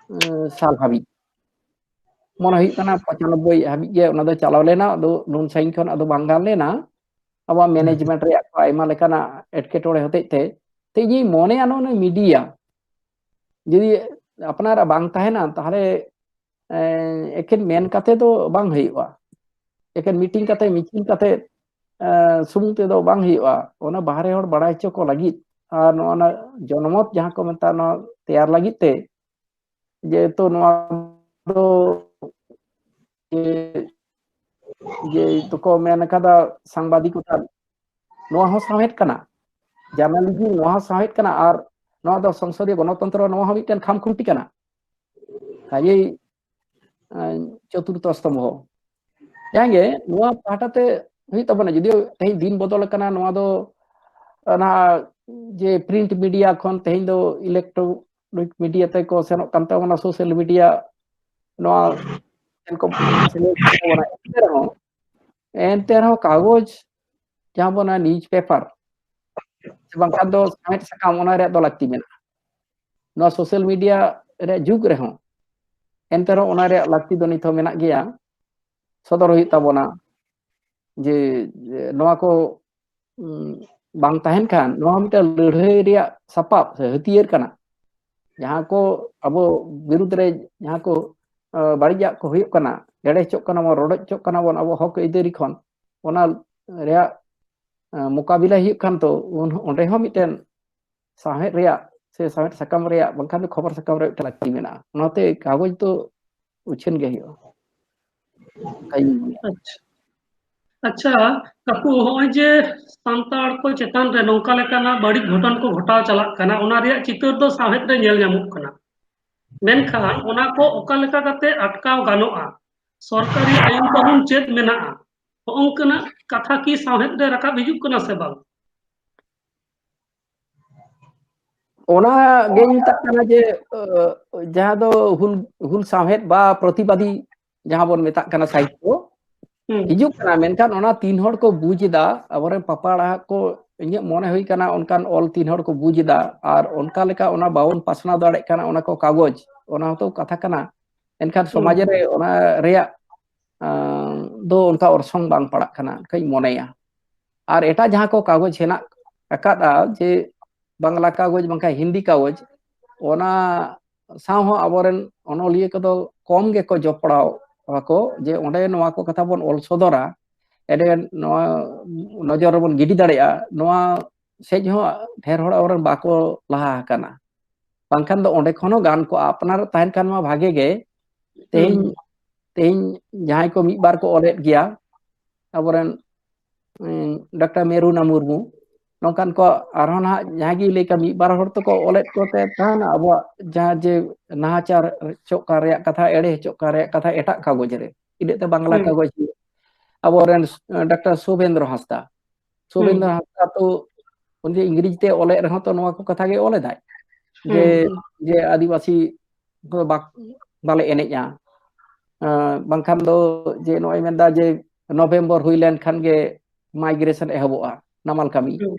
ᱩᱸ, ᱥᱟᱞ ᱦᱟᱹᱵᱤᱡ᱾ ᱢᱚᱱᱮ ᱦᱩᱭᱩᱜ ᱠᱟᱱᱟ ᱯᱚᱸᱪᱟᱱᱚᱵᱵᱳᱭ ᱦᱟᱹᱵᱤᱡ ᱜᱮ ᱚᱱᱟ ᱫᱚ ᱪᱟᱞᱟᱣ ᱞᱮᱱᱟ᱾ ᱟᱫᱚ ᱱᱩᱱ ᱥᱟᱺᱜᱤᱧ ᱠᱷᱚᱱ ᱟᱫᱚ ᱵᱟᱝ ᱜᱟᱱ ᱞᱮᱱᱟ᱾ ᱟᱵᱚᱣᱟᱜ ᱢᱮᱱᱮᱡᱢᱮᱱᱴ ᱨᱮᱭᱟᱜ ᱠᱚ ᱟᱭᱢᱟ ᱞᱮᱠᱟᱱᱟᱜ ᱮᱴᱠᱮᱴᱚᱬᱮ ᱦᱚᱛᱮᱡ ᱛᱮ, ᱛᱮ ᱤᱧᱤᱧ ᱢᱚᱱᱮᱭᱟ ᱱᱚᱜᱼᱚ ᱱᱚᱣᱟ ᱢᱤᱰᱤᱭᱟ ᱡᱩᱫᱤ ᱟᱯᱱᱟᱨᱟᱜ ᱵᱟᱝ ᱛᱟᱦᱮᱱᱟ, ᱛᱟᱦᱞᱮ, ᱮᱸ, ᱮᱠᱮᱱ ᱢᱮᱱ ᱠᱟᱛᱮ ᱫᱚ ᱵᱟᱝ ᱦᱩᱭᱩᱜᱼᱟ᱾ ᱮᱠᱮᱱ ᱢᱤᱴᱤᱝ ᱠᱟᱛᱮ, ᱢᱤᱪᱷᱤᱞ ᱠᱟᱛᱮ, ᱮᱸ, ᱥᱩᱢᱩᱝ ᱛᱮᱫᱚ ᱵᱟᱝ ᱦᱩᱭᱩᱜᱼᱟ᱾ ᱚᱱᱟ ᱵᱟᱦᱨᱮ ᱦᱚᱲ ᱵᱟᱲᱟᱭ ᱦᱚᱪᱚ ᱠᱚ ᱞᱟᱹᱜᱤᱫ ᱟᱨ ᱱᱚᱣᱟ ᱨᱮᱱᱟᱜ ᱡᱚᱱᱢᱚᱛ ᱡᱟᱦᱟᱸ ᱠᱚ ᱢᱮᱛᱟᱜᱼᱟ, ᱱᱚᱣᱟ ᱛᱮᱭᱟᱨ ᱞᱟᱹᱜᱤᱫ ᱛᱮ, ᱡᱮᱦᱮᱛᱩ ᱱᱚᱣᱟ ᱫᱚ ᱡᱮ, ᱡᱮ ᱫᱚᱠᱚ ᱢᱮᱱ ᱠᱟᱫᱟ ᱥᱟᱝᱵᱟᱫᱤᱠᱚᱛᱟ, ᱱᱚᱣᱟ ᱦᱚᱸ ᱥᱟᱶᱦᱮᱫ ᱠᱟᱱᱟ, ᱡᱟᱨᱱᱟᱞᱤᱡᱢ ᱱᱚᱣᱟ ᱦᱚᱸ ᱥᱟᱶᱦᱮᱫ ᱠᱟᱱᱟ, ᱟᱨ ᱱᱚᱣᱟ ᱫᱚ ᱥᱚᱝᱥᱚᱫᱤᱭᱚ ᱜᱚᱱᱚᱛᱚᱱᱛᱨᱚ, ᱱᱚᱣᱟ ᱦᱚᱸ ᱢᱤᱫᱴᱮᱱ ᱠᱷᱟᱢ ᱠᱷᱩᱱᱴᱤ ᱠᱟᱱᱟ᱾ ᱠᱟᱡᱮᱭ, ᱟᱸ, ᱪᱚᱛᱩᱨᱛᱷᱚ ᱥᱛᱚᱢᱵᱷᱚ᱾ ᱡᱟᱦᱟᱸ ᱜᱮ ᱱᱚᱣᱟ ᱯᱟᱦᱴᱟ ᱛᱮ ᱦᱩᱭᱩᱜ ᱛᱟᱵᱚᱱᱟ, ᱡᱩᱫᱤᱭᱳ ᱛᱮᱦᱮᱧ ᱫᱤᱱ ᱵᱚᱫᱚᱞ ᱟᱠᱟᱱᱟ, ᱱᱚᱣᱟ ᱫᱚ ᱚᱱᱟ ᱡᱮ ᱯᱨᱤᱱᱴ ᱢᱤᱰᱤᱭᱟ ᱠᱷᱚᱱ ᱛᱮᱦᱮᱧ ᱫᱚ ᱤᱞᱮᱠᱴᱨᱚᱱᱤᱠ ᱢᱤᱰᱤᱭᱟ ᱛᱮᱠᱚ ᱥᱮᱱᱚᱜ ᱠᱟᱱ ᱛᱟᱵᱚᱱᱟ, ᱥᱳᱥᱟᱞ ᱢᱤᱰᱤᱭᱟ, ᱱᱚᱣᱟ ᱮᱱᱛᱮ ᱨᱮᱦᱚᱸ ᱮᱱᱛᱮ ᱨᱮᱦᱚᱸ ᱠᱟᱜᱚᱡᱽ, ᱡᱟᱦᱟᱸ ᱵᱚᱱ ᱱᱤᱭᱩᱡᱽ ᱯᱮᱯᱟᱨ, ᱥᱮ ᱵᱟᱝᱠᱷᱟᱱ ᱫᱚ ᱥᱟᱶᱦᱮᱫ ᱥᱟᱠᱟᱢ, ᱚᱱᱟ ᱨᱮᱭᱟᱜ ᱫᱚ ᱞᱟᱹᱠᱛᱤ ᱢᱮᱱᱟᱜᱼᱟ᱾ ᱱᱚᱣᱟ ᱥᱳᱥᱟᱞ ᱢᱤᱰᱤᱭᱟ ᱨᱮᱭᱟᱜ ᱡᱩᱜᱽ ᱨᱮᱦᱚᱸ ᱮᱱᱛᱮ ᱨᱮᱦᱚᱸ ᱚᱱᱟ ᱨᱮᱭᱟᱜ ᱞᱟᱹᱠᱛᱤ ᱫᱚ ᱱᱤᱛ ᱦᱚᱸ ᱢᱮᱱᱟᱜ ᱜᱮᱭᱟ᱾ ᱥᱚᱫᱚᱨ ᱦᱩᱭᱩᱜ ᱛᱟᱵᱚᱱᱟ ᱡᱮ, ᱡᱮ ᱱᱚᱣᱟ ᱠᱚ, ᱩᱢ, ᱵᱟᱝ ᱛᱟᱦᱮᱱ ᱠᱷᱟᱱ ᱱᱚᱣᱟ ᱦᱚᱸ ᱢᱤᱫᱴᱮᱱ ᱞᱟᱹᱲᱦᱟᱹᱭ ᱨᱮᱭᱟᱜ ᱥᱟᱯᱟᱵ ᱥᱮ ᱦᱟᱹᱛᱭᱟᱹᱨ ᱠᱟᱱᱟ᱾ ᱡᱟᱦᱟᱸ ᱠᱚ ᱟᱵᱚ ᱵᱤᱨᱩᱫᱽ ᱨᱮ ᱡᱟᱦᱟᱸ ᱠᱚ, ᱟ, ᱵᱟᱹᱲᱤᱡᱟᱜ ᱠᱚ ᱦᱩᱭᱩᱜ ᱠᱟᱱᱟ, ᱮᱲᱮ ᱦᱚᱪᱚᱜ ᱠᱟᱱᱟ ᱵᱚᱱ, ᱨᱚᱰᱚᱡ ᱦᱚᱪᱚᱜ ᱠᱟᱱᱟ ᱵᱚᱱ ᱟᱵᱚ ᱦᱚᱠ ᱟᱹᱭᱫᱟᱹᱨᱤ ᱠᱷᱚᱱ, ᱚᱱᱟ ᱨᱮᱭᱟᱜ, ᱟ, ᱢᱳᱠᱟᱵᱤᱞᱟ ᱦᱩᱭᱩᱜ ᱠᱷᱟᱱ ᱛᱚ ᱩᱱ, ᱚᱸᱰᱮ ᱦᱚᱸ ᱢᱤᱫᱴᱮᱱ ᱥᱟᱶᱦᱮᱫ ᱨᱮᱭᱟᱜ ᱥᱮ ᱥᱟᱶᱦᱮᱫ ᱥᱟᱠᱟᱢ ᱨᱮᱭᱟᱜ ᱵᱟᱝᱠᱷᱟᱱ ᱫᱚ ᱠᱷᱚᱵᱚᱨ ᱥᱟᱠᱟᱢ ᱨᱮᱭᱟᱜ ᱢᱤᱫᱴᱮᱱ ᱞᱟᱹᱠᱛᱤ ᱢᱮᱱᱟᱜᱼᱟ᱾ ᱚᱱᱟᱛᱮ ᱠᱟᱜᱚᱡᱽ ᱫᱚ ᱩᱪᱷᱟᱹᱱ ᱜᱮ ᱦᱩᱭᱩᱜᱼᱟ᱾ ᱚᱱᱠᱟᱧ ᱢᱚᱱᱮᱭᱟ᱾ ᱟᱪᱪᱷᱟ, ᱟᱪᱪᱷᱟ ᱠᱟᱠᱩ, ᱦᱚᱸᱜᱼᱚᱭ ᱡᱮ ᱥᱟᱱᱛᱟᱲ ᱠᱚ ᱪᱮᱛᱟᱱ ᱨᱮ ᱱᱚᱝᱠᱟ ᱞᱮᱠᱟᱱᱟᱜ ᱵᱟᱹᱲᱤᱡ ᱜᱷᱚᱴᱚᱱ ᱠᱚ ᱜᱷᱚᱴᱟᱣ ᱪᱟᱞᱟᱜ ᱠᱟᱱᱟ, ᱚᱱᱟ ᱨᱮᱭᱟᱜ ᱪᱤᱛᱟᱹᱨ ᱫᱚ ᱥᱟᱶᱦᱮᱫ ᱨᱮ ᱧᱮᱞ ᱧᱟᱢᱚᱜ ᱠᱟᱱᱟ, ᱢᱮᱱᱠᱷᱟᱱ ᱚᱱᱟ ᱠᱚ ᱚᱠᱟ ᱞᱮᱠᱟ ᱠᱟᱛᱮ ᱟᱴᱠᱟᱣ ᱜᱟᱱᱚᱜᱼᱟ, ᱥᱚᱨᱠᱟᱨᱤ ᱟᱹᱭᱤᱱ ᱠᱟᱹᱱᱩᱱ ᱪᱮᱫ ᱢᱮᱱᱟᱜᱼᱟ, ᱦᱚᱸᱜᱼᱚᱝᱠᱟᱱᱟᱜ ᱠᱟᱛᱷᱟ ᱠᱤ ᱥᱟᱶᱦᱮᱫ ᱨᱮ ᱨᱟᱠᱟᱵ ᱦᱤᱡᱩᱜ ᱠᱟᱱᱟ ᱥᱮ ᱵᱟᱝ? ᱚᱱᱟ ᱜᱮᱧ ᱢᱮᱛᱟᱜ ᱠᱟᱱᱟ ᱡᱮ, ᱟᱹ, ᱡᱟᱦᱟᱸ ᱫᱚ ᱦᱩᱞ, ᱦᱩᱞ ᱥᱟᱶᱦᱮᱫ ᱵᱟ ᱯᱨᱚᱛᱤᱵᱟᱫᱤ ᱡᱟᱦᱟᱸ ᱵᱚᱱ ᱢᱮᱛᱟᱜ ᱠᱟᱱᱟ ᱥᱟᱦᱤᱛᱛᱚ, ᱦᱩᱸ᱾ ᱦᱤᱡᱩᱜ ᱠᱟᱱᱟ, ᱢᱮᱱᱠᱷᱟᱱ ᱚᱱᱟ ᱛᱤᱱ ᱦᱚᱲ ᱠᱚ ᱵᱩᱡᱽ ᱮᱫᱟ, ᱟᱵᱚᱨᱮᱱ ᱯᱟᱯᱟᱲᱟ ᱠᱚ, ᱤᱧᱟᱹᱜ ᱢᱚᱱᱮ ᱦᱩᱭ ᱠᱟᱱᱟ ᱚᱱᱠᱟᱱ ᱚᱞ ᱛᱤᱱ ᱦᱚᱲ ᱠᱚ ᱵᱩᱡᱽ ᱮᱫᱟ, ᱟᱨ ᱚᱱᱠᱟ ᱞᱮᱠᱟ ᱚᱱᱟ ᱵᱟᱵᱚᱱ ᱯᱟᱥᱱᱟᱣ ᱫᱟᱲᱮᱭᱟᱜ ᱠᱟᱱᱟ, ᱚᱱᱟ ᱠᱚ ᱠᱟᱜᱚᱡᱽ, ᱚᱱᱟ ᱦᱚᱸᱛᱚ ᱠᱟᱛᱷᱟ ᱠᱟᱱᱟ᱾ ᱮᱱᱠᱷᱟᱱ ᱦᱩᱸ᱾ ᱥᱚᱢᱟᱡᱽ ᱨᱮ ᱚᱱᱟ ᱨᱮᱭᱟᱜ, ᱟᱸ, ᱫᱚ ᱚᱱᱠᱟ ᱚᱨᱥᱚᱝ ᱵᱟᱝ ᱯᱟᱲᱟᱜ ᱠᱟᱱᱟ ᱚᱱᱠᱟᱧ ᱢᱚᱱᱮᱭᱟ᱾ ᱟᱨ ᱮᱴᱟᱜ ᱡᱟᱦᱟᱸ ᱠᱚ ᱠᱟᱜᱚᱡᱽ ᱦᱮᱱᱟᱜ ᱟᱠᱟᱫᱼᱟ, ᱡᱮ ᱵᱟᱝᱞᱟ ᱠᱟᱜᱚᱡᱽ ᱵᱟᱝᱠᱷᱟᱱ ᱦᱤᱱᱫᱤ ᱠᱟᱜᱚᱡᱽ, ᱚᱱᱟ ᱥᱟᱶ ᱦᱚᱸ ᱟᱵᱚᱨᱮᱱ ᱚᱱᱚᱞᱤᱭᱟᱹ ᱠᱚᱫᱚ ᱠᱚᱢ ᱜᱮᱠᱚ ᱡᱚᱯᱲᱟᱣ ᱟᱠᱚ, ᱡᱮ ᱚᱸᱰᱮ ᱱᱚᱣᱟ ᱠᱚ ᱠᱟᱛᱷᱟ ᱵᱚᱱ ᱚᱞ ᱥᱚᱫᱚᱨᱟ, ᱮᱸᱰᱮ ᱱᱚᱣᱟ ᱱᱚᱡᱚᱨ ᱨᱮᱵᱚᱱ ᱜᱤᱰᱤ ᱫᱟᱲᱮᱭᱟᱜᱼᱟ, ᱱᱚᱣᱟ ᱥᱮᱡ ᱦᱚᱸ ᱰᱷᱮᱨ ᱦᱚᱲ ᱟᱵᱚᱨᱮᱱ ᱵᱟᱠᱚ ᱞᱟᱦᱟ ᱟᱠᱟᱱᱟ᱾ ᱵᱟᱝᱠᱷᱟᱱ ᱫᱚ ᱚᱸᱰᱮ ᱠᱷᱚᱱ ᱦᱚᱸ ᱜᱟᱱ ᱠᱚᱜᱼᱟ, ᱟᱯᱱᱟᱨ ᱛᱟᱦᱮᱱ ᱠᱷᱟᱱ ᱢᱟ ᱵᱷᱟᱜᱮ ᱜᱮ᱾ ᱛᱮᱦᱮᱧ, ᱦᱩᱸ᱾ ᱛᱮᱦᱮᱧ ᱡᱟᱦᱟᱸᱭ ᱠᱚ ᱢᱤᱫ ᱵᱟᱨ ᱠᱚ ᱚᱞᱮᱫ ᱜᱮᱭᱟ, ᱟᱵᱚᱨᱮᱱ, ᱩᱸ, ᱰᱟᱠᱛᱟᱨ ᱢᱮᱨᱩᱱᱟ ᱢᱩᱨᱢᱩ, ᱱᱚᱝᱠᱟᱱ ᱠᱚ ᱟᱨᱦᱚᱸ ᱱᱟᱦᱟᱜ ᱡᱟᱦᱟᱸᱭ ᱜᱮ ᱞᱟᱹᱭ ᱠᱟᱜ, ᱢᱤᱫ ᱵᱟᱨ ᱦᱚᱲ ᱛᱮᱠᱚ ᱚᱞᱮᱫ ᱠᱚᱛᱮ ᱛᱟᱦᱮᱱᱟ, ᱟᱵᱚᱣᱟᱜ ᱡᱟᱦᱟᱸ ᱡᱮ ᱱᱟᱦᱟᱪᱟᱨ ᱦᱚᱪᱚᱜ ᱠᱟᱱ ᱨᱮᱭᱟᱜ ᱠᱟᱛᱷᱟ, ᱮᱲᱮ ᱦᱚᱪᱚᱜ ᱠᱟᱱ ᱨᱮᱭᱟᱜ ᱠᱟᱛᱷᱟ ᱮᱴᱟᱜ ᱠᱟᱜᱚᱡᱽ ᱨᱮ, ᱤᱱᱟᱹᱜ ᱛᱮ ᱵᱟᱝᱞᱟ ᱦᱩᱸ᱾ ᱠᱟᱜᱚᱡᱽ ᱨᱮ᱾ ᱟᱵᱚᱨᱮᱱ, ᱮ, ᱰᱟᱠᱛᱟᱨ ᱥᱩᱵᱷᱮᱱᱫᱨᱚ ᱦᱟᱸᱥᱫᱟ, ᱥᱩᱵᱷᱮᱱᱫᱨᱚ ᱦᱩᱸ᱾ ᱦᱟᱸᱥᱫᱟ ᱛᱚ ᱩᱱᱤ ᱤᱝᱨᱮᱡᱤ ᱛᱮ ᱚᱞᱮᱫ ᱨᱮᱦᱚᱸ ᱛᱚ ᱱᱚᱣᱟ ᱠᱚ ᱠᱟᱛᱷᱟ ᱜᱮ ᱚᱞᱮᱫᱟᱭ, ᱡᱮ, ᱦᱩᱸ, ᱦᱩᱸ᱾ ᱡᱮ ᱟᱹᱫᱤᱵᱟᱹᱥᱤ ᱫᱚ ᱵᱟᱠ-, ᱵᱟᱞᱮ ᱮᱱᱮᱡᱼᱟ᱾ ᱮ, ᱵᱟᱝᱠᱷᱟᱱ ᱫᱚ ᱡᱮ ᱱᱚᱜᱼᱚᱭ ᱢᱮᱱᱫᱟ ᱡᱮ ᱱᱚᱵᱷᱮᱢᱵᱚᱨ ᱦᱩᱭ ᱞᱮᱱᱠᱷᱟᱱ ᱜᱮ ᱢᱟᱭᱜᱨᱮᱥᱚᱱ ᱮᱦᱚᱵᱚᱜᱼᱟ, ᱱᱟᱢᱟᱞ ᱠᱟᱹᱢᱤ᱾ ᱦᱩᱸ᱾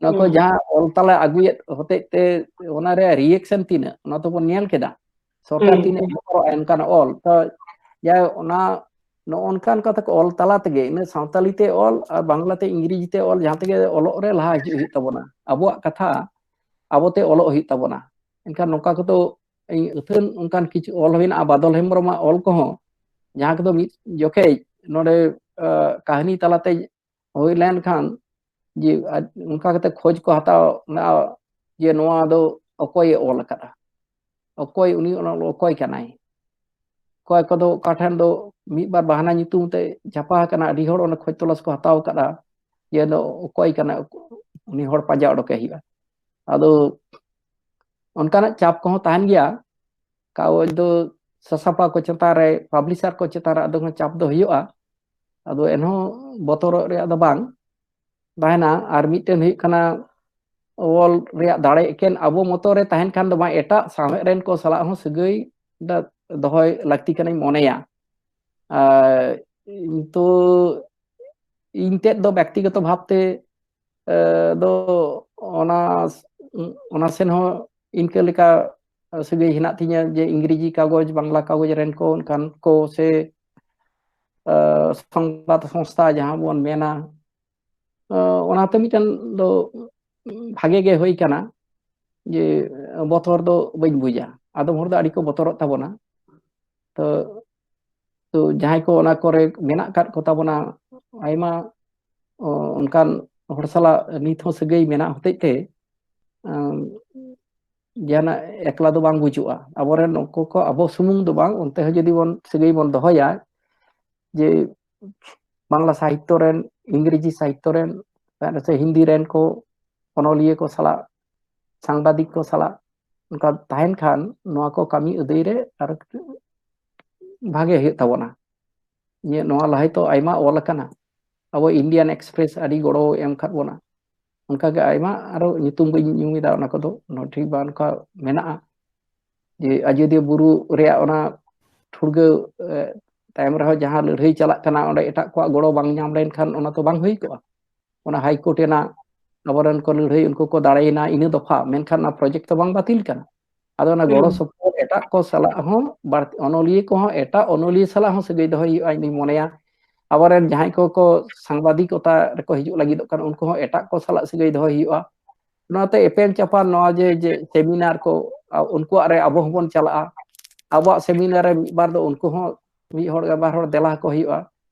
ᱱᱚᱣᱟ ᱠᱚ ᱦᱩᱸ᱾ ᱡᱟᱦᱟᱸ ᱚᱞ ᱛᱟᱞᱟ ᱟᱹᱜᱩᱭᱮᱫ ᱦᱚᱛᱮᱡ ᱛᱮ ᱚᱱᱟ ᱨᱮᱭᱟᱜ ᱨᱤᱭᱮᱠᱥᱚᱱ ᱛᱤᱱᱟᱹᱜ, ᱚᱱᱟ ᱛᱚᱵᱚᱱ ᱧᱮᱞ ᱠᱮᱫᱟ᱾ ᱥᱚᱨᱠᱟᱨ ᱦᱩᱸ, ᱛᱤᱱᱟᱹᱜ ᱦᱩᱸ᱾ ᱵᱚᱛᱚᱨᱚᱜᱼᱟ ᱚᱱᱠᱟᱱ ᱚᱞ᱾ ᱛᱚ ᱡᱟ ᱚᱱᱟ ᱱᱚᱜᱼᱚ ᱱᱚᱝᱠᱟ ᱚᱱᱠᱟ ᱛᱮᱠᱚ ᱚᱞ ᱛᱟᱞᱟ ᱛᱮᱜᱮ, ᱤᱱᱟᱹ ᱥᱟᱶᱛᱟᱞᱤ ᱛᱮ ᱚᱞ ᱟᱨ ᱵᱟᱝᱞᱟ ᱛᱮ, ᱤᱝᱨᱮᱡᱤ ᱛᱮ ᱚᱞ, ᱡᱟᱦᱟᱸ ᱛᱮᱜᱮ ᱚᱞᱚᱜ ᱨᱮ ᱞᱟᱦᱟ ᱦᱤᱡᱩᱜ ᱦᱩᱭᱩᱜ ᱛᱟᱵᱚᱱᱟ᱾ ᱟᱵᱚᱣᱟᱜ ᱠᱟᱛᱷᱟ ᱟᱵᱚᱛᱮ ᱚᱞᱚᱜ ᱦᱩᱭᱩᱜ ᱛᱟᱵᱚᱱᱟ᱾ ᱮᱱᱠᱷᱟᱱ ᱱᱚᱝᱠᱟ ᱠᱚᱫᱚ ᱤᱧ ᱟᱹᱛᱷᱟᱹᱱ ᱚᱱᱠᱟᱱ ᱠᱤᱪᱷᱩ ᱚᱞ ᱢᱮᱱᱟᱜᱼᱟ ᱵᱟᱫᱚᱞ ᱦᱮᱢᱵᱨᱚᱢᱟᱜ ᱚᱞ ᱠᱚᱦᱚᱸ, ᱡᱟᱦᱟᱸ ᱠᱚᱫᱚ ᱢᱤᱫ ᱡᱚᱠᱷᱮᱡ ᱱᱚᱰᱮ, ᱟ, ᱠᱟᱹᱦᱱᱤ ᱛᱟᱞᱟᱛᱮ ᱦᱩᱭ ᱞᱮᱱᱠᱷᱟᱱ ᱡᱮ, ᱟ, ᱚᱱᱠᱟ ᱠᱟᱛᱮ ᱠᱷᱚᱡᱽ ᱠᱚ ᱦᱟᱛᱟᱣ ᱞᱮᱜᱼᱟ ᱡᱮ ᱱᱚᱣᱟ ᱫᱚ ᱚᱠᱚᱭᱮ ᱚᱞ ᱟᱠᱟᱫᱟ, ᱚᱠᱚᱭ ᱩᱱᱤ ᱚᱱᱟ ᱚᱠᱚᱭ ᱠᱟᱱᱟᱭ᱾ ᱚᱠᱚᱭ ᱠᱚᱫᱚ ᱚᱠᱟ ᱴᱷᱮᱱ ᱫᱚ ᱢᱤᱫ ᱵᱟᱨ ᱵᱟᱦᱱᱟ ᱧᱩᱛᱩᱢ ᱛᱮ ᱪᱷᱟᱯᱟ ᱟᱠᱟᱱᱟ, ᱟᱹᱰᱤ ᱦᱚᱲ ᱚᱱᱟ ᱠᱷᱚᱡᱽ ᱛᱚᱞᱟᱥ ᱠᱚ ᱦᱟᱛᱟᱣ ᱟᱠᱟᱫᱟ ᱡᱮ ᱫᱚ ᱚᱠᱚᱭ ᱠᱟᱱᱟ, ᱩᱱᱤ ᱦᱚᱲ ᱯᱟᱸᱡᱟ ᱚᱰᱚᱠᱮ ᱦᱩᱭᱩᱜᱼᱟ᱾ ᱟᱫᱚ ᱚᱱᱠᱟᱱᱟᱜ ᱪᱟᱯ ᱠᱚᱦᱚᱸ ᱛᱟᱦᱮᱱ ᱜᱮᱭᱟ᱾ ᱠᱟᱜᱚᱡᱽ ᱫᱚ ᱥᱟᱥᱟᱯᱟ ᱠᱚ ᱪᱮᱛᱟᱱ ᱨᱮ, ᱯᱟᱵᱽᱞᱤᱥᱟᱨ ᱠᱚ ᱪᱮᱛᱟᱱ ᱨᱮ ᱟᱫᱚ ᱦᱚᱸ ᱪᱟᱯ ᱫᱚ ᱦᱩᱭᱩᱜᱼᱟ᱾ ᱟᱫᱚ ᱮᱱᱦᱚᱸ ᱵᱚᱛᱚᱨᱚᱜ ᱨᱮᱭᱟᱜ ᱫᱚ ᱵᱟᱝ ᱛᱟᱦᱮᱱᱟ᱾ ᱟᱨ ᱢᱤᱫᱴᱮᱱ ᱦᱩᱭᱩᱜ ᱠᱟᱱᱟ, ᱚᱞ ᱨᱮᱭᱟᱜ ᱫᱟᱲᱮ ᱮᱠᱮᱱ ᱟᱵᱚ ᱢᱚᱛᱚ ᱨᱮ ᱛᱟᱦᱮᱱ ᱠᱷᱟᱱ ᱫᱚ ᱵᱟᱝ, ᱮᱴᱟᱜ ᱥᱟᱶᱦᱮᱫ ᱨᱮᱱ ᱠᱚ ᱥᱟᱞᱟᱜ ᱦᱚᱸ ᱥᱟᱹᱜᱟᱹᱭ ᱫᱚ ᱫᱚᱦᱚᱭ ᱞᱟᱹᱠᱛᱤ ᱠᱟᱱᱟᱧ ᱢᱚᱱᱮᱭᱟ᱾ ᱟᱨ ᱤᱧ ᱛᱚ, ᱤᱧ ᱛᱮᱫ ᱫᱚ ᱵᱮᱠᱛᱤᱜᱚᱛᱚ ᱵᱷᱟᱵᱽᱛᱮ, ᱮ, ᱫᱚ ᱚᱱᱟ, ᱚᱱᱟ ᱥᱮᱱ ᱦᱚᱸ ᱤᱱᱠᱟᱹ ᱞᱮᱠᱟ ᱥᱟᱹᱜᱟᱹᱭ ᱦᱮᱱᱟᱜ ᱛᱤᱧᱟᱹ ᱡᱮ ᱤᱝᱨᱮᱡᱤ ᱠᱟᱜᱚᱡᱽ, ᱵᱟᱝᱞᱟ ᱠᱟᱜᱚᱡᱽ ᱨᱮᱱ ᱠᱚ ᱚᱱᱠᱟᱱ ᱠᱚ ᱥᱮ, ᱮ, ᱥᱚᱝᱵᱟᱫ ᱥᱚᱝᱥᱛᱷᱟ ᱡᱟᱦᱟᱸ ᱵᱚᱱ ᱢᱮᱱᱟ, ᱮ, ᱚᱱᱟᱛᱮ ᱢᱤᱫᱴᱮᱱ ᱫᱚ ᱵᱷᱟᱜᱮ ᱜᱮ ᱦᱩᱭ ᱠᱟᱱᱟ ᱡᱮ ᱵᱚᱛᱚᱨ ᱫᱚ ᱵᱟᱹᱧ ᱵᱩᱡᱟ᱾ ᱟᱫᱚᱢ ᱦᱚᱲ ᱫᱚ ᱟᱹᱰᱤ ᱠᱚ ᱵᱚᱛᱚᱨᱚᱜ ᱛᱟᱵᱚᱱᱟ᱾ ᱛᱚ, ᱛᱚ ᱡᱟᱦᱟᱸᱭ ᱠᱚ ᱚᱱᱟ ᱠᱚᱨᱮ ᱢᱮᱱᱟᱜ ᱟᱠᱟᱫ ᱠᱚ ᱛᱟᱵᱚᱱᱟ, ᱟᱭᱢᱟ, ᱚ, ᱚᱱᱠᱟᱱ ᱦᱚᱲ ᱥᱟᱞᱟᱜ ᱱᱤᱛ ᱦᱚᱸ ᱥᱟᱹᱜᱟᱹᱭ ᱢᱮᱱᱟᱜ ᱦᱚᱛᱮᱡ ᱛᱮ, ᱟᱢ, ᱡᱟᱦᱟᱱᱟᱜ ᱮᱠᱞᱟ ᱫᱚ ᱵᱟᱝ ᱵᱩᱡᱩᱜᱼᱟ᱾ ᱟᱵᱚᱨᱮᱱ ᱩᱱᱠᱩ ᱠᱚ ᱟᱵᱚ ᱥᱩᱢᱩᱝ ᱫᱚ ᱵᱟᱝ, ᱚᱱᱛᱮ ᱦᱚᱸ ᱡᱩᱫᱤ ᱵᱚᱱ ᱥᱟᱹᱜᱟᱹᱭ ᱵᱚᱱ ᱫᱚᱦᱚᱭᱟ, ᱡᱮ ᱵᱟᱝᱞᱟ ᱥᱟᱦᱤᱛᱛᱚ ᱨᱮᱱ, ᱤᱝᱨᱮᱡᱤ ᱥᱟᱦᱤᱛᱛᱚ ᱨᱮᱱ, ᱥᱮ ᱦᱤᱱᱫᱤ ᱨᱮᱱ ᱠᱚ ᱚᱱᱚᱞᱤᱭᱟᱹ ᱠᱚ ᱥᱟᱞᱟᱜ, ᱥᱟᱝᱵᱟᱫᱤᱠ ᱠᱚ ᱥᱟᱞᱟᱜ ᱚᱱᱠᱟ ᱛᱟᱦᱮᱱ ᱠᱷᱟᱱ ᱱᱚᱣᱟ ᱠᱚ ᱠᱟᱹᱢᱤ ᱟᱹᱫᱟᱹᱭ ᱨᱮ ᱟᱨ ᱵᱷᱟᱜᱮ ᱦᱩᱭᱩᱜ ᱛᱟᱵᱚᱱᱟ᱾ ᱤᱧᱟᱹᱜ ᱱᱚᱣᱟ ᱞᱟᱦᱟᱭ ᱛᱚ ᱟᱭᱢᱟ ᱚᱞ ᱟᱠᱟᱱᱟ, ᱟᱵᱚ ᱤᱱᱰᱤᱭᱟᱱ ᱮᱠᱥᱯᱨᱮᱥ ᱟᱹᱰᱤ ᱜᱚᱲᱚ ᱮᱢ ᱠᱟᱫ ᱵᱚᱱᱟ᱾ ᱚᱱᱠᱟᱜᱮ ᱟᱭᱢᱟ ᱟᱨᱚ ᱧᱩᱛᱩᱢ ᱵᱟᱹᱧ ᱧᱩᱢ ᱮᱫᱟ, ᱚᱱᱟ ᱠᱚᱫᱚ ᱱᱚᱣᱟ ᱴᱷᱤᱠ ᱵᱟᱝ ᱚᱱᱠᱟ ᱢᱮᱱᱟᱜᱼᱟ᱾ ᱡᱮ ᱟᱡᱚᱫᱤᱭᱟᱹ ᱵᱩᱨᱩ ᱨᱮᱭᱟᱜ ᱚᱱᱟ ᱴᱷᱩᱲᱜᱟᱹ, ᱮ, ᱛᱟᱭᱚᱢ ᱨᱮᱦᱚᱸ ᱡᱟᱦᱟᱸ ᱞᱟᱹᱲᱦᱟᱹᱭ ᱪᱟᱞᱟᱜ ᱠᱟᱱᱟ, ᱚᱸᱰᱮ ᱮᱴᱟᱜ ᱠᱚᱣᱟᱜ ᱜᱚᱲᱚ ᱵᱟᱝ ᱧᱟᱢ ᱞᱮᱱᱠᱷᱟᱱ ᱚᱱᱟ ᱛᱚ ᱵᱟᱝ ᱦᱩᱭ ᱠᱚᱜᱼᱟ᱾ ᱚᱱᱟ ᱦᱟᱭ ᱠᱳᱨᱴ ᱨᱮᱱᱟᱜ ᱟᱵᱚᱨᱮᱱ ᱠᱚ ᱞᱟᱹᱲᱦᱟᱹᱭ, ᱩᱱᱠᱩ ᱠᱚ ᱫᱟᱲᱮᱭᱮᱱᱟ, ᱤᱱᱟᱹ ᱫᱚᱯᱷᱟ, ᱢᱮᱱᱠᱷᱟᱱ ᱚᱱᱟ ᱯᱨᱚᱡᱮᱠᱴ ᱫᱚ ᱵᱟᱝ ᱵᱟᱹᱛᱤᱞ ᱠᱟᱱᱟ᱾ ᱟᱫᱚ ᱚᱱᱟ ᱜᱚᱲᱚ ᱦᱩᱸ᱾ ᱥᱚᱯᱚᱦᱚᱫ ᱮᱴᱟᱜ ᱠᱚ ᱥᱟᱞᱟᱜ ᱦᱚᱸ ᱵᱟᱹᱲᱛᱤ, ᱚᱱᱚᱞᱤᱭᱟᱹ ᱠᱚᱦᱚᱸ ᱮᱴᱟᱜ ᱚᱱᱚᱞᱤᱭᱟᱹ ᱥᱟᱞᱟᱜ ᱦᱚᱸ ᱥᱟᱹᱜᱟᱹᱭ ᱫᱚᱦᱚᱭ ᱦᱩᱭᱩᱜᱼᱟ, ᱤᱧ ᱫᱩᱧ ᱢᱚᱱᱮᱭᱟ᱾ ᱟᱵᱚᱨᱮᱱ ᱡᱟᱦᱟᱸᱭ ᱠᱚ, ᱠᱚ ᱥᱟᱝᱵᱟᱫᱤᱠᱚᱛᱟ ᱨᱮᱠᱚ ᱦᱤᱡᱩᱜ ᱞᱟᱹᱜᱤᱫᱚᱜ ᱠᱟᱱ, ᱩᱱᱠᱩ ᱦᱚᱸ ᱮᱴᱟᱜ ᱠᱚ ᱥᱟᱞᱟᱜ ᱥᱟᱹᱜᱟᱹᱭ ᱫᱚᱦᱚᱭ ᱦᱩᱭᱩᱜᱼᱟ᱾ ᱱᱚᱣᱟᱛᱮ ᱮᱯᱮᱢ ᱪᱟᱯᱟᱞ, ᱱᱚᱣᱟ ᱡᱮ, ᱡᱮ ᱥᱮᱢᱤᱱᱟᱨ ᱠᱚ, ᱟ, ᱩᱱᱠᱩᱣᱟᱜ ᱨᱮ ᱟᱵᱚ ᱦᱚᱸᱵᱚᱱ ᱪᱟᱞᱟᱜᱼᱟ᱾ ᱟᱵᱚᱣᱟᱜ ᱥᱮᱢᱤᱱᱟᱨ ᱨᱮ ᱢᱤᱫ ᱵᱟᱨ ᱫᱚ ᱩᱱᱠᱩ ᱦᱚᱸ ᱢᱤᱫ ᱦᱚᱲ ᱵᱟᱨ ᱦᱚᱲ ᱫᱮᱞᱟ ᱟᱠᱚ ᱦᱩᱭᱩᱜᱼᱟ᱾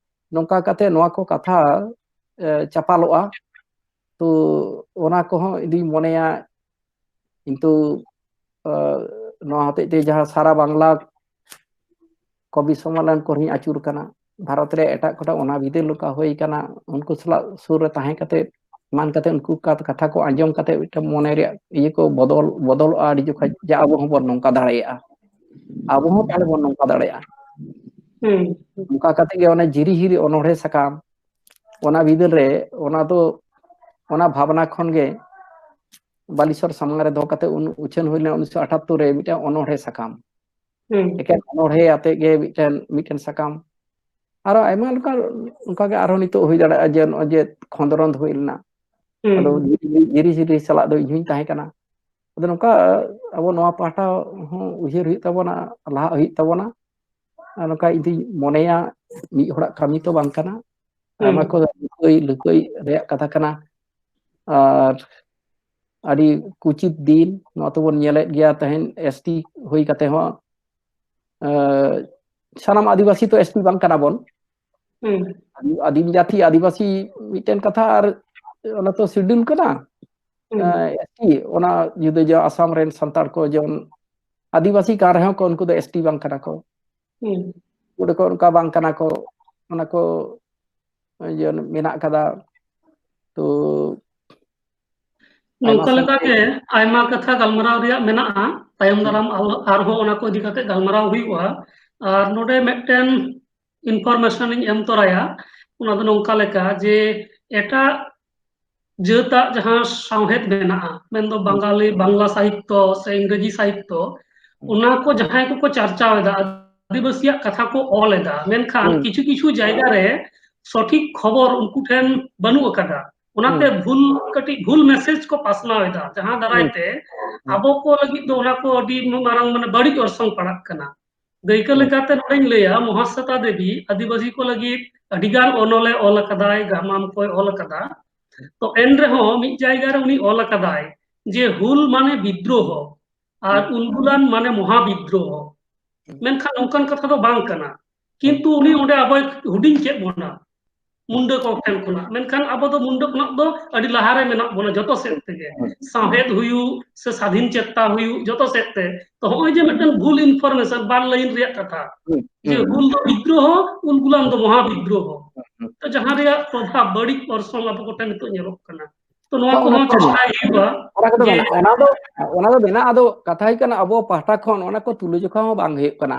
ᱱᱚᱝᱠᱟ ᱠᱟᱛᱮ ᱱᱚᱣᱟ ᱠᱚ ᱠᱟᱛᱷᱟ, ᱮ, ᱪᱟᱯᱟᱞᱚᱜᱼᱟ᱾ ᱛᱚ ᱚᱱᱟ ᱠᱚᱦᱚᱸ ᱤᱧ ᱫᱩᱧ ᱢᱚᱱᱮᱭᱟ, ᱠᱤᱱᱛᱩ, ᱮ, ᱱᱚᱣᱟ ᱦᱚᱛᱮᱡ ᱛᱮ ᱡᱟᱦᱟᱸ ᱥᱟᱨᱟ ᱵᱟᱝᱞᱟ ᱠᱚᱵᱤ ᱥᱚᱢᱢᱮᱞᱚᱱ ᱠᱚᱨᱮᱧ ᱟᱹᱪᱩᱨ ᱠᱟᱱᱟ, ᱵᱷᱟᱨᱚᱛ ᱨᱮ ᱮᱴᱟᱜ ᱠᱚᱴᱷᱮᱱ ᱚᱱᱟ ᱵᱤᱫᱟᱹᱞ ᱱᱚᱝᱠᱟ ᱦᱩᱭ ᱠᱟᱱᱟ, ᱩᱱᱠᱩ ᱥᱟᱞᱟᱜ ᱥᱩᱨ ᱨᱮ ᱛᱟᱦᱮᱸ ᱠᱟᱛᱮ, ᱮᱢᱟᱱ ᱠᱟᱛᱮ ᱩᱱᱠᱩ ᱠᱟᱛ-, ᱠᱟᱛᱷᱟ ᱠᱚ ᱟᱸᱡᱚᱢ ᱠᱟᱛᱮ ᱢᱤᱫᱴᱟᱝ ᱢᱚᱱᱮ ᱨᱮᱭᱟᱜ ᱤᱭᱟᱹ ᱠᱚ ᱵᱚᱫᱚᱞ, ᱵᱚᱫᱚᱞᱚᱜᱼᱟ ᱟᱹᱰᱤ ᱡᱚᱠᱷᱚᱡ, ᱡᱮ ᱟᱵᱚ ᱦᱚᱸᱵᱚᱱ ᱱᱚᱝᱠᱟ ᱫᱟᱲᱮᱭᱟᱜᱼᱟ, ᱟᱵᱚ ᱦᱚᱸ ᱛᱟᱦᱞᱮ ᱵᱚᱱ ᱱᱚᱝᱠᱟ ᱫᱟᱲᱮᱭᱟᱜᱼᱟ᱾ ᱦᱩᱸ᱾ ᱱᱚᱝᱠᱟ ᱠᱟᱛᱮ ᱜᱮ ᱚᱱᱮ ᱡᱤᱨᱤ ᱦᱤᱨᱤ ᱚᱱᱚᱬᱦᱮ ᱥᱟᱠᱟᱢ, ᱚᱱᱟ ᱵᱤᱫᱟᱹᱞ ᱨᱮ ᱚᱱᱟ ᱫᱚ, ᱚᱱᱟ ᱵᱷᱟᱵᱽᱱᱟ ᱠᱷᱚᱱ ᱜᱮ ᱵᱟᱞᱤᱥᱚᱨ ᱥᱟᱢᱟᱝ ᱨᱮ ᱫᱚᱦᱚ ᱠᱟᱛᱮ ᱩᱱ ᱩᱪᱷᱟᱹᱱ ᱦᱩᱭ ᱞᱮᱱᱟ ᱩᱱᱤᱥᱥᱚ ᱟᱴᱷᱟᱛᱛᱳᱨ ᱨᱮ ᱢᱤᱫᱴᱟᱝ ᱚᱱᱚᱬᱦᱮ ᱥᱟᱠᱟᱢ᱾ ᱦᱩᱸ᱾ ᱮᱠᱮᱱ ᱚᱱᱚᱬᱦᱮ ᱟᱛᱮ ᱜᱮ ᱢᱤᱫᱴᱮᱱ, ᱢᱤᱫᱴᱮᱱ ᱥᱟᱠᱟᱢ᱾ ᱟᱨᱚ ᱟᱭᱢᱟ ᱞᱮᱠᱟ ᱚᱱᱠᱟ ᱜᱮ ᱟᱨᱦᱚᱸ ᱱᱤᱛᱚᱜ ᱦᱩᱭ ᱫᱟᱲᱮᱭᱟᱜᱼᱟ, ᱡᱮ ᱱᱚᱜᱼᱚᱭ ᱡᱮ ᱠᱷᱚᱸᱫᱽᱨᱚᱸᱫᱽ ᱦᱩᱭ ᱞᱮᱱᱟ᱾ ᱦᱩᱸ᱾ ᱟᱫᱚ ᱡᱤᱨᱤ, ᱡᱤᱨᱤ ᱦᱤᱨᱤ ᱥᱟᱞᱟᱜ ᱫᱚ ᱤᱧ ᱦᱚᱸᱧ ᱛᱟᱦᱮᱸ ᱠᱟᱱᱟ᱾ ᱟᱫᱚ ᱱᱚᱝᱠᱟ ᱟᱵᱚ ᱱᱚᱣᱟ ᱯᱟᱦᱴᱟ ᱦᱚᱸ ᱩᱭᱦᱟᱹᱨ ᱦᱩᱭᱩᱜ ᱛᱟᱵᱚᱱᱟ, ᱞᱟᱦᱟᱜ ᱦᱩᱭᱩᱜ ᱛᱟᱵᱚᱱᱟ᱾ ᱟᱨ ᱱᱚᱝᱠᱟ ᱤᱧ ᱫᱩᱧ ᱢᱚᱱᱮᱭᱟ, ᱢᱤᱫ ᱦᱚᱲᱟᱜ ᱠᱟᱹᱢᱤ ᱛᱚ ᱵᱟᱝ ᱠᱟᱱᱟ᱾ ᱦᱩᱸ᱾ ᱟᱭᱢᱟ ᱠᱚ ᱞᱟᱹᱠᱟᱹᱭ, ᱞᱟᱹᱠᱟᱹᱭ ᱨᱮᱭᱟᱜ ᱠᱟᱛᱷᱟ ᱠᱟᱱᱟ᱾ ᱟᱨ ᱟᱹᱰᱤ ᱠᱩᱪᱤᱛ ᱫᱤᱱ ᱱᱚᱣᱟ ᱛᱚᱵᱚᱱ ᱧᱮᱞᱮᱫ ᱜᱮᱭᱟ ᱛᱟᱦᱮᱸᱱ, ᱮᱥ ᱴᱤ ᱦᱩᱭ ᱠᱟᱛᱮ ᱦᱚᱸ, ᱮ, ᱥᱟᱱᱟᱢ ᱟᱹᱫᱤᱵᱟᱹᱥᱤ ᱛᱚ ᱮᱥ ᱴᱤ ᱵᱟᱝ ᱠᱟᱱᱟ ᱵᱚᱱ᱾ ᱦᱩᱸ᱾ ᱟᱹᱫᱤᱢ ᱡᱟᱹᱛᱤ ᱟᱹᱫᱤᱵᱟᱹᱥᱤ ᱢᱤᱫᱴᱮᱱ ᱠᱟᱛᱷᱟ, ᱟᱨ ᱚᱱᱟ ᱛᱚ ᱥᱤᱰᱩᱞ ᱠᱟᱱᱟ᱾ ᱦᱩᱸ᱾ ᱮ, ᱮᱥ ᱴᱤ, ᱚᱱᱟ ᱡᱩᱫᱟᱹ ᱡᱩᱫᱟᱹ ᱟᱥᱟᱢ ᱨᱮᱱ ᱥᱟᱱᱛᱟᱲ ᱠᱚ ᱡᱮᱢᱚᱱ ᱟᱹᱫᱤᱵᱟᱹᱥᱤ ᱠᱟᱱ ᱨᱮᱦᱚᱸ ᱠᱚ, ᱩᱱᱠᱩ ᱫᱚ ᱮᱥ ᱴᱤ ᱵᱟᱝ ᱠᱟᱱᱟ ᱠᱚ᱾ ᱦᱩᱸ᱾ ᱩᱱᱠᱩ ᱫᱚ ᱚᱱᱠᱟ ᱵᱟᱝ ᱠᱟᱱᱟ ᱠᱚ, ᱚᱱᱟ ᱠᱚ ᱤᱭᱟᱹ ᱢᱮᱱᱟᱜ ᱠᱟᱫᱟ᱾ ᱛᱚ ᱟᱭᱢᱟ ᱱᱚᱝᱠᱟ ᱥᱟᱱᱛᱟᱲ ᱞᱮᱠᱟᱛᱮ ᱟᱭᱢᱟ ᱠᱟᱛᱷᱟ ᱜᱟᱞᱢᱟᱨᱟᱣ ᱨᱮᱭᱟᱜ ᱢᱮᱱᱟᱜᱼᱟ, ᱛᱟᱭᱚᱢ ᱫᱟᱨᱟᱢ ᱟᱨ-, ᱟᱨᱦᱚᱸ ᱚᱱᱟ ᱠᱚ ᱤᱫᱤ ᱠᱟᱛᱮ ᱜᱟᱞᱢᱟᱨᱟᱣ ᱦᱩᱭᱩᱜᱼᱟ᱾ ᱟᱨ ᱱᱚᱰᱮ ᱢᱤᱫᱴᱮᱱ information ᱤᱧ ᱮᱢ ᱛᱚᱨᱟᱭᱟ, ᱚᱱᱟ ᱫᱚ ᱱᱚᱝᱠᱟ ᱞᱮᱠᱟ ᱡᱮ ᱮᱴᱟᱜ ᱡᱟᱹᱛᱟᱜ ᱡᱟᱦᱟᱸ ᱥᱟᱶᱦᱮᱫ ᱢᱮᱱᱟᱜᱼᱟ, ᱢᱮᱱᱫᱚ ᱵᱟᱝᱜᱟᱞᱤ, ᱵᱟᱝᱞᱟ ᱥᱟᱦᱤᱛᱛᱚ ᱥᱮ ᱤᱝᱨᱮᱡᱤ ᱥᱟᱦᱤᱛᱛᱚ, ᱚᱱᱟ ᱠᱚ ᱡᱟᱦᱟᱸᱭ ᱠᱚᱠᱚ ᱪᱟᱨᱪᱟᱣ ᱮᱫᱟ, ᱟᱹᱫᱤᱵᱟᱹᱥᱤᱭᱟᱜ ᱠᱟᱛᱷᱟ ᱠᱚ ᱚᱞ ᱮᱫᱟ, ᱢᱮᱱᱠᱷᱟᱱ ᱦᱩᱸ᱾ ᱠᱤᱪᱷᱩ ᱠᱤᱪᱷᱩ ᱡᱟᱭᱜᱟ ᱨᱮ ᱥᱚᱴᱷᱤᱠ ᱠᱷᱚᱵᱚᱨ ᱩᱱᱠᱩ ᱴᱷᱮᱱ ᱵᱟᱹᱱᱩᱜ ᱟᱠᱟᱫᱟ᱾ ᱚᱱᱟᱛᱮ ᱦᱩᱸ᱾ ᱵᱷᱩᱞ, ᱠᱟᱹᱴᱤᱡ ᱵᱷᱩᱞ ᱢᱮᱥᱮᱡᱽ ᱠᱚ ᱯᱟᱥᱱᱟᱣ ᱮᱫᱟ, ᱡᱟᱦᱟᱸ ᱫᱟᱨᱟᱭ ᱦᱩᱸ᱾ ᱛᱮ ᱦᱩᱸ᱾ ᱟᱵᱚ ᱠᱚ ᱞᱟᱹᱜᱤᱫ ᱫᱚ ᱚᱱᱟ ᱠᱚ ᱟᱹᱰᱤ ᱢᱟᱨᱟᱝ, ᱢᱟᱱᱮ, ᱵᱟᱹᱲᱤᱡ ᱚᱨᱥᱚᱝ ᱯᱟᱲᱟᱜ ᱠᱟᱱᱟ᱾ ᱫᱟᱹᱭᱠᱟᱹ ᱦᱩᱸ᱾ ᱞᱮᱠᱟᱛᱮ ᱱᱚᱰᱮᱧ ᱞᱟᱹᱭᱟ, ᱢᱚᱦᱟᱥᱥᱮᱛᱟ ᱫᱮᱵᱤ ᱟᱹᱫᱤᱵᱟᱹᱥᱤ ᱠᱚ ᱞᱟᱹᱜᱤᱫ ᱟᱹᱰᱤᱜᱟᱱ ᱚᱱᱚᱞᱮ ᱚᱞ ᱟᱠᱟᱫᱟᱭ, ᱜᱟᱢᱟᱢ ᱠᱚᱭ ᱚᱞ ᱟᱠᱟᱫᱟ᱾ ᱛᱚ ᱮᱱ ᱨᱮᱦᱚᱸ ᱢᱤᱫ ᱡᱟᱭᱜᱟ ᱨᱮ ᱩᱱᱤ ᱚᱞ ᱟᱠᱟᱫᱟᱭ ᱡᱮ ᱦᱩᱞ ᱢᱟᱱᱮ ᱵᱤᱫᱽᱨᱳᱦᱚ ᱟᱨ ᱦᱩᱸ᱾ ᱩᱞᱜᱩᱞᱟᱱ ᱢᱟᱱᱮ ᱢᱚᱦᱟ ᱵᱤᱫᱽᱨᱳᱦᱚ᱾ ᱦᱩᱸ᱾ ᱢᱮᱱᱠᱷᱟᱱ ᱚᱱᱠᱟᱱ ᱠᱟᱛᱷᱟ ᱫᱚ ᱵᱟᱝ ᱠᱟᱱᱟ᱾ ᱦᱩᱸ᱾ ᱠᱤᱱᱛᱩ ᱩᱱᱤ ᱚᱸᱰᱮ ᱟᱵᱚᱭ ᱦᱩᱰᱤᱧ ᱠᱮᱫ ᱵᱚᱱᱟ ᱢᱩᱱᱰᱟᱹ ᱠᱚ ᱴᱷᱮᱱ ᱠᱷᱚᱱᱟᱜ, ᱢᱮᱱᱠᱷᱟᱱ ᱟᱵᱚ ᱫᱚ ᱢᱩᱱᱰᱟᱹ ᱠᱷᱚᱱᱟᱜ ᱫᱚ ᱟᱹᱰᱤ ᱞᱟᱦᱟᱨᱮ ᱢᱮᱱᱟᱜ ᱵᱚᱱᱟ ᱡᱚᱛᱚ ᱥᱮᱫ ᱛᱮᱜᱮ, ᱦᱩᱸ᱾ ᱥᱟᱶᱦᱮᱫ ᱦᱩᱭᱩᱜ ᱥᱮ ᱥᱟᱫᱷᱤᱱ ᱪᱮᱛᱛᱟ ᱦᱩᱭᱩᱜ, ᱡᱚᱛᱚ ᱥᱮᱫ ᱛᱮ᱾ ᱛᱚ ᱦᱚᱸᱜᱼᱚᱭ ᱡᱮ ᱢᱤᱫᱴᱮᱱ ᱵᱷᱩᱞ information, ᱵᱟᱨ line ᱨᱮᱭᱟᱜ ᱠᱟᱛᱷᱟ, ᱦᱩᱸ, ᱡᱮ ᱦᱩᱸ, ᱦᱩᱞ ᱫᱚ ᱵᱤᱫᱽᱨᱳᱦᱚ, ᱩᱞᱜᱩᱞᱟᱱ ᱫᱚ ᱢᱚᱦᱟ ᱵᱤᱫᱽᱨᱳᱦᱚ᱾ ᱦᱩᱸ, ᱦᱩᱸ᱾ ᱛᱚ ᱡᱟᱦᱟᱸ ᱨᱮᱭᱟᱜ ᱯᱨᱚᱵᱷᱟᱵᱽ, ᱵᱟᱹᱲᱤᱡ ᱚᱨᱥᱚᱝ ᱟᱵᱚ ᱠᱚᱴᱷᱮᱱ ᱱᱤᱛᱚᱜ ᱧᱮᱞᱚᱜ ᱠᱟᱱᱟ᱾ ᱛᱚ ᱱᱚᱣᱟ ᱦᱚᱸ, ᱚᱱᱟ ᱠᱚᱦᱚᱸ ᱠᱚᱫᱚ ᱪᱮᱥᱴᱟᱭ ᱢᱮᱱᱟᱜᱼᱟ᱾ ᱦᱩᱭᱩᱜᱼᱟ ᱚᱱᱟ ᱠᱚᱫᱚ ᱡᱮ ᱢᱮᱱᱟᱜᱼᱟ᱾ ᱚᱱᱟ ᱫᱚ, ᱚᱱᱟ ᱫᱚ ᱢᱮᱱᱟᱜᱼᱟ, ᱟᱫᱚ ᱠᱟᱛᱷᱟ ᱦᱩᱭᱩᱜ ᱠᱟᱱᱟ, ᱟᱵᱚ ᱯᱟᱦᱴᱟ ᱠᱷᱚᱱ ᱚᱱᱟ ᱠᱚ ᱛᱩᱞᱟᱹᱡᱚᱠᱷᱟ ᱦᱚᱸ ᱵᱟᱝ ᱦᱩᱭᱩᱜ ᱠᱟᱱᱟ᱾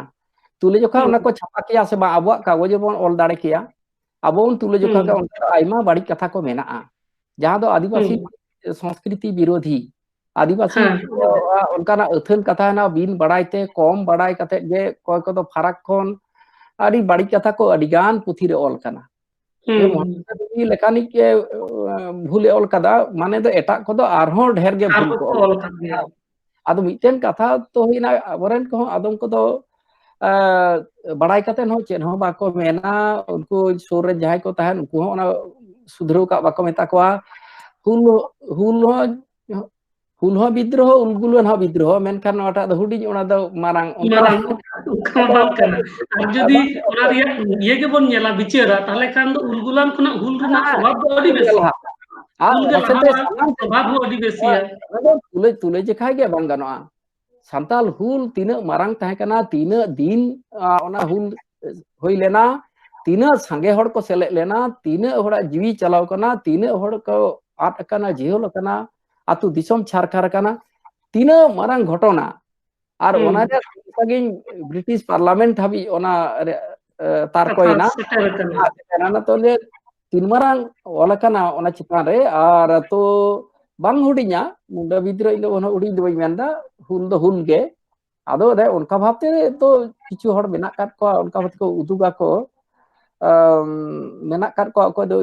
ᱛᱩᱞᱟᱹᱡᱚᱠᱷᱟ ᱦᱩᱸ᱾ ᱚᱱᱟ ᱠᱚ ᱪᱷᱟᱯᱟ ᱠᱮᱭᱟ ᱥᱮ ᱵᱟᱝ, ᱟᱵᱚᱣᱟᱜ ᱠᱟᱜᱚᱡᱽ ᱨᱮᱵᱚᱱ ᱚᱞ ᱫᱟᱲᱮ ᱠᱮᱭᱟ, ᱟᱵᱚ ᱵᱚᱱ ᱛᱩᱞᱟᱹᱡᱚᱠᱷᱟ ᱦᱩᱸ᱾ ᱠᱮᱭᱟ, ᱚᱱᱠᱟ ᱫᱚ ᱟᱭᱢᱟ ᱵᱟᱹᱲᱤᱡ ᱠᱟᱛᱷᱟ ᱠᱚ ᱢᱮᱱᱟᱜᱼᱟ, ᱡᱟᱦᱟᱸ ᱫᱚ ᱟᱹᱫᱤᱵᱟᱹᱥᱤ ᱦᱩᱸ᱾ ᱥᱚᱝᱥᱠᱨᱤᱛᱤ ᱵᱤᱨᱳᱫᱷᱤ, ᱟᱹᱫᱤᱵᱟᱹᱥᱤ ᱦᱮᱸ᱾ ᱠᱚᱣᱟᱜ ᱚᱱᱠᱟᱱᱟᱜ ᱟᱹᱛᱷᱟᱹᱱ ᱠᱟᱛᱷᱟ ᱦᱮᱱᱟᱜᱼᱟ, ᱵᱤᱱ ᱵᱟᱲᱟᱭ ᱛᱮ, ᱠᱚᱢ ᱵᱟᱲᱟᱭ ᱠᱟᱛᱮ ᱜᱮ ᱚᱠᱚᱭ ᱠᱚᱫᱚ ᱯᱷᱟᱨᱟᱠ ᱠᱷᱚᱱ ᱟᱹᱰᱤ ᱵᱟᱹᱲᱤᱡ ᱠᱟᱛᱷᱟ ᱠᱚ ᱟᱹᱰᱤ ᱜᱟᱱ ᱯᱩᱛᱷᱤ ᱨᱮ ᱚᱞ ᱠᱟᱱᱟ᱾ ᱡᱮ ᱦᱩᱸ᱾ ᱢᱚᱦᱟᱛᱢᱟ ᱜᱟᱱᱫᱷᱤ ᱞᱮᱠᱟᱱᱤᱡ ᱜᱮ, ᱟᱸ, ᱵᱷᱩᱞᱮ ᱚᱞ ᱠᱟᱫᱟ, ᱢᱟᱱᱮ ᱫᱚ ᱮᱴᱟᱜ ᱠᱚᱫᱚ ᱟᱨᱦᱚᱸ ᱰᱷᱮᱨ ᱜᱮ ᱵᱷᱩᱞ ᱟᱨᱦᱚᱸ ᱠᱚ ᱠᱚ ᱚᱞ ᱚᱞ ᱠᱟᱫᱟ᱾ ᱟᱠᱟᱫ ᱜᱮᱭᱟ᱾ ᱟᱫᱚ ᱢᱤᱫᱴᱮᱱ ᱠᱟᱛᱷᱟ ᱛᱚ ᱦᱩᱭᱱᱟ, ᱟᱵᱚᱨᱮᱱ ᱠᱚᱦᱚᱸ ᱟᱫᱚᱢ ᱠᱚᱫᱚ, ᱟᱸ, ᱵᱟᱲᱟᱭ ᱠᱟᱛᱮ ᱦᱚᱸ ᱪᱮᱫ ᱦᱚᱸ ᱵᱟᱠᱚ ᱢᱮᱱᱟ, ᱩᱱᱠᱩ ᱥᱩᱨ ᱨᱮ ᱡᱟᱦᱟᱸᱭ ᱠᱚ ᱛᱟᱦᱮᱱ, ᱩᱱᱠᱩ ᱦᱚᱸ ᱚᱱᱟ ᱥᱩᱫᱷᱨᱟᱹᱣ ᱠᱟᱜ ᱵᱟᱠᱚ ᱢᱮᱛᱟ ᱠᱚᱣᱟ᱾ ᱦᱩᱞ, ᱦᱩᱞ ᱦᱚᱸ, ᱦᱩᱞ ᱦᱚᱸ ᱵᱤᱫᱽᱨᱳᱦᱚ, ᱩᱞᱜᱩᱞᱟᱱ ᱦᱚᱸ ᱵᱤᱫᱽᱨᱳᱦᱚ, ᱢᱮᱱᱠᱷᱟᱱ ᱱᱚᱣᱟᱴᱟᱜ ᱫᱚ ᱦᱩᱰᱤᱧ, ᱚᱱᱟ ᱫᱚ ᱢᱟᱨᱟᱝ, ᱚᱱᱠᱟ ᱢᱟᱨᱟᱝ, ᱚᱱᱠᱟ ᱢᱟ ᱵᱟᱝ ᱠᱟᱱᱟ᱾ ᱟᱨ ᱡᱩᱫᱤ ᱚᱱᱟ ᱨᱮᱭᱟᱜ ᱤᱭᱟᱹ ᱜᱮᱵᱚᱱ ᱧᱮᱞᱟ, ᱵᱤᱪᱟᱹᱨᱟ, ᱛᱟᱦᱞᱮ ᱠᱷᱟᱱ ᱫᱚ ᱩᱞᱜᱩᱞᱟᱱ ᱠᱷᱚᱱᱟᱜ ᱦᱩᱞ ᱨᱮᱱᱟᱜ ᱯᱨᱚᱵᱷᱟᱵᱽ ᱫᱚ ᱟᱹᱰᱤ ᱵᱮᱥᱤ᱾ ᱞᱟᱦᱟ᱾ ᱟᱨ ᱦᱩᱞ ᱜᱮ ᱚᱱᱟ ᱥᱟᱶᱛᱮ ᱞᱟᱦᱟᱜᱼᱟ, ᱥᱟᱱᱟᱢ ᱯᱨᱚᱵᱷᱟᱵᱽ ᱦᱚᱸ ᱟᱹᱰᱤ ᱵᱮᱥᱤᱭᱟ᱾ ᱚᱱᱟ ᱫᱚ ᱛᱩᱞᱟᱹ, ᱛᱩᱞᱟᱹ ᱡᱚᱠᱷᱟ ᱜᱮ ᱵᱟᱝ ᱜᱟᱱᱚᱜᱼᱟ᱾ ᱥᱟᱱᱛᱟᱞ ᱦᱩᱞ ᱛᱤᱱᱟᱹᱜ ᱢᱟᱨᱟᱝ ᱛᱟᱦᱮᱸ ᱠᱟᱱᱟ, ᱛᱤᱱᱟᱹᱜ ᱫᱤᱱ, ᱟ, ᱚᱱᱟ ᱦᱩᱞ ᱦᱩᱭ ᱞᱮᱱᱟ, ᱛᱤᱱᱟᱹᱜ ᱥᱟᱸᱜᱮ ᱦᱚᱲ ᱠᱚ ᱥᱮᱞᱮᱫ ᱞᱮᱱᱟ, ᱛᱤᱱᱟᱹᱜ ᱦᱚᱲᱟᱜ ᱡᱤᱣᱤ ᱪᱟᱞᱟᱣ ᱠᱟᱱᱟ, ᱛᱤᱱᱟᱹᱜ ᱦᱚᱲ ᱠᱚ ᱟᱫ ᱟᱠᱟᱱᱟ, ᱡᱤᱦᱳᱞ ᱟᱠᱟᱱᱟ, ᱟᱹᱛᱩ ᱫᱤᱥᱚᱢ ᱪᱷᱟᱨᱠᱷᱟᱨ ᱟᱠᱟᱱᱟ, ᱛᱤᱱᱟᱹᱜ ᱢᱟᱨᱟᱝ ᱜᱷᱚᱴᱚᱱᱟ᱾ ᱟᱨ ᱦᱩᱸ᱾ ᱚᱱᱟ ᱨᱮ ᱥᱟᱺᱜᱤᱧ ᱵᱨᱤᱴᱤᱥ ᱯᱟᱨᱞᱟᱢᱮᱱᱴ ᱦᱟᱹᱵᱤᱡ ᱚᱱᱟ ᱨᱮ, ᱮ, ᱛᱟᱨᱠᱚᱭᱮᱱᱟ᱾ ᱠᱟᱛᱷᱟ ᱥᱮᱴᱮᱨ ᱟᱠᱟᱱᱟ᱾ ᱟᱨ ᱥᱮᱴᱮᱨ ᱮᱱᱟ᱾ ᱛᱚ ᱞᱟᱹᱭ, ᱛᱤᱱ ᱢᱟᱨᱟᱝ ᱚᱞ ᱟᱠᱟᱱᱟ ᱚᱱᱟ ᱪᱮᱛᱟᱱ ᱨᱮ, ᱟᱨ ᱛᱚ ᱵᱟᱝ ᱦᱩᱰᱤᱧᱟ, ᱢᱩᱱᱰᱟᱹ ᱵᱤᱫᱽᱨᱳᱦᱤ ᱫᱚ ᱩᱱᱟᱹᱜ ᱦᱩᱰᱤᱧ ᱫᱚ ᱵᱟᱹᱧ ᱢᱮᱱᱫᱟ, ᱦᱩᱞ ᱫᱚ ᱦᱩᱞ ᱜᱮ᱾ ᱟᱫᱚ ᱚᱱᱮ ᱚᱱᱠᱟ ᱵᱷᱟᱵᱛᱮ ᱫᱚ ᱠᱤᱪᱷᱩ ᱦᱚᱲ ᱢᱮᱱᱟᱜ ᱟᱠᱟᱫ ᱠᱚᱣᱟ, ᱚᱱᱠᱟ ᱵᱷᱟᱵ ᱛᱮᱠᱚ ᱩᱫᱩᱜᱟ ᱠᱚ, ᱟᱢ, ᱢᱮᱱᱟᱜ ᱟᱠᱟᱫ ᱠᱚᱣᱟ, ᱚᱠᱚᱭ ᱫᱚ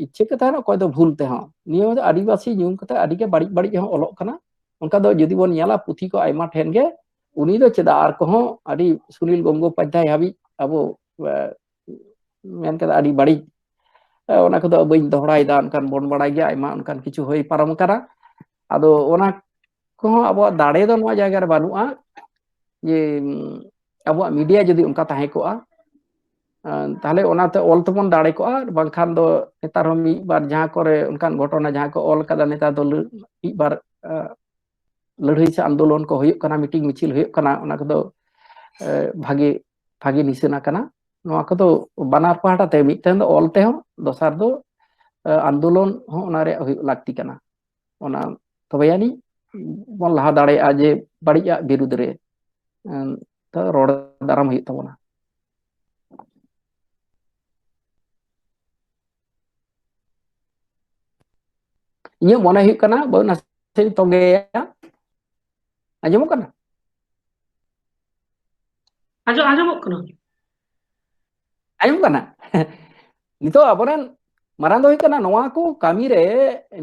ᱤᱪᱪᱷᱟᱹ ᱠᱟᱛᱮ ᱦᱚᱸ, ᱚᱠᱚᱭ ᱫᱚ ᱵᱷᱩᱞ ᱛᱮᱦᱚᱸ᱾ ᱱᱤᱭᱟᱹ ᱫᱚ ᱟᱹᱫᱤᱵᱟᱹᱥᱤ ᱧᱩᱢ ᱠᱟᱛᱮ ᱟᱹᱰᱤ ᱜᱮ ᱵᱟᱹᱲᱤᱡ ᱵᱟᱹᱲᱤᱡ ᱦᱚᱸ ᱚᱞᱚᱜ ᱠᱟᱱᱟ᱾ ᱚᱱᱠᱟ ᱫᱚ ᱡᱩᱫᱤ ᱵᱚᱱ ᱧᱮᱞᱟ ᱯᱩᱛᱷᱤ ᱠᱚ ᱟᱭᱢᱟ ᱴᱷᱮᱱ ᱜᱮ, ᱩᱱᱤ ᱫᱚ ᱪᱮᱫᱟᱜ ᱟᱨ ᱠᱚᱦᱚᱸ ᱟᱹᱰᱤ ᱥᱩᱱᱤᱞ ᱜᱚᱝᱜᱳᱯᱟᱫᱽᱫᱷᱟᱭ ᱦᱟᱹᱵᱤᱡ ᱟᱵᱚ, ᱮ, ᱢᱮᱱ ᱠᱮᱫᱟ ᱟᱹᱰᱤ ᱵᱟᱹᱲᱤᱡ, ᱮ, ᱚᱱᱟ ᱠᱚᱫᱚ ᱵᱟᱹᱧ ᱫᱚᱦᱲᱟᱭᱮᱫᱟ, ᱚᱱᱠᱟᱱ ᱵᱚᱱ ᱵᱟᱲᱟᱭ ᱜᱮᱭᱟ, ᱟᱭᱢᱟ ᱚᱱᱠᱟᱱ ᱠᱤᱪᱷᱩ ᱦᱩᱭ ᱯᱟᱨᱚᱢ ᱟᱠᱟᱱᱟ᱾ ᱟᱫᱚ ᱚᱱᱟ ᱠᱚᱦᱚᱸ ᱟᱵᱚᱣᱟᱜ ᱫᱟᱲᱮ ᱫᱚ ᱱᱚᱣᱟ ᱡᱟᱭᱜᱟ ᱨᱮ ᱵᱟᱹᱱᱩᱜᱼᱟ ᱡᱮ, ᱩᱢ, ᱟᱵᱚᱣᱟᱜ ᱢᱤᱰᱤᱭᱟ ᱡᱩᱫᱤ ᱚᱱᱠᱟ ᱛᱟᱦᱮᱸ ᱠᱚᱜᱼᱟ, ᱟᱸ, ᱛᱟᱦᱞᱮ ᱚᱱᱟᱛᱮ ᱚᱞ ᱛᱮᱵᱚᱱ ᱫᱟᱲᱮ ᱠᱚᱜᱼᱟ᱾ ᱵᱟᱝᱠᱷᱟᱱ ᱫᱚ ᱱᱮᱛᱟᱨ ᱦᱚᱸ ᱢᱤᱫ ᱵᱟᱨ ᱡᱟᱦᱟᱸ ᱠᱚᱨᱮ ᱚᱱᱠᱟᱱ ᱜᱷᱚᱴᱚᱱᱟ ᱡᱟᱦᱟᱸ ᱠᱚ ᱚᱞ ᱠᱟᱫᱟ, ᱱᱮᱛᱟᱨ ᱫᱚ ᱞᱟᱹ-, ᱢᱤᱫ ᱵᱟᱨ, ᱟᱸ, ᱞᱟᱹᱲᱦᱟᱹᱭ ᱥᱮ ᱟᱱᱫᱳᱞᱚᱱ ᱠᱚ ᱦᱩᱭᱩᱜ ᱠᱟᱱᱟ, ᱢᱤᱴᱤᱝ ᱢᱤᱪᱷᱤᱞ ᱦᱩᱭᱩᱜ ᱠᱟᱱᱟ, ᱚᱱᱟ ᱠᱚᱫᱚ, ᱮ, ᱵᱷᱟᱜᱮ, ᱵᱷᱟᱜᱮ ᱱᱤᱥᱟᱹᱱᱟ ᱠᱟᱱᱟ᱾ ᱱᱚᱣᱟ ᱠᱚᱫᱚ ᱵᱟᱱᱟᱨ ᱯᱟᱦᱴᱟ ᱛᱮ, ᱢᱤᱫᱴᱮᱱ ᱫᱚ ᱚᱞ ᱛᱮᱦᱚᱸ, ᱫᱚᱥᱟᱨ ᱫᱚ, ᱮ, ᱟᱱᱫᱳᱞᱚᱱ ᱦᱚᱸ ᱚᱱᱟ ᱨᱮᱭᱟᱜ ᱦᱩᱭᱩᱜ ᱞᱟᱹᱠᱛᱤ ᱠᱟᱱᱟ᱾ ᱚᱱᱟ ᱛᱚᱵᱮ ᱟᱹᱱᱤᱡ ᱵᱚᱱ ᱞᱟᱦᱟ ᱫᱟᱲᱮᱭᱟᱜᱼᱟ ᱡᱮ ᱵᱟᱹᱲᱤᱡᱟᱜ ᱵᱤᱨᱩᱫᱽ ᱨᱮ, ᱮ, ᱛᱚ ᱨᱚᱲ ᱫᱟᱨᱟᱢ ᱦᱩᱭᱩᱜ ᱛᱟᱵᱚᱱᱟ᱾ ᱤᱧᱟᱹᱜ ᱢᱚᱱᱮ ᱦᱩᱭᱩᱜ ᱠᱟᱱᱟ ᱵᱟᱹᱵᱩ ᱱᱟᱥᱮᱧ ᱛᱚᱸᱜᱮᱭᱟ᱾ ᱟᱸᱡᱚᱢᱚᱜ ᱠᱟᱱᱟ? ᱟᱸᱡᱚᱢ, ᱟᱸᱡᱚᱢᱚᱜ ᱠᱟᱱᱟ᱾ ᱟᱸᱡᱚᱢᱚᱜ ᱠᱟᱱᱟ? ᱱᱤᱛᱚᱜ ᱟᱵᱚᱨᱮᱱ ᱢᱟᱨᱟᱝ ᱫᱚ ᱦᱩᱭᱩᱜ ᱠᱟᱱᱟ ᱱᱚᱣᱟ ᱠᱚ ᱠᱟᱹᱢᱤ ᱨᱮ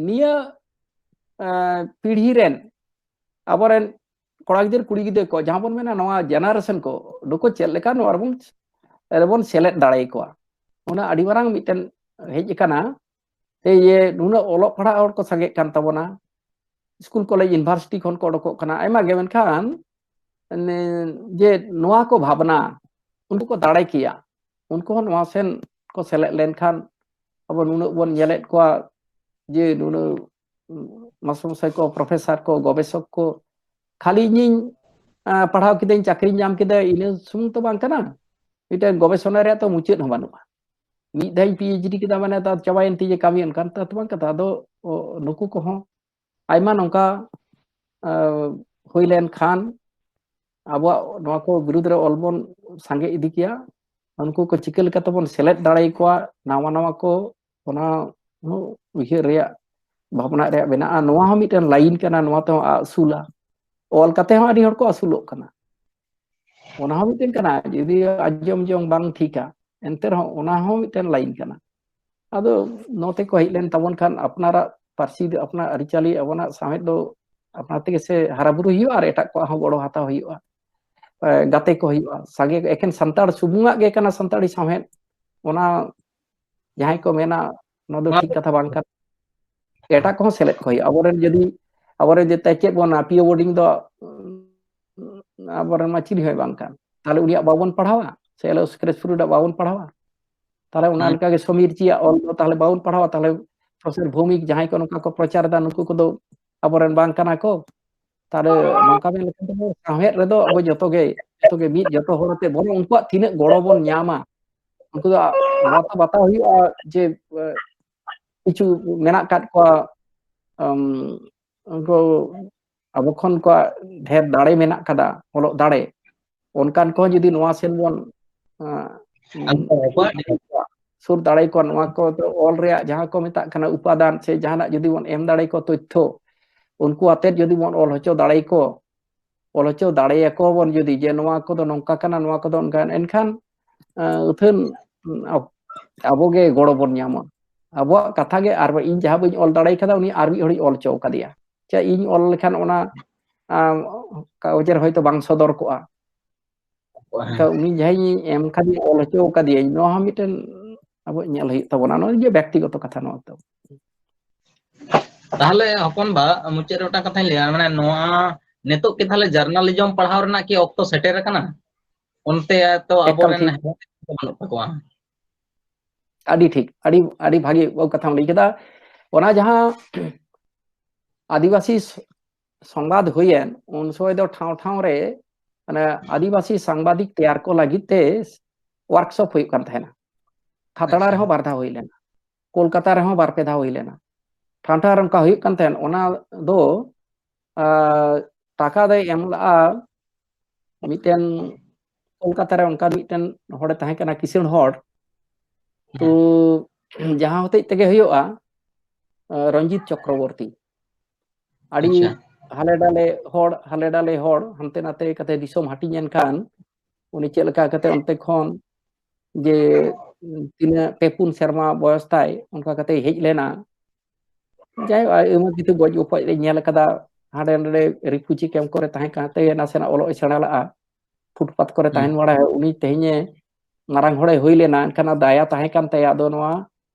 ᱱᱤᱭᱟᱹ, ᱮᱸ, ᱯᱤᱲᱦᱤ ᱨᱮᱱ ᱟᱵᱚᱨᱮᱱ ᱠᱚᱲᱟ ᱜᱤᱫᱟᱹᱨ ᱠᱩᱲᱤ ᱜᱤᱫᱟᱹᱨ ᱠᱚ ᱡᱟᱦᱟᱸ ᱵᱚᱱ ᱢᱮᱱᱟ ᱱᱚᱣᱟ ᱡᱮᱱᱟᱨᱮᱥᱚᱱ ᱠᱚ ᱱᱩᱠᱩ ᱪᱮᱫ ᱞᱮᱠᱟ ᱱᱚᱣᱟ ᱨᱮᱵᱚᱱ, ᱨᱮᱵᱚᱱ ᱥᱮᱞᱮᱫ ᱫᱟᱲᱮ ᱟᱠᱚᱣᱟ᱾ ᱚᱱᱟ ᱟᱹᱰᱤ ᱢᱟᱨᱟᱝ ᱢᱤᱫᱴᱮᱱ ᱦᱮᱡ ᱟᱠᱟᱱᱟ᱾ ᱛᱮ ᱤᱭᱟᱹ ᱱᱩᱱᱟᱹᱜ ᱚᱞᱚᱜ ᱯᱟᱲᱦᱟᱜ ᱦᱚᱲ ᱠᱚ ᱥᱟᱸᱜᱮᱜ ᱠᱟᱱ ᱛᱟᱵᱚᱱᱟ, ᱥᱠᱩᱞ ᱠᱚᱞᱮᱡᱽ ᱤᱭᱩᱱᱤᱵᱷᱟᱨᱥᱤᱴᱤ ᱠᱷᱚᱱ ᱠᱚ ᱚᱰᱚᱠᱚᱜ ᱠᱟᱱᱟ ᱟᱭᱢᱟ ᱜᱮ, ᱢᱮᱱᱠᱷᱟᱱ ᱡᱮ ᱱᱚᱣᱟ ᱠᱚ ᱵᱷᱟᱵᱽᱱᱟ ᱩᱱᱠᱩ ᱠᱚ ᱫᱟᱲᱮ ᱠᱮᱭᱟ, ᱩᱱᱠᱩ ᱦᱚᱸ ᱱᱚᱣᱟ ᱥᱮᱱ ᱠᱚ ᱥᱮᱞᱮᱫ ᱞᱮᱱᱠᱷᱟᱱ ᱟᱵᱚ ᱱᱩᱱᱟᱹᱜ ᱵᱚᱱ ᱧᱮᱞᱮᱫ ᱠᱚᱣᱟ ᱡᱮ ᱱᱩᱱᱟᱹᱜ ᱢᱟᱥᱴᱟᱨ ᱢᱚᱥᱟᱭ ᱠᱚ, ᱯᱨᱚᱯᱷᱮᱥᱟᱨ ᱠᱚ, ᱜᱚᱵᱮᱥᱚᱠ ᱠᱚ ᱠᱷᱟᱹᱞᱤ ᱤᱧᱤᱧ, ᱟᱸ, ᱯᱟᱲᱦᱟᱣ ᱠᱤᱫᱟᱹᱧ, ᱪᱟᱹᱠᱨᱤᱧ ᱧᱟᱢ ᱠᱮᱫᱟ, ᱤᱱᱟᱹ ᱥᱩᱢᱩᱝ ᱛᱚ ᱵᱟᱝ ᱠᱟᱱᱟ᱾ ᱢᱤᱫᱴᱮᱱ ᱜᱚᱵᱮᱥᱚᱱᱟ ᱨᱮᱭᱟᱜ ᱛᱚ ᱢᱩᱪᱟᱹᱫ ᱦᱚᱸ ᱵᱟᱹᱱᱩᱜᱼᱟ᱾ ᱢᱤᱫ ᱫᱷᱟᱣ ᱤᱧ ᱯᱤ ᱮᱭᱤᱪ ᱰᱤ ᱠᱮᱫᱟ ᱢᱟᱱᱮ ᱛᱚ ᱪᱟᱵᱟᱭᱮᱱ ᱛᱤᱧᱟ ᱠᱟᱹᱢᱤ, ᱚᱱᱠᱟᱱ ᱛᱚ ᱵᱟᱝ ᱠᱟᱛᱷᱟ᱾ ᱟᱫᱚ, ᱚ, ᱱᱩᱠᱩ ᱠᱚᱦᱚᱸ ᱟᱭᱢᱟ ᱱᱚᱝᱠᱟ, ᱟᱸ, ᱦᱩᱭ ᱞᱮᱱᱠᱷᱟᱱ ᱟᱵᱚᱣᱟᱜ ᱱᱚᱣᱟ ᱠᱚ ᱵᱤᱨᱩᱫᱽ ᱨᱮ ᱚᱞ ᱵᱚᱱ ᱥᱟᱸᱜᱮ ᱤᱫᱤ ᱠᱮᱭᱟ᱾ ᱩᱱᱠᱩ ᱠᱚ ᱪᱤᱠᱟᱹ ᱞᱮᱠᱟ ᱛᱮᱵᱚᱱ ᱥᱮᱞᱮᱫ ᱫᱟᱲᱮ ᱟᱠᱚᱣᱟ ᱱᱟᱣᱟ ᱱᱟᱣᱟ ᱠᱚ, ᱚᱱᱟ ᱦᱚᱸ ᱩᱭᱦᱟᱹᱨ ᱨᱮᱭᱟᱜ ᱵᱷᱟᱵᱽᱱᱟ ᱨᱮᱭᱟᱜ ᱢᱮᱱᱟᱜᱼᱟ᱾ ᱱᱚᱣᱟ ᱦᱚᱸ ᱢᱤᱫᱴᱮᱱ ᱞᱟᱭᱤᱱ ᱠᱟᱱᱟ, ᱱᱚᱣᱟ ᱛᱮᱦᱚᱸ ᱟᱹᱥᱩᱞᱟ᱾ ᱚᱞ ᱠᱟᱛᱮ ᱦᱚᱸ ᱟᱹᱰᱤ ᱦᱚᱲ ᱠᱚ ᱟᱹᱥᱩᱞᱚᱜ ᱠᱟᱱᱟ᱾ ᱚᱱᱟ ᱦᱚᱸ ᱢᱤᱫᱴᱮᱱ ᱠᱟᱱᱟ, ᱡᱩᱫᱤ ᱟᱸᱡᱚᱢ ᱡᱚᱝ ᱵᱟᱝ ᱴᱷᱤᱠᱟ, ᱮᱱᱛᱮ ᱨᱮᱦᱚᱸ ᱚᱱᱟ ᱦᱚᱸ ᱢᱤᱫᱴᱮᱱ ᱞᱟᱭᱤᱱ ᱠᱟᱱᱟ᱾ ᱟᱫᱚ ᱱᱚᱛᱮ ᱠᱚ ᱦᱮᱡ ᱞᱮᱱ ᱛᱟᱵᱚᱱ ᱠᱷᱟᱱ ᱟᱯᱱᱟᱨᱟᱜ ᱯᱟᱹᱨᱥᱤ ᱫᱚ, ᱟᱯᱱᱟᱨ ᱟᱹᱨᱤᱪᱟᱹᱞᱤ, ᱟᱵᱚᱱᱟᱜ ᱥᱟᱶᱦᱮᱫ ᱫᱚ ᱟᱯᱱᱟᱨ ᱛᱮᱜᱮ ᱥᱮ ᱦᱟᱨᱟ ᱵᱩᱨᱩ ᱦᱩᱭᱩᱜᱼᱟ ᱟᱨ ᱮᱴᱟᱜ ᱠᱚᱣᱟᱜ ᱦᱚᱸ ᱜᱚᱲᱚ ᱦᱟᱛᱟᱣ ᱦᱩᱭᱩᱜᱼᱟ᱾ ᱮ, ᱜᱟᱛᱮ ᱠᱚ ᱦᱩᱭᱩᱜᱼᱟ, ᱥᱟᱸᱜᱮ ᱮᱠᱷᱮᱱ ᱥᱟᱱᱛᱟᱲ ᱥᱩᱢᱩᱝᱟᱜ ᱜᱮ ᱠᱟᱱᱟ ᱥᱟᱱᱛᱟᱲᱤ ᱥᱟᱶᱦᱮᱫ, ᱚᱱᱟ ᱡᱟᱦᱟᱸᱭ ᱠᱚ ᱢᱮᱱᱟ ᱚᱱᱟ ᱫᱚ ᱱᱚᱣᱟ ᱴᱷᱤᱠ ᱫᱚ ᱠᱟᱛᱷᱟ ᱵᱟᱝ ᱠᱟᱱᱟ, ᱮᱴᱟᱜ ᱠᱚᱦᱚᱸ ᱥᱮᱞᱮᱫ ᱠᱚ ᱦᱩᱭᱩᱜᱼᱟ᱾ ᱟᱵᱚᱨᱮᱱ ᱡᱩᱫᱤ, ᱟᱵᱚᱨᱮᱱ ᱡᱩᱫᱤ ᱪᱮᱫ ᱵᱚᱱ ᱯᱤ ᱳ ᱵᱳᱨᱰᱤᱝ ᱫᱚ, ᱩᱸ, ᱟᱵᱚᱨᱮᱱ ᱢᱟ ᱪᱤᱞᱤ ᱦᱚᱸᱭ ᱵᱟᱝ ᱠᱟᱱ, ᱛᱟᱦᱞᱮ ᱩᱱᱤᱭᱟᱜ ᱵᱟᱵᱚᱱ ᱯᱟᱲᱦᱟᱣᱟ? ᱥᱮ ᱮᱞ ᱮᱥ ᱠᱨᱤᱥᱯᱩᱨᱤ ᱨᱮᱱᱟᱜ ᱵᱟᱵᱚᱱ ᱯᱟᱲᱦᱟᱣᱟ? ᱛᱟᱦᱞᱮ ᱚᱱᱟ ᱦᱩᱸ᱾ ᱞᱮᱠᱟᱜᱮ ᱥᱚᱢᱤᱨ ᱡᱤᱭᱟᱜ ᱚᱞ ᱫᱚ ᱛᱟᱦᱞᱮ ᱵᱟᱵᱚᱱ ᱯᱟᱲᱦᱟᱣᱟ? ᱛᱟᱦᱞᱮ ᱯᱨᱚᱯᱷᱮᱥᱚᱨ ᱵᱷᱳᱣᱢᱤᱠ ᱡᱟᱦᱟᱸᱭ ᱠᱚ ᱱᱚᱝᱠᱟ ᱠᱚ ᱯᱨᱚᱪᱟᱨ ᱮᱫᱟ, ᱱᱩᱠᱩ ᱠᱚᱫᱚ ᱟᱵᱚᱨᱮᱱ ᱵᱟᱝ ᱠᱟᱱᱟ ᱠᱚ? ᱛᱟᱦᱞᱮ ᱱᱚᱝᱠᱟ ᱢᱮᱱ ᱞᱮᱠᱷᱟᱱ ᱫᱚ ᱥᱟᱶᱦᱮᱫ ᱨᱮᱫᱚ ᱟᱵᱚ ᱡᱚᱛᱚ ᱜᱮ, ᱡᱚᱛᱚ ᱜᱮ ᱢᱤᱫ, ᱡᱚᱛᱚ ᱦᱚᱲ ᱟᱛᱮ ᱵᱚᱨᱚᱝ ᱩᱱᱠᱩᱣᱟᱜ ᱛᱤᱱᱟᱹᱜ ᱜᱚᱲᱚ ᱵᱚᱱ ᱧᱟᱢᱟ, ᱩᱱᱠᱩ ᱫᱚ ᱱᱚᱣᱟ ᱛᱚ ᱵᱟᱛᱟᱣ ᱦᱩᱭᱩᱜᱼᱟ ᱡᱮ, ᱮ, ᱠᱤᱪᱷᱩ ᱢᱮᱱᱟᱜ ᱟᱠᱟᱫ ᱠᱚᱣᱟ, ᱟᱢ, ᱩᱱᱠᱩ ᱟᱵᱚ ᱠᱷᱚᱱ ᱠᱚᱣᱟᱜ ᱰᱷᱮᱨ ᱫᱟᱲᱮ ᱢᱮᱱᱟᱜ ᱠᱟᱫᱟ, ᱚᱞᱚᱜ ᱫᱟᱲᱮ, ᱚᱱᱠᱟᱱ ᱠᱚᱦᱚᱸ ᱡᱩᱫᱤ ᱱᱚᱣᱟ ᱥᱮᱱ ᱵᱚᱱ, ᱟᱸ, ᱟᱫᱚ ᱚᱠᱚᱭ ᱥᱩᱨ ᱫᱟᱲᱮ ᱠᱚᱣᱟ, ᱱᱚᱣᱟ ᱠᱚ ᱚᱞ ᱨᱮᱭᱟᱜ ᱡᱟᱦᱟᱸ ᱠᱚ ᱢᱮᱛᱟᱜ ᱠᱟᱱᱟ ᱩᱯᱟᱫᱟᱱ ᱥᱮ ᱡᱟᱦᱟᱱᱟᱜ ᱡᱩᱫᱤ ᱵᱚᱱ ᱮᱢ ᱫᱟᱲᱮ ᱠᱚᱣᱟ ᱛᱚᱛᱛᱷᱚ, ᱩᱱᱠᱩ ᱟᱛᱮᱫ ᱡᱩᱫᱤ ᱵᱚᱱ ᱚᱞ ᱦᱚᱪᱚ ᱫᱟᱲᱮ ᱠᱚ, ᱚᱞ ᱦᱚᱪᱚ ᱫᱟᱲᱮᱭᱟᱠᱚ ᱵᱚᱱ ᱡᱩᱫᱤ ᱡᱮ ᱱᱚᱣᱟ ᱠᱚᱫᱚ ᱱᱚᱝᱠᱟ ᱠᱟᱱᱟ, ᱱᱚᱣᱟ ᱠᱚᱫᱚ ᱚᱱᱠᱟ, ᱮᱱᱠᱷᱟᱱ, ᱟᱸ, ᱟᱹᱛᱷᱟᱹᱱ, ᱟᱵ-, ᱟᱵᱚ ᱜᱮ ᱜᱚᱲᱚ ᱵᱚᱱ ᱧᱟᱢᱟ᱾ ᱟᱵᱚᱣᱟᱜ ᱠᱟᱛᱷᱟ ᱜᱮ ᱟᱨ ᱤᱧ ᱡᱟᱦᱟᱸ ᱵᱟᱹᱧ ᱚᱞ ᱫᱟᱲᱮ ᱠᱟᱫᱟ, ᱩᱱᱤ ᱟᱨ ᱢᱤᱫ ᱦᱚᱲᱤᱧ ᱚᱞ ᱦᱚᱪᱚ ᱠᱟᱫᱮᱭᱟ᱾ ᱪᱮ ᱤᱧ ᱚᱞ ᱞᱮᱠᱷᱟᱱ ᱚᱱᱟ, ᱟᱸ, ᱠᱟᱜᱚᱡᱽ ᱨᱮ ᱦᱚᱭᱛᱳ ᱵᱟᱝ ᱥᱚᱫᱚᱨ ᱠᱚᱜᱼᱟ᱾ ᱦᱮᱸ᱾ ᱮᱱᱠᱷᱟᱱ ᱩᱱᱤ ᱡᱟᱦᱟᱸᱭ ᱮᱢ ᱠᱟᱫᱮᱭᱟ, ᱚᱞ ᱦᱚᱪᱚ ᱠᱟᱫᱮᱭᱟᱹᱧ, ᱱᱚᱣᱟ ᱦᱚᱸ ᱢᱤᱫᱴᱮᱱ ᱟᱵᱚ ᱧᱮᱞ ᱦᱩᱭᱩᱜ ᱛᱟᱵᱚᱱᱟ᱾ ᱱᱚᱣᱟ ᱡᱮ ᱵᱮᱠᱛᱤᱜᱚᱛᱚ ᱠᱟᱛᱷᱟ ᱱᱚᱣᱟ ᱫᱚ᱾ ᱛᱟᱦᱞᱮ ᱦᱚᱯᱚᱱ ᱵᱟ, ᱢᱩᱪᱟᱹᱫ ᱨᱮ ᱢᱤᱫᱴᱟᱝ ᱠᱟᱛᱷᱟᱧ ᱞᱟᱹᱭᱟ, ᱢᱟᱱᱮ ᱱᱚᱣᱟ ᱱᱤᱛᱚᱜ ᱠᱤ ᱛᱟᱦᱞᱮ journalism ᱯᱟᱲᱦᱟᱣ ᱨᱮᱱᱟᱜ ᱠᱤ ᱚᱠᱛᱚ ᱥᱮᱴᱮᱨ ᱟᱠᱟᱱᱟ? ᱚᱱᱛᱮ ᱛᱚ ᱮᱠᱟᱞ ᱟᱵᱚᱨᱮᱱ ᱴᱷᱤᱠ᱾ ᱵᱟᱹᱱᱩᱜ ᱛᱟᱠᱚᱣᱟ᱾ ᱟᱹᱰᱤ ᱴᱷᱤᱠ, ᱟᱹᱰᱤ, ᱟᱹᱰᱤ ᱵᱷᱟᱹᱜᱤ ᱠᱟᱛᱷᱟᱢ ᱞᱟᱹᱭ ᱠᱮᱫᱟ᱾ ᱚᱱᱟ ᱡᱟᱦᱟᱸ ᱟᱹᱫᱤᱵᱟᱹᱥᱤ ᱥ-, ᱥᱚᱝᱵᱟᱫ ᱦᱩᱭᱮᱱ, ᱩᱱ ᱥᱚᱢᱚᱭ ᱫᱚ ᱴᱷᱟᱶ ᱴᱷᱟᱶ ᱨᱮ, ᱢᱟᱱᱮ, ᱟᱹᱫᱤᱵᱟᱹᱥᱤ ᱥᱟᱝᱵᱟᱫᱤᱠ ᱛᱮᱭᱟᱨ ᱠᱚ ᱞᱟᱹᱜᱤᱫ ᱛᱮ workshop ᱦᱩᱭᱩᱜ ᱠᱟᱱ ᱛᱟᱦᱮᱱᱟ᱾ ᱠᱷᱟᱛᱲᱟ ᱟᱪᱪᱷᱟ᱾ ᱨᱮᱦᱚᱸ ᱵᱟᱨ ᱫᱷᱟᱣ ᱦᱩᱭ ᱞᱮᱱᱟ, ᱠᱳᱞᱠᱟᱛᱟ ᱨᱮᱦᱚᱸ ᱵᱟᱨ ᱯᱮ ᱫᱷᱟᱣ ᱦᱩᱭ ᱞᱮᱱᱟ᱾ ᱴᱷᱟᱶ ᱴᱷᱟᱶ ᱨᱮ ᱚᱱᱠᱟ ᱦᱩᱭᱩᱜ ᱠᱟᱱ ᱛᱟᱦᱮᱸᱱ, ᱚᱱᱟ ᱫᱚ, ᱟᱨ, ᱴᱟᱠᱟ ᱫᱚᱭ ᱮᱢ ᱞᱟᱜᱼᱟ ᱢᱤᱫᱴᱮᱱ, ᱠᱳᱞᱠᱟᱛᱟ ᱨᱮ ᱚᱱᱠᱟ ᱢᱤᱫᱴᱮᱱ ᱦᱚᱲᱮ ᱛᱟᱦᱮᱸ ᱠᱟᱱᱟ, ᱠᱤᱥᱟᱹᱬ ᱦᱚᱲ᱾ ᱛᱚ, ᱦᱮᱸ᱾ ᱡᱟᱦᱟᱸ ᱦᱚᱛᱮᱡ ᱛᱮᱜᱮ ᱦᱩᱭᱩᱜᱼᱟ, ᱟᱸ, ᱨᱚᱧᱡᱤᱛ ᱪᱚᱠᱨᱚᱵᱚᱨᱛᱤ᱾ ᱟᱹᱰᱤ ᱟᱪᱪᱷᱟ᱾ ᱦᱟᱞᱮ ᱰᱟᱞᱮ ᱦᱚᱲ, ᱦᱟᱞᱮ ᱰᱟᱞᱮ ᱦᱚᱲ, ᱦᱟᱱᱛᱮ ᱱᱟᱛᱮ ᱠᱟᱛᱮ ᱫᱤᱥᱚᱢ ᱦᱟᱹᱴᱤᱧ ᱮᱱ ᱠᱷᱟᱱ, ᱩᱱᱤ ᱪᱮᱫ ᱞᱮᱠᱟ ᱠᱟᱛᱮ ᱚᱱᱛᱮ ᱠᱷᱚᱱ ᱡᱮ ᱛᱤᱱᱟᱹᱜ ᱯᱮ ᱯᱩᱱ ᱥᱮᱨᱢᱟ ᱵᱚᱭᱚᱥ ᱛᱟᱭ, ᱚᱱᱠᱟ ᱠᱟᱛᱮ ᱦᱮᱡ ᱞᱮᱱᱟ᱾ ᱡᱟᱭᱦᱳᱠ, ᱟᱭᱢᱟ ᱠᱤᱪᱷᱩ ᱜᱚᱡ ᱜᱚᱯᱚᱡ ᱨᱮ ᱧᱮᱞ ᱟᱠᱟᱫᱟ, ᱦᱟᱸᱰᱮ ᱱᱚᱰᱮ ᱨᱤᱯᱷᱩᱡᱤ ᱠᱮᱢᱯ ᱠᱚᱨᱮ ᱛᱟᱦᱮᱸ ᱠᱟᱛᱮ ᱱᱟᱥᱮᱱᱟᱜ ᱚᱞᱚᱜ ᱮ ᱥᱮᱬᱟ ᱞᱟᱜᱼᱟ, ᱯᱷᱩᱴᱯᱟᱛ ᱠᱚᱨᱮ ᱛᱟᱦᱮᱱ ᱵᱟᱲᱟᱭᱟ᱾ ᱩᱱᱤ ᱛᱮᱦᱮᱧᱮ ᱢᱟᱨᱟᱝ ᱦᱚᱲᱮ ᱦᱩᱭ ᱞᱮᱱᱟ, ᱮᱱᱠᱷᱟᱱ ᱫᱟᱭᱟ ᱛᱟᱦᱮᱸ ᱠᱟᱱ ᱛᱟᱭᱟ᱾ ᱟᱫᱚ ᱱᱚᱣᱟ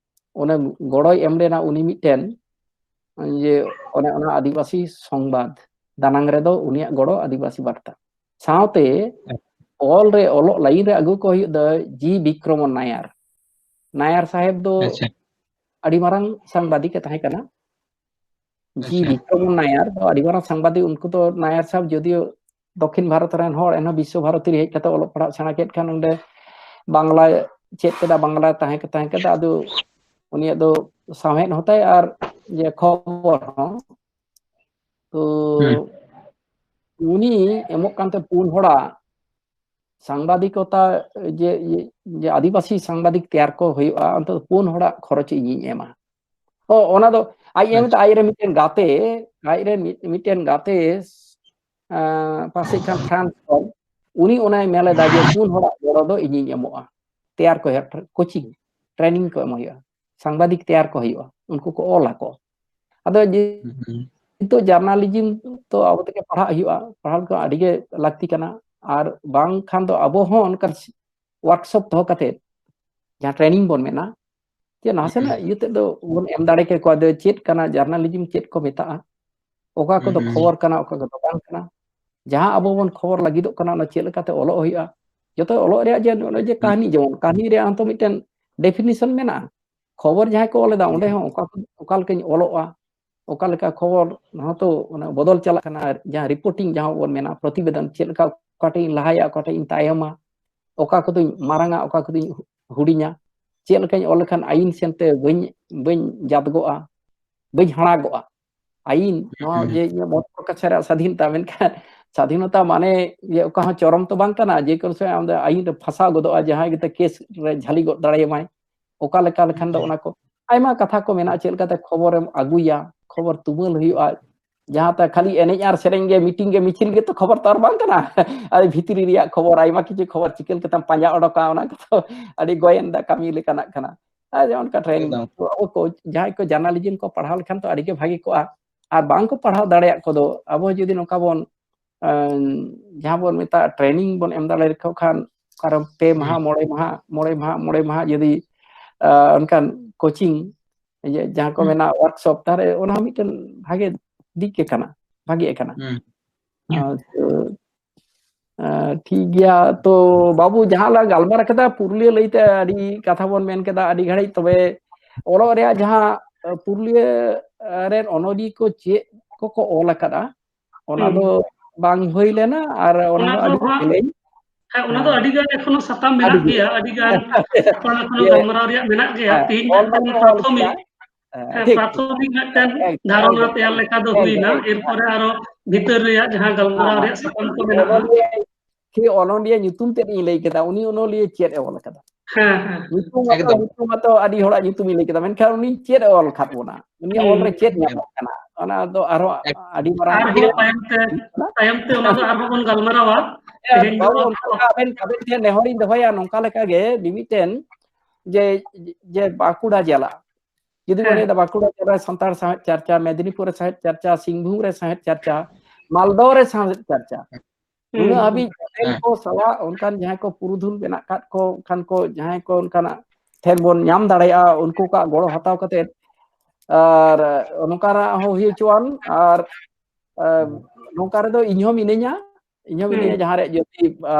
ᱚᱱᱮ ᱜᱚᱲᱚᱭ ᱮᱢ ᱞᱮᱱᱟ ᱩᱱᱤ ᱢᱤᱫᱴᱮᱱ, ᱡᱮ ᱚᱱᱮ ᱚᱱᱟ ᱟᱹᱫᱤᱵᱟᱹᱥᱤ ᱥᱚᱝᱵᱟᱫ ᱫᱟᱱᱟᱝ ᱨᱮᱫᱚ ᱩᱱᱤᱭᱟᱜ ᱜᱚᱲᱚ, ᱟᱹᱫᱤᱵᱟᱹᱥᱤ ᱵᱟᱨᱛᱟ᱾ ᱥᱟᱶᱛᱮ ᱚᱞ ᱨᱮ, ᱚᱞᱚᱜ ᱞᱟᱭᱤᱱ ᱨᱮ ᱟᱹᱜᱩ ᱠᱚ ᱦᱩᱭᱩᱜ ᱫᱚ ᱡᱤ ᱵᱤᱠᱨᱚᱢᱚᱱ ᱱᱟᱭᱟᱨ᱾ ᱱᱟᱭᱟᱨ ᱥᱟᱦᱮᱵᱽ ᱫᱚ ᱟᱪᱪᱷᱟ᱾ ᱟᱹᱰᱤ ᱢᱟᱨᱟᱝ ᱥᱟᱝᱵᱟᱫᱤᱠ ᱮ ᱛᱟᱦᱮᱸ ᱠᱟᱱᱟ᱾ ᱡᱤ ᱟᱪᱪᱷᱟ᱾ ᱵᱤᱠᱨᱚᱢᱚᱱ ᱱᱟᱭᱟᱨ ᱫᱚ ᱟᱹᱰᱤ ᱢᱟᱨᱟᱝ ᱥᱟᱝᱵᱟᱫᱤᱠ᱾ ᱩᱱᱠᱩ ᱫᱚ ᱱᱟᱭᱟᱨ ᱥᱟᱦᱮᱵᱽ ᱡᱚᱫᱤᱭᱳ ᱫᱚᱠᱠᱷᱤᱱ ᱵᱷᱟᱨᱚᱛ ᱨᱮᱱ ᱦᱚᱲ, ᱮᱱᱦᱚᱸ ᱵᱤᱥᱥᱚ ᱵᱷᱟᱨᱚᱛᱤ ᱨᱮ ᱦᱮᱡ ᱠᱟᱛᱮ ᱚᱞᱚᱜ ᱯᱟᱲᱦᱟᱜ ᱥᱮᱬᱟ ᱠᱮᱫ ᱠᱷᱟᱱ ᱚᱸᱰᱮ ᱵᱟᱝᱞᱟ ᱪᱮᱫ ᱠᱮᱫᱟ, ᱵᱟᱝᱞᱟ ᱛᱟᱦᱮᱸ ᱛᱟᱦᱮᱸ ᱠᱮᱫᱟ᱾ ᱟᱫᱚ ᱩᱱᱤᱭᱟᱜ ᱫᱚ ᱥᱟᱶᱦᱮᱫ ᱦᱚᱸᱛᱟᱭ ᱟᱨ ᱡᱮ ᱠᱷᱚᱵᱚᱨ ᱦᱚᱸ᱾ ᱛᱚ ᱦᱩᱸ᱾ ᱩᱱᱤ ᱮᱢᱚᱜ ᱠᱟᱱᱛᱮ ᱯᱩᱱ ᱦᱚᱲᱟᱜ ᱥᱟᱝᱵᱟᱫᱤᱠᱚᱛᱟ, ᱡᱮ, ᱡᱮ ᱟᱹᱫᱤᱵᱟᱹᱥᱤ ᱥᱟᱝᱵᱟᱫᱤᱠ ᱛᱮᱭᱟᱨ ᱠᱚ ᱦᱩᱭᱩᱜᱼᱟ, ᱚᱱᱛᱮ ᱯᱩᱱ ᱦᱚᱲᱟᱜ ᱠᱷᱚᱨᱚᱪ ᱤᱧᱤᱧ ᱮᱢᱟ᱾ ᱚ, ᱚᱱᱟ ᱫᱚ ᱟᱡ ᱮᱢ ᱟᱪᱪᱷᱟ᱾ ᱟᱡ ᱨᱮᱱ ᱢᱤᱫᱴᱮᱱ ᱜᱟᱛᱮ, ᱟᱡ ᱨᱮᱱ ᱢᱤᱫ-, ᱢᱤᱫᱴᱮᱱ ᱜᱟᱛᱮ, ᱟᱸ, ᱯᱟᱥᱮᱡ ᱠᱷᱟᱱ ᱯᱷᱨᱟᱱᱥ ᱠᱷᱚᱱ, ᱩᱱᱤ ᱚᱱᱟᱭ ᱢᱮᱱ ᱞᱮᱫᱟ ᱡᱮ ᱯᱩᱱ ᱦᱚᱲᱟᱜ ᱜᱚᱲᱚ ᱫᱚ ᱤᱧᱤᱧ ᱮᱢᱚᱜᱼᱟ, ᱛᱮᱭᱟᱨ ᱠᱚ ᱦᱩᱭᱩᱜᱼᱟ, coaching, training ᱠᱚ ᱮᱢ ᱦᱩᱭᱩᱜᱼᱟ, ᱥᱟᱝᱵᱟᱫᱤᱠ ᱛᱮᱭᱟᱨ ᱠᱚ ᱦᱩᱭᱩᱜᱼᱟ, ᱩᱱᱠᱩ ᱠᱚ ᱚᱞ ᱟᱠᱚ᱾ ᱟᱫᱚ ᱡᱮ ᱦᱩᱸ᱾ ᱱᱤᱛᱚᱜ journalism ᱛᱚ ᱟᱵᱚ ᱛᱮᱜᱮ ᱯᱟᱲᱦᱟᱜ ᱦᱩᱭᱩᱜᱼᱟ, ᱯᱟᱲᱦᱟᱣ ᱞᱮᱠᱷᱟᱱ ᱟᱹᱰᱤ ᱜᱮ ᱞᱟᱹᱠᱛᱤ ᱠᱟᱱᱟ, ᱟᱨ ᱵᱟᱝᱠᱷᱟᱱ ᱫᱚ ᱟᱵᱚ ᱦᱚᱸ ᱚᱱᱠᱟᱱ workshop ᱫᱚᱦᱚ ᱠᱟᱛᱮ ᱡᱟᱦᱟᱸ training ᱵᱚᱱ ᱢᱮᱱᱟ, ᱡᱮ ᱱᱟᱥᱮᱱᱟᱜ ᱤᱭᱟᱹ ᱛᱮᱫ ᱫᱚ ᱵᱚᱱ ᱮᱢ ᱫᱟᱲᱮ ᱠᱮᱠᱚᱣᱟ, ᱡᱮ ᱪᱮᱫ ᱠᱟᱱᱟ journalism, ᱪᱮᱫ ᱠᱚ ᱢᱮᱛᱟᱜᱼᱟ, ᱚᱠᱟ ᱠᱚᱫᱚ ᱦᱩᱸ᱾ ᱠᱷᱚᱵᱚᱨ ᱠᱟᱱᱟ, ᱚᱠᱟ ᱠᱚᱫᱚ ᱵᱟᱝ ᱠᱟᱱᱟ, ᱡᱟᱦᱟᱸ ᱟᱵᱚ ᱵᱚᱱ ᱠᱷᱚᱵᱚᱨ ᱞᱟᱹᱜᱤᱫᱚᱜ ᱠᱟᱱᱟ, ᱚᱱᱟ ᱪᱮᱫ ᱞᱮᱠᱟᱛᱮ ᱚᱞᱚᱜ ᱦᱩᱭᱩᱜᱼᱟ, ᱡᱚᱛᱚ ᱚᱞᱚᱜ ᱨᱮᱭᱟᱜ ᱡᱮ ᱱᱚᱜᱼᱚᱭ ᱡᱮ ᱦᱩᱸ᱾ ᱠᱟᱹᱦᱱᱤ, ᱡᱮᱢᱚᱱ ᱠᱟᱹᱦᱱᱤ ᱨᱮᱭᱟᱜ ᱦᱚᱸᱛᱚ ᱢᱤᱫᱴᱮᱱ definition ᱢᱮᱱᱟᱜᱼᱟ, ᱠᱷᱚᱵᱚᱨ ᱡᱟᱦᱟᱸᱭ ᱠᱚ ᱚᱞ ᱮᱫᱟ, ᱚᱸᱰᱮ ᱦᱚᱸ ᱚᱠᱟ, ᱚᱠᱟ ᱞᱮᱠᱟᱧ ᱚᱞᱚᱜᱼᱟ, ᱚᱠᱟ ᱞᱮᱠᱟ ᱠᱷᱚᱵᱚᱨ, ᱱᱚᱣᱟ ᱛᱚ ᱚᱱᱟ ᱵᱚᱫᱚᱞ ᱪᱟᱞᱟᱜ ᱠᱟᱱᱟ, ᱟᱨ ᱡᱟᱦᱟᱸ reporting ᱡᱟᱦᱟᱸ ᱵᱚᱱ ᱢᱮᱱᱟ, ᱯᱨᱚᱛᱤᱵᱮᱫᱚᱱ, ᱪᱮᱫ ᱞᱮᱠᱟ ᱚᱠᱟᱴᱟᱜ ᱤᱧ ᱞᱟᱦᱟᱭᱟ, ᱚᱠᱟᱴᱟᱜ ᱤᱧ ᱛᱟᱭᱚᱢᱟ, ᱚᱠᱟ ᱠᱚᱫᱚᱧ ᱢᱟᱨᱟᱝᱟ, ᱚᱠᱟ ᱠᱚᱫᱚᱧ ᱦᱩᱰᱤᱧᱟ, ᱪᱮᱫ ᱞᱮᱠᱟᱧ ᱚᱞ ᱞᱮᱠᱷᱟᱱ ᱟᱭᱤᱱ ᱥᱮᱱᱛᱮ ᱵᱟᱹᱧ, ᱵᱟᱹᱧ ᱡᱟᱫᱜᱚᱜᱼᱟ, ᱵᱟᱹᱧ ᱦᱟᱲᱟᱜᱚᱜᱼᱟ᱾ ᱟᱭᱤᱱ, ᱱᱚᱣᱟ ᱦᱩᱸ᱾ ᱡᱮ ᱤᱧᱟᱹᱜ ᱢᱚᱛ ᱯᱨᱚᱠᱟᱥ ᱨᱮᱭᱟᱜ ᱥᱟᱫᱷᱤᱱᱚᱛᱟ, ᱢᱮᱱᱠᱷᱟᱱ ᱥᱟᱫᱷᱤᱱᱚᱛᱟ ᱢᱟᱱᱮ ᱡᱮ ᱚᱠᱟ ᱦᱚᱸ ᱪᱚᱨᱚᱢ ᱛᱚ ᱵᱟᱝ ᱠᱟᱱᱟ, ᱡᱮ ᱠᱳᱱᱳ ᱥᱚᱢᱚᱭ ᱟᱢ ᱫᱚ ᱟᱭᱤᱱ ᱨᱮ ᱯᱷᱟᱸᱥᱟᱣ ᱜᱚᱫᱚᱜᱼᱟ, ᱡᱟᱦᱟᱸᱭ ᱜᱮᱛᱚ case ᱨᱮ ᱡᱷᱟᱹᱞᱤ ᱜᱚᱫ ᱫᱟᱲᱮᱭᱟᱢᱟᱭ᱾ ᱚᱠᱟ ᱞᱮᱠᱟ ᱞᱮᱠᱷᱟᱱ ᱫᱚ ᱚᱱᱟ ᱠᱚ ᱟᱭᱢᱟ ᱠᱟᱛᱷᱟ ᱠᱚ ᱢᱮᱱᱟᱜᱼᱟ, ᱪᱮᱫ ᱞᱮᱠᱟᱛᱮ ᱠᱷᱚᱵᱚᱨᱮᱢ ᱟᱹᱜᱩᱭᱟ, ᱠᱷᱚᱵᱚᱨ ᱛᱩᱢᱟᱹᱞ ᱦᱩᱭᱩᱜᱼᱟ, ᱡᱟᱦᱟᱸ ᱛᱮ ᱠᱷᱟᱹᱞᱤ ᱮᱱᱮᱡ ᱟᱨ ᱥᱮᱨᱮᱧ ᱜᱮ, ᱢᱤᱴᱤᱝ ᱜᱮ, ᱢᱤᱪᱷᱤᱞ ᱜᱮᱛᱚ ᱠᱷᱚᱵᱚᱨ ᱛᱚ ᱟᱨ ᱵᱟᱝ ᱠᱟᱱᱟ᱾ ᱟᱨ ᱵᱷᱤᱛᱨᱤ ᱨᱮᱭᱟᱜ ᱠᱷᱚᱵᱚᱨ, ᱟᱭᱢᱟ ᱠᱤᱪᱷᱩ ᱠᱷᱚᱵᱚᱨ ᱪᱤᱠᱟᱹ ᱞᱮᱠᱟᱛᱮᱢ ᱯᱟᱸᱡᱟ ᱚᱰᱚᱠᱟ, ᱚᱱᱟ ᱠᱚᱫᱚ ᱟᱹᱰᱤ ᱜᱚᱭᱮᱱᱫᱟ ᱠᱟᱹᱢᱤ ᱞᱮᱠᱟᱱᱟᱜ ᱠᱟᱱᱟ᱾ ᱟᱨ ᱡᱮᱢᱚᱱ ᱚᱱᱠᱟ ᱴᱨᱮᱱᱤᱝ ᱮᱠᱫᱚᱢ᱾ ᱠᱚ, ᱟᱵᱚ ᱠᱚ ᱡᱟᱦᱟᱸᱭ ᱠᱚ ᱡᱟᱨᱱᱟᱞᱤᱡᱤᱢ ᱠᱚ ᱯᱟᱲᱦᱟᱣ ᱞᱮᱠᱷᱟᱱ ᱛᱚ ᱟᱹᱰᱤ ᱜᱮ ᱵᱷᱟᱜᱮ ᱠᱚᱜᱼᱟ᱾ ᱟᱨ ᱵᱟᱝ ᱠᱚ ᱯᱟᱲᱦᱟᱣ ᱫᱟᱲᱮᱭᱟᱜ ᱠᱚᱫᱚ ᱟᱵᱚ ᱡᱩᱫᱤ ᱱᱚᱝᱠᱟ ᱵᱚᱱ, ᱮᱸ, ᱡᱟᱦᱟᱸ ᱵᱚᱱ ᱢᱮᱛᱟᱜᱼᱟ, ᱴᱨᱮᱱᱤᱝ ᱵᱚᱱ ᱮᱢ ᱫᱟᱲᱮ ᱞᱮᱠᱚ ᱠᱷᱟᱱ, ᱠᱟᱨᱚᱱ ᱯᱮ ᱢᱟᱦᱟ, ᱦᱩᱸ᱾ ᱢᱚᱬᱮ ᱢᱟᱦᱟ, ᱢᱚᱬᱮ ᱢᱟᱦᱟ, ᱢᱚᱬᱮ ᱢᱟᱦᱟ ᱡᱩᱫᱤ, ᱟᱸ, ᱚᱱᱠᱟᱱ ᱠᱳᱪᱤᱝ, ᱤᱭᱟᱹ, ᱡᱟᱦᱟᱸ ᱠᱚ ᱦᱩᱸ᱾ ᱢᱮᱱᱟ ᱣᱟᱨᱠᱥᱚᱯ, ᱛᱟᱦᱞᱮ ᱚᱱᱟ ᱦᱚᱸ ᱢᱤᱫᱴᱮᱱ ᱵᱷᱟᱜᱮ ᱫᱤᱠ ᱜᱮ ᱠᱟᱱᱟ, ᱵᱷᱟᱜᱮ ᱠᱟᱱᱟ᱾ ᱦᱩᱸ᱾ ᱟᱨ ᱛᱚ, ᱟᱸ, ᱴᱷᱤᱠ ᱜᱮᱭᱟ᱾ ᱛᱚ ᱵᱟᱹᱵᱩ, ᱡᱟᱦᱟᱸ ᱞᱟᱝ ᱜᱟᱞᱢᱟᱨᱟᱣ ᱠᱮᱫᱟ ᱯᱩᱨᱩᱞᱤᱭᱟᱹ ᱞᱟᱹᱭᱛᱮ ᱟᱹᱰᱤ ᱠᱟᱛᱷᱟ ᱵᱚᱱ ᱢᱮᱱ ᱠᱮᱫᱟ ᱟᱹᱰᱤ ᱜᱷᱟᱹᱲᱤᱡ, ᱛᱚᱵᱮ ᱚᱞᱚᱜ ᱨᱮᱭᱟᱜ ᱡᱟᱦᱟᱸ, ᱟᱸ, ᱯᱩᱨᱩᱞᱤᱭᱟᱹ ᱨᱮᱱ ᱚᱱᱚᱞᱤᱭᱟᱹ ᱠᱚ ᱪᱮᱫ ᱠᱚᱠᱚ ᱚᱞ ᱟᱠᱟᱫᱟ, ᱚᱱᱟ ᱦᱩᱸ᱾ ᱫᱚ ᱵᱟᱝ ᱦᱩᱭ ᱞᱮᱱᱟ, ᱟᱨ ᱚᱱᱟ ᱚᱱᱟ ᱫᱚ ᱫᱚ ᱟᱹᱰᱤ ᱦᱟᱸᱜ, ᱡᱮᱞᱮᱧ᱾ ᱦᱮᱸ, ᱚᱱᱟ ᱫᱚ ᱦᱮᱸ᱾ ᱟᱹᱰᱤ ᱜᱟᱱ ᱮᱠᱷᱚᱱᱳ ᱥᱟᱛᱟᱢ ᱟᱹᱰᱤ ᱢᱮᱱᱟᱜ ᱜᱮ᱾ ᱜᱮᱭᱟ, ᱟᱹᱰᱤ ᱜᱟᱱ ᱥᱟᱛᱟᱢ ᱮᱠᱷᱚᱱᱳ ᱡᱮ, ᱜᱟᱞᱢᱟᱨᱟᱣ ᱨᱮᱭᱟᱜ ᱢᱮᱱᱟᱜ ᱜᱮᱭᱟ᱾ ᱦᱮᱸ, ᱛᱮᱦᱮᱧ ᱚᱞ ᱢᱤᱫᱴᱟᱝ ᱢᱟᱠᱚ ᱚᱞ ᱯᱨᱟᱛᱷᱚᱢᱤᱠ, ᱠᱮᱫᱟ᱾ ᱦᱮᱸ, ᱦᱮᱸ, ᱴᱷᱤᱠ, ᱴᱷᱤᱠ᱾ ᱯᱨᱟᱛᱷᱚᱢᱤᱠ ᱢᱤᱫᱴᱟᱝ ᱮᱠᱫᱚᱢ, ᱫᱷᱟᱨᱚᱱᱟ ᱮᱠᱫᱚᱢ, ᱛᱮᱭᱟᱨ ᱞᱮᱠᱟ ᱫᱚ ᱮᱠᱫᱚᱢ, ᱦᱩᱭᱱᱟ, ᱮᱠᱫᱚᱢ, ᱮᱨᱯᱚᱨᱮ ᱟᱨᱚ ᱵᱷᱤᱛᱟᱹᱨ ᱨᱮᱭᱟᱜ ᱡᱟᱦᱟᱸ ᱜᱟᱞᱢᱟᱨᱟᱣ ᱦᱮᱸ, ᱨᱮᱭᱟᱜ ᱥᱟᱛᱟᱢ ᱠᱚ ᱢᱮᱱᱟᱜᱼᱟ᱾ ᱚᱱᱚᱞᱤᱭᱟᱹ, ᱠᱤ ᱚᱱᱚᱞᱤᱭᱟᱹ ᱧᱩᱛᱩᱢ ᱛᱮᱫ ᱤᱧ ᱞᱟᱹᱭ ᱠᱮᱫᱟ, ᱩᱱᱤ ᱚᱱᱚᱞᱤᱭᱟᱹ ᱪᱮᱫ ᱮ ᱚᱞ ᱠᱟᱫᱟ? ᱦᱮᱸ, ᱦᱮᱸ᱾ ᱧᱩᱛᱩᱢ ᱢᱟᱛᱚ, ᱮᱠᱫᱚᱢ᱾ ᱧᱩᱛᱩᱢ ᱢᱟᱛᱚ ᱟᱹᱰᱤ ᱦᱚᱲᱟᱜ ᱧᱩᱛᱩᱢ ᱤᱧ ᱞᱟᱹᱭ ᱠᱮᱫᱟ, ᱢᱮᱱᱠᱷᱟᱱ ᱩᱱᱤ ᱪᱮᱫ ᱮ ᱚᱞ ᱠᱟᱫ ᱵᱚᱱᱟ? ᱩᱱᱤᱭᱟᱜ ᱚᱞ ᱨᱮ ᱦᱩᱸ᱾ ᱪᱮᱫ ᱧᱟᱢᱚᱜ ᱠᱟᱱᱟ? ᱚᱱᱟ ᱫᱚ ᱟᱨᱦᱚᱸ ᱮᱠᱫᱚᱢ᱾ ᱟᱹᱰᱤ ᱢᱟᱨᱟᱝ ᱟᱨᱦᱚᱸ ᱛᱟᱭᱚᱢ ᱛᱮ, ᱛᱟᱭᱚᱢ ᱛᱮ ᱚᱱᱟ ᱫᱚ ᱟᱨᱦᱚᱸ ᱵᱚᱱ ᱜᱟᱞᱢᱟᱨᱟᱣᱟ᱾ ᱦᱮᱸ, ᱛᱮᱦᱮᱧ ᱫᱚ ᱵᱟᱹᱵᱩ, ᱚᱱᱠᱟ ᱟᱵᱮᱱ, ᱟᱵᱮᱱ ᱴᱷᱮᱱ ᱱᱮᱦᱚᱨᱤᱧ ᱫᱚᱦᱚᱭᱟ ᱱᱚᱝᱠᱟ ᱞᱮᱠᱟ ᱜᱮ, ᱢᱤᱢᱤᱫᱴᱮᱱ ᱡᱮ, ᱡᱮ ᱵᱟᱸᱠᱩᱲᱟ ᱡᱮᱞᱟ, ᱡᱩᱫᱤ ᱵᱚᱱ ᱦᱮᱸ᱾ ᱞᱟᱹᱭᱫᱟ ᱵᱟᱸᱠᱩᱲᱟ ᱡᱮᱞᱟ ᱨᱮ ᱥᱟᱱᱛᱟᱲ ᱥᱟᱶᱦᱮᱫ ᱪᱟᱨᱪᱟ, ᱢᱮᱫᱽᱱᱤᱯᱩᱨ ᱨᱮ ᱥᱟᱶᱦᱮᱫ ᱪᱟᱨᱪᱟ, ᱥᱤᱝᱵᱷᱩᱢ ᱨᱮ ᱥᱟᱶᱦᱮᱫ ᱪᱟᱨᱪᱟ, ᱢᱟᱞᱫᱚ ᱨᱮ ᱥᱟᱶᱦᱮᱫ ᱪᱟᱨᱪᱟ, ᱦᱩᱸ, ᱱᱩᱱᱟᱹᱜ ᱦᱩᱸ᱾ ᱦᱟᱹᱵᱤᱡ ᱡᱟᱦᱟᱸᱭ ᱦᱮᱸ᱾ ᱠᱚ ᱥᱟᱞᱟᱜ ᱚᱱᱠᱟᱱ ᱡᱟᱦᱟᱸᱭ ᱠᱚ ᱯᱩᱨᱩᱫᱷᱩᱞ ᱢᱮᱱᱟᱜ ᱟᱠᱟᱫ ᱠᱚ ᱠᱷᱟᱱ ᱠᱚ, ᱡᱟᱦᱟᱸᱭ ᱠᱚ ᱚᱱᱠᱟᱱᱟᱜ ᱴᱷᱮᱱ ᱵᱚᱱ ᱧᱟᱢ ᱫᱟᱲᱮᱭᱟᱜᱼᱟ, ᱩᱱᱠᱩ ᱠᱚᱣᱟᱜ ᱜᱚᱲᱚ ᱦᱟᱛᱟᱣ ᱠᱟᱛᱮ ᱟᱨ ᱱᱚᱝᱠᱟᱱᱟᱜ ᱦᱚᱸ ᱦᱩᱭ ᱦᱚᱪᱚᱣᱟᱱ᱾ ᱟᱨ, ᱟᱨ ᱱᱚᱝᱠᱟ ᱨᱮᱫᱚ ᱤᱧ ᱦᱚᱸ ᱢᱤᱱᱟᱹᱧᱟ, ᱤᱧ ᱦᱚᱸ ᱢᱤᱱᱟᱹᱧᱟ, ᱦᱩᱸ᱾ ᱡᱟᱦᱟᱸ ᱨᱮ ᱡᱟᱹᱛᱤ, ᱟ,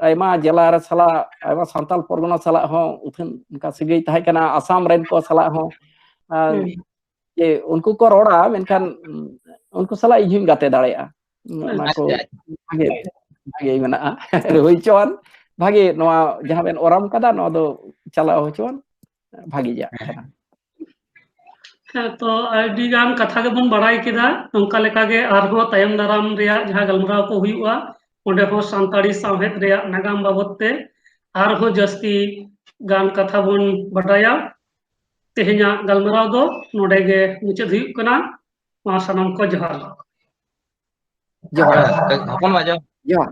ᱟᱭᱢᱟ ᱡᱮᱞᱟ ᱨᱮ ᱥᱟᱞᱟᱜ, ᱟᱭᱢᱟ ᱥᱟᱱᱛᱟᱞ ᱯᱚᱨᱜᱚᱱᱟ ᱥᱟᱞᱟᱜ ᱦᱚᱸ ᱩᱛᱷᱟᱹᱱ ᱚᱱᱠᱟ ᱥᱟᱹᱜᱟᱹᱭ ᱛᱟᱦᱮᱸ ᱠᱟᱱᱟ, ᱟᱥᱟᱢ ᱨᱮᱱ ᱠᱚ ᱥᱟᱞᱟᱜ ᱦᱚᱸ, ᱟ, ᱦᱩᱸ᱾ ᱡᱮ ᱩᱱᱠᱩ ᱠᱚ ᱨᱚᱲᱟ, ᱢᱮᱱᱠᱷᱟᱱ ᱩᱱᱠᱩ ᱥᱟᱞᱟᱜ ᱤᱧ ᱦᱚᱸᱧ ᱜᱟᱛᱮ ᱫᱟᱲᱮᱭᱟᱜᱼᱟ᱾ ᱚᱱᱟ ᱠᱚ ᱟᱪᱪᱷᱟ, ᱟᱪᱪᱷᱟ᱾ ᱵᱷᱟᱜᱮ, ᱵᱷᱟᱜᱮ ᱢᱮᱱᱟᱜᱼᱟ᱾ ᱦᱩᱭ ᱦᱚᱪᱚᱣᱟᱱ, ᱵᱷᱟᱜᱮ ᱱᱚᱣᱟ ᱡᱟᱦᱟᱸ ᱵᱮᱱ ᱚᱨᱟᱢ ᱠᱟᱫᱟ, ᱱᱚᱣᱟ ᱫᱚ ᱪᱟᱞᱟᱣ ᱦᱚᱪᱚᱣᱟᱱ, ᱵᱷᱟᱜᱮ ᱡᱟᱜ ᱦᱮᱸ᱾ ᱠᱟᱱᱟ᱾ ᱦᱮᱸ, ᱛᱚ ᱟᱹᱰᱤ ᱜᱟᱱ ᱠᱟᱛᱷᱟ ᱜᱮᱵᱚᱱ ᱵᱟᱲᱟᱭ ᱠᱮᱫᱟ᱾ ᱱᱚᱝᱠᱟ ᱞᱮᱠᱟ ᱜᱮ ᱟᱨᱦᱚᱸ ᱛᱟᱭᱚᱢ ᱫᱟᱨᱟᱢ ᱨᱮᱭᱟᱜ ᱡᱟᱦᱟᱸ ᱜᱟᱞᱢᱟᱨᱟᱣ ᱠᱚ ᱦᱩᱭᱩᱜᱼᱟ, ᱚᱸᱰᱮ ᱦᱚᱸ ᱥᱟᱱᱛᱟᱲᱤ ᱥᱟᱶᱦᱮᱫ ᱨᱮᱭᱟᱜ ᱱᱟᱜᱟᱢ ᱵᱟᱵᱚᱫ ᱛᱮ ᱟᱨᱦᱚᱸ ᱡᱟᱹᱥᱛᱤ ᱜᱟᱱ ᱠᱟᱛᱷᱟ ᱵᱚᱱ ᱵᱟᱰᱟᱭᱟ᱾ ᱛᱮᱦᱮᱧᱟᱜ ᱜᱟᱞᱢᱟᱨᱟᱣ ᱫᱚ ᱱᱚᱰᱮ ᱜᱮ ᱢᱩᱪᱟᱹᱫ ᱦᱩᱭᱩᱜ ᱠᱟᱱᱟ᱾ ᱢᱟ ᱥᱟᱱᱟᱢ ᱠᱚ ᱡᱚᱦᱟᱨ᱾ ᱡᱚᱦᱟᱨ᱾ ᱦᱚᱯᱚᱱ ᱵᱟ, ᱡᱚᱦᱟᱨ᱾ ᱡᱚᱦᱟᱨ᱾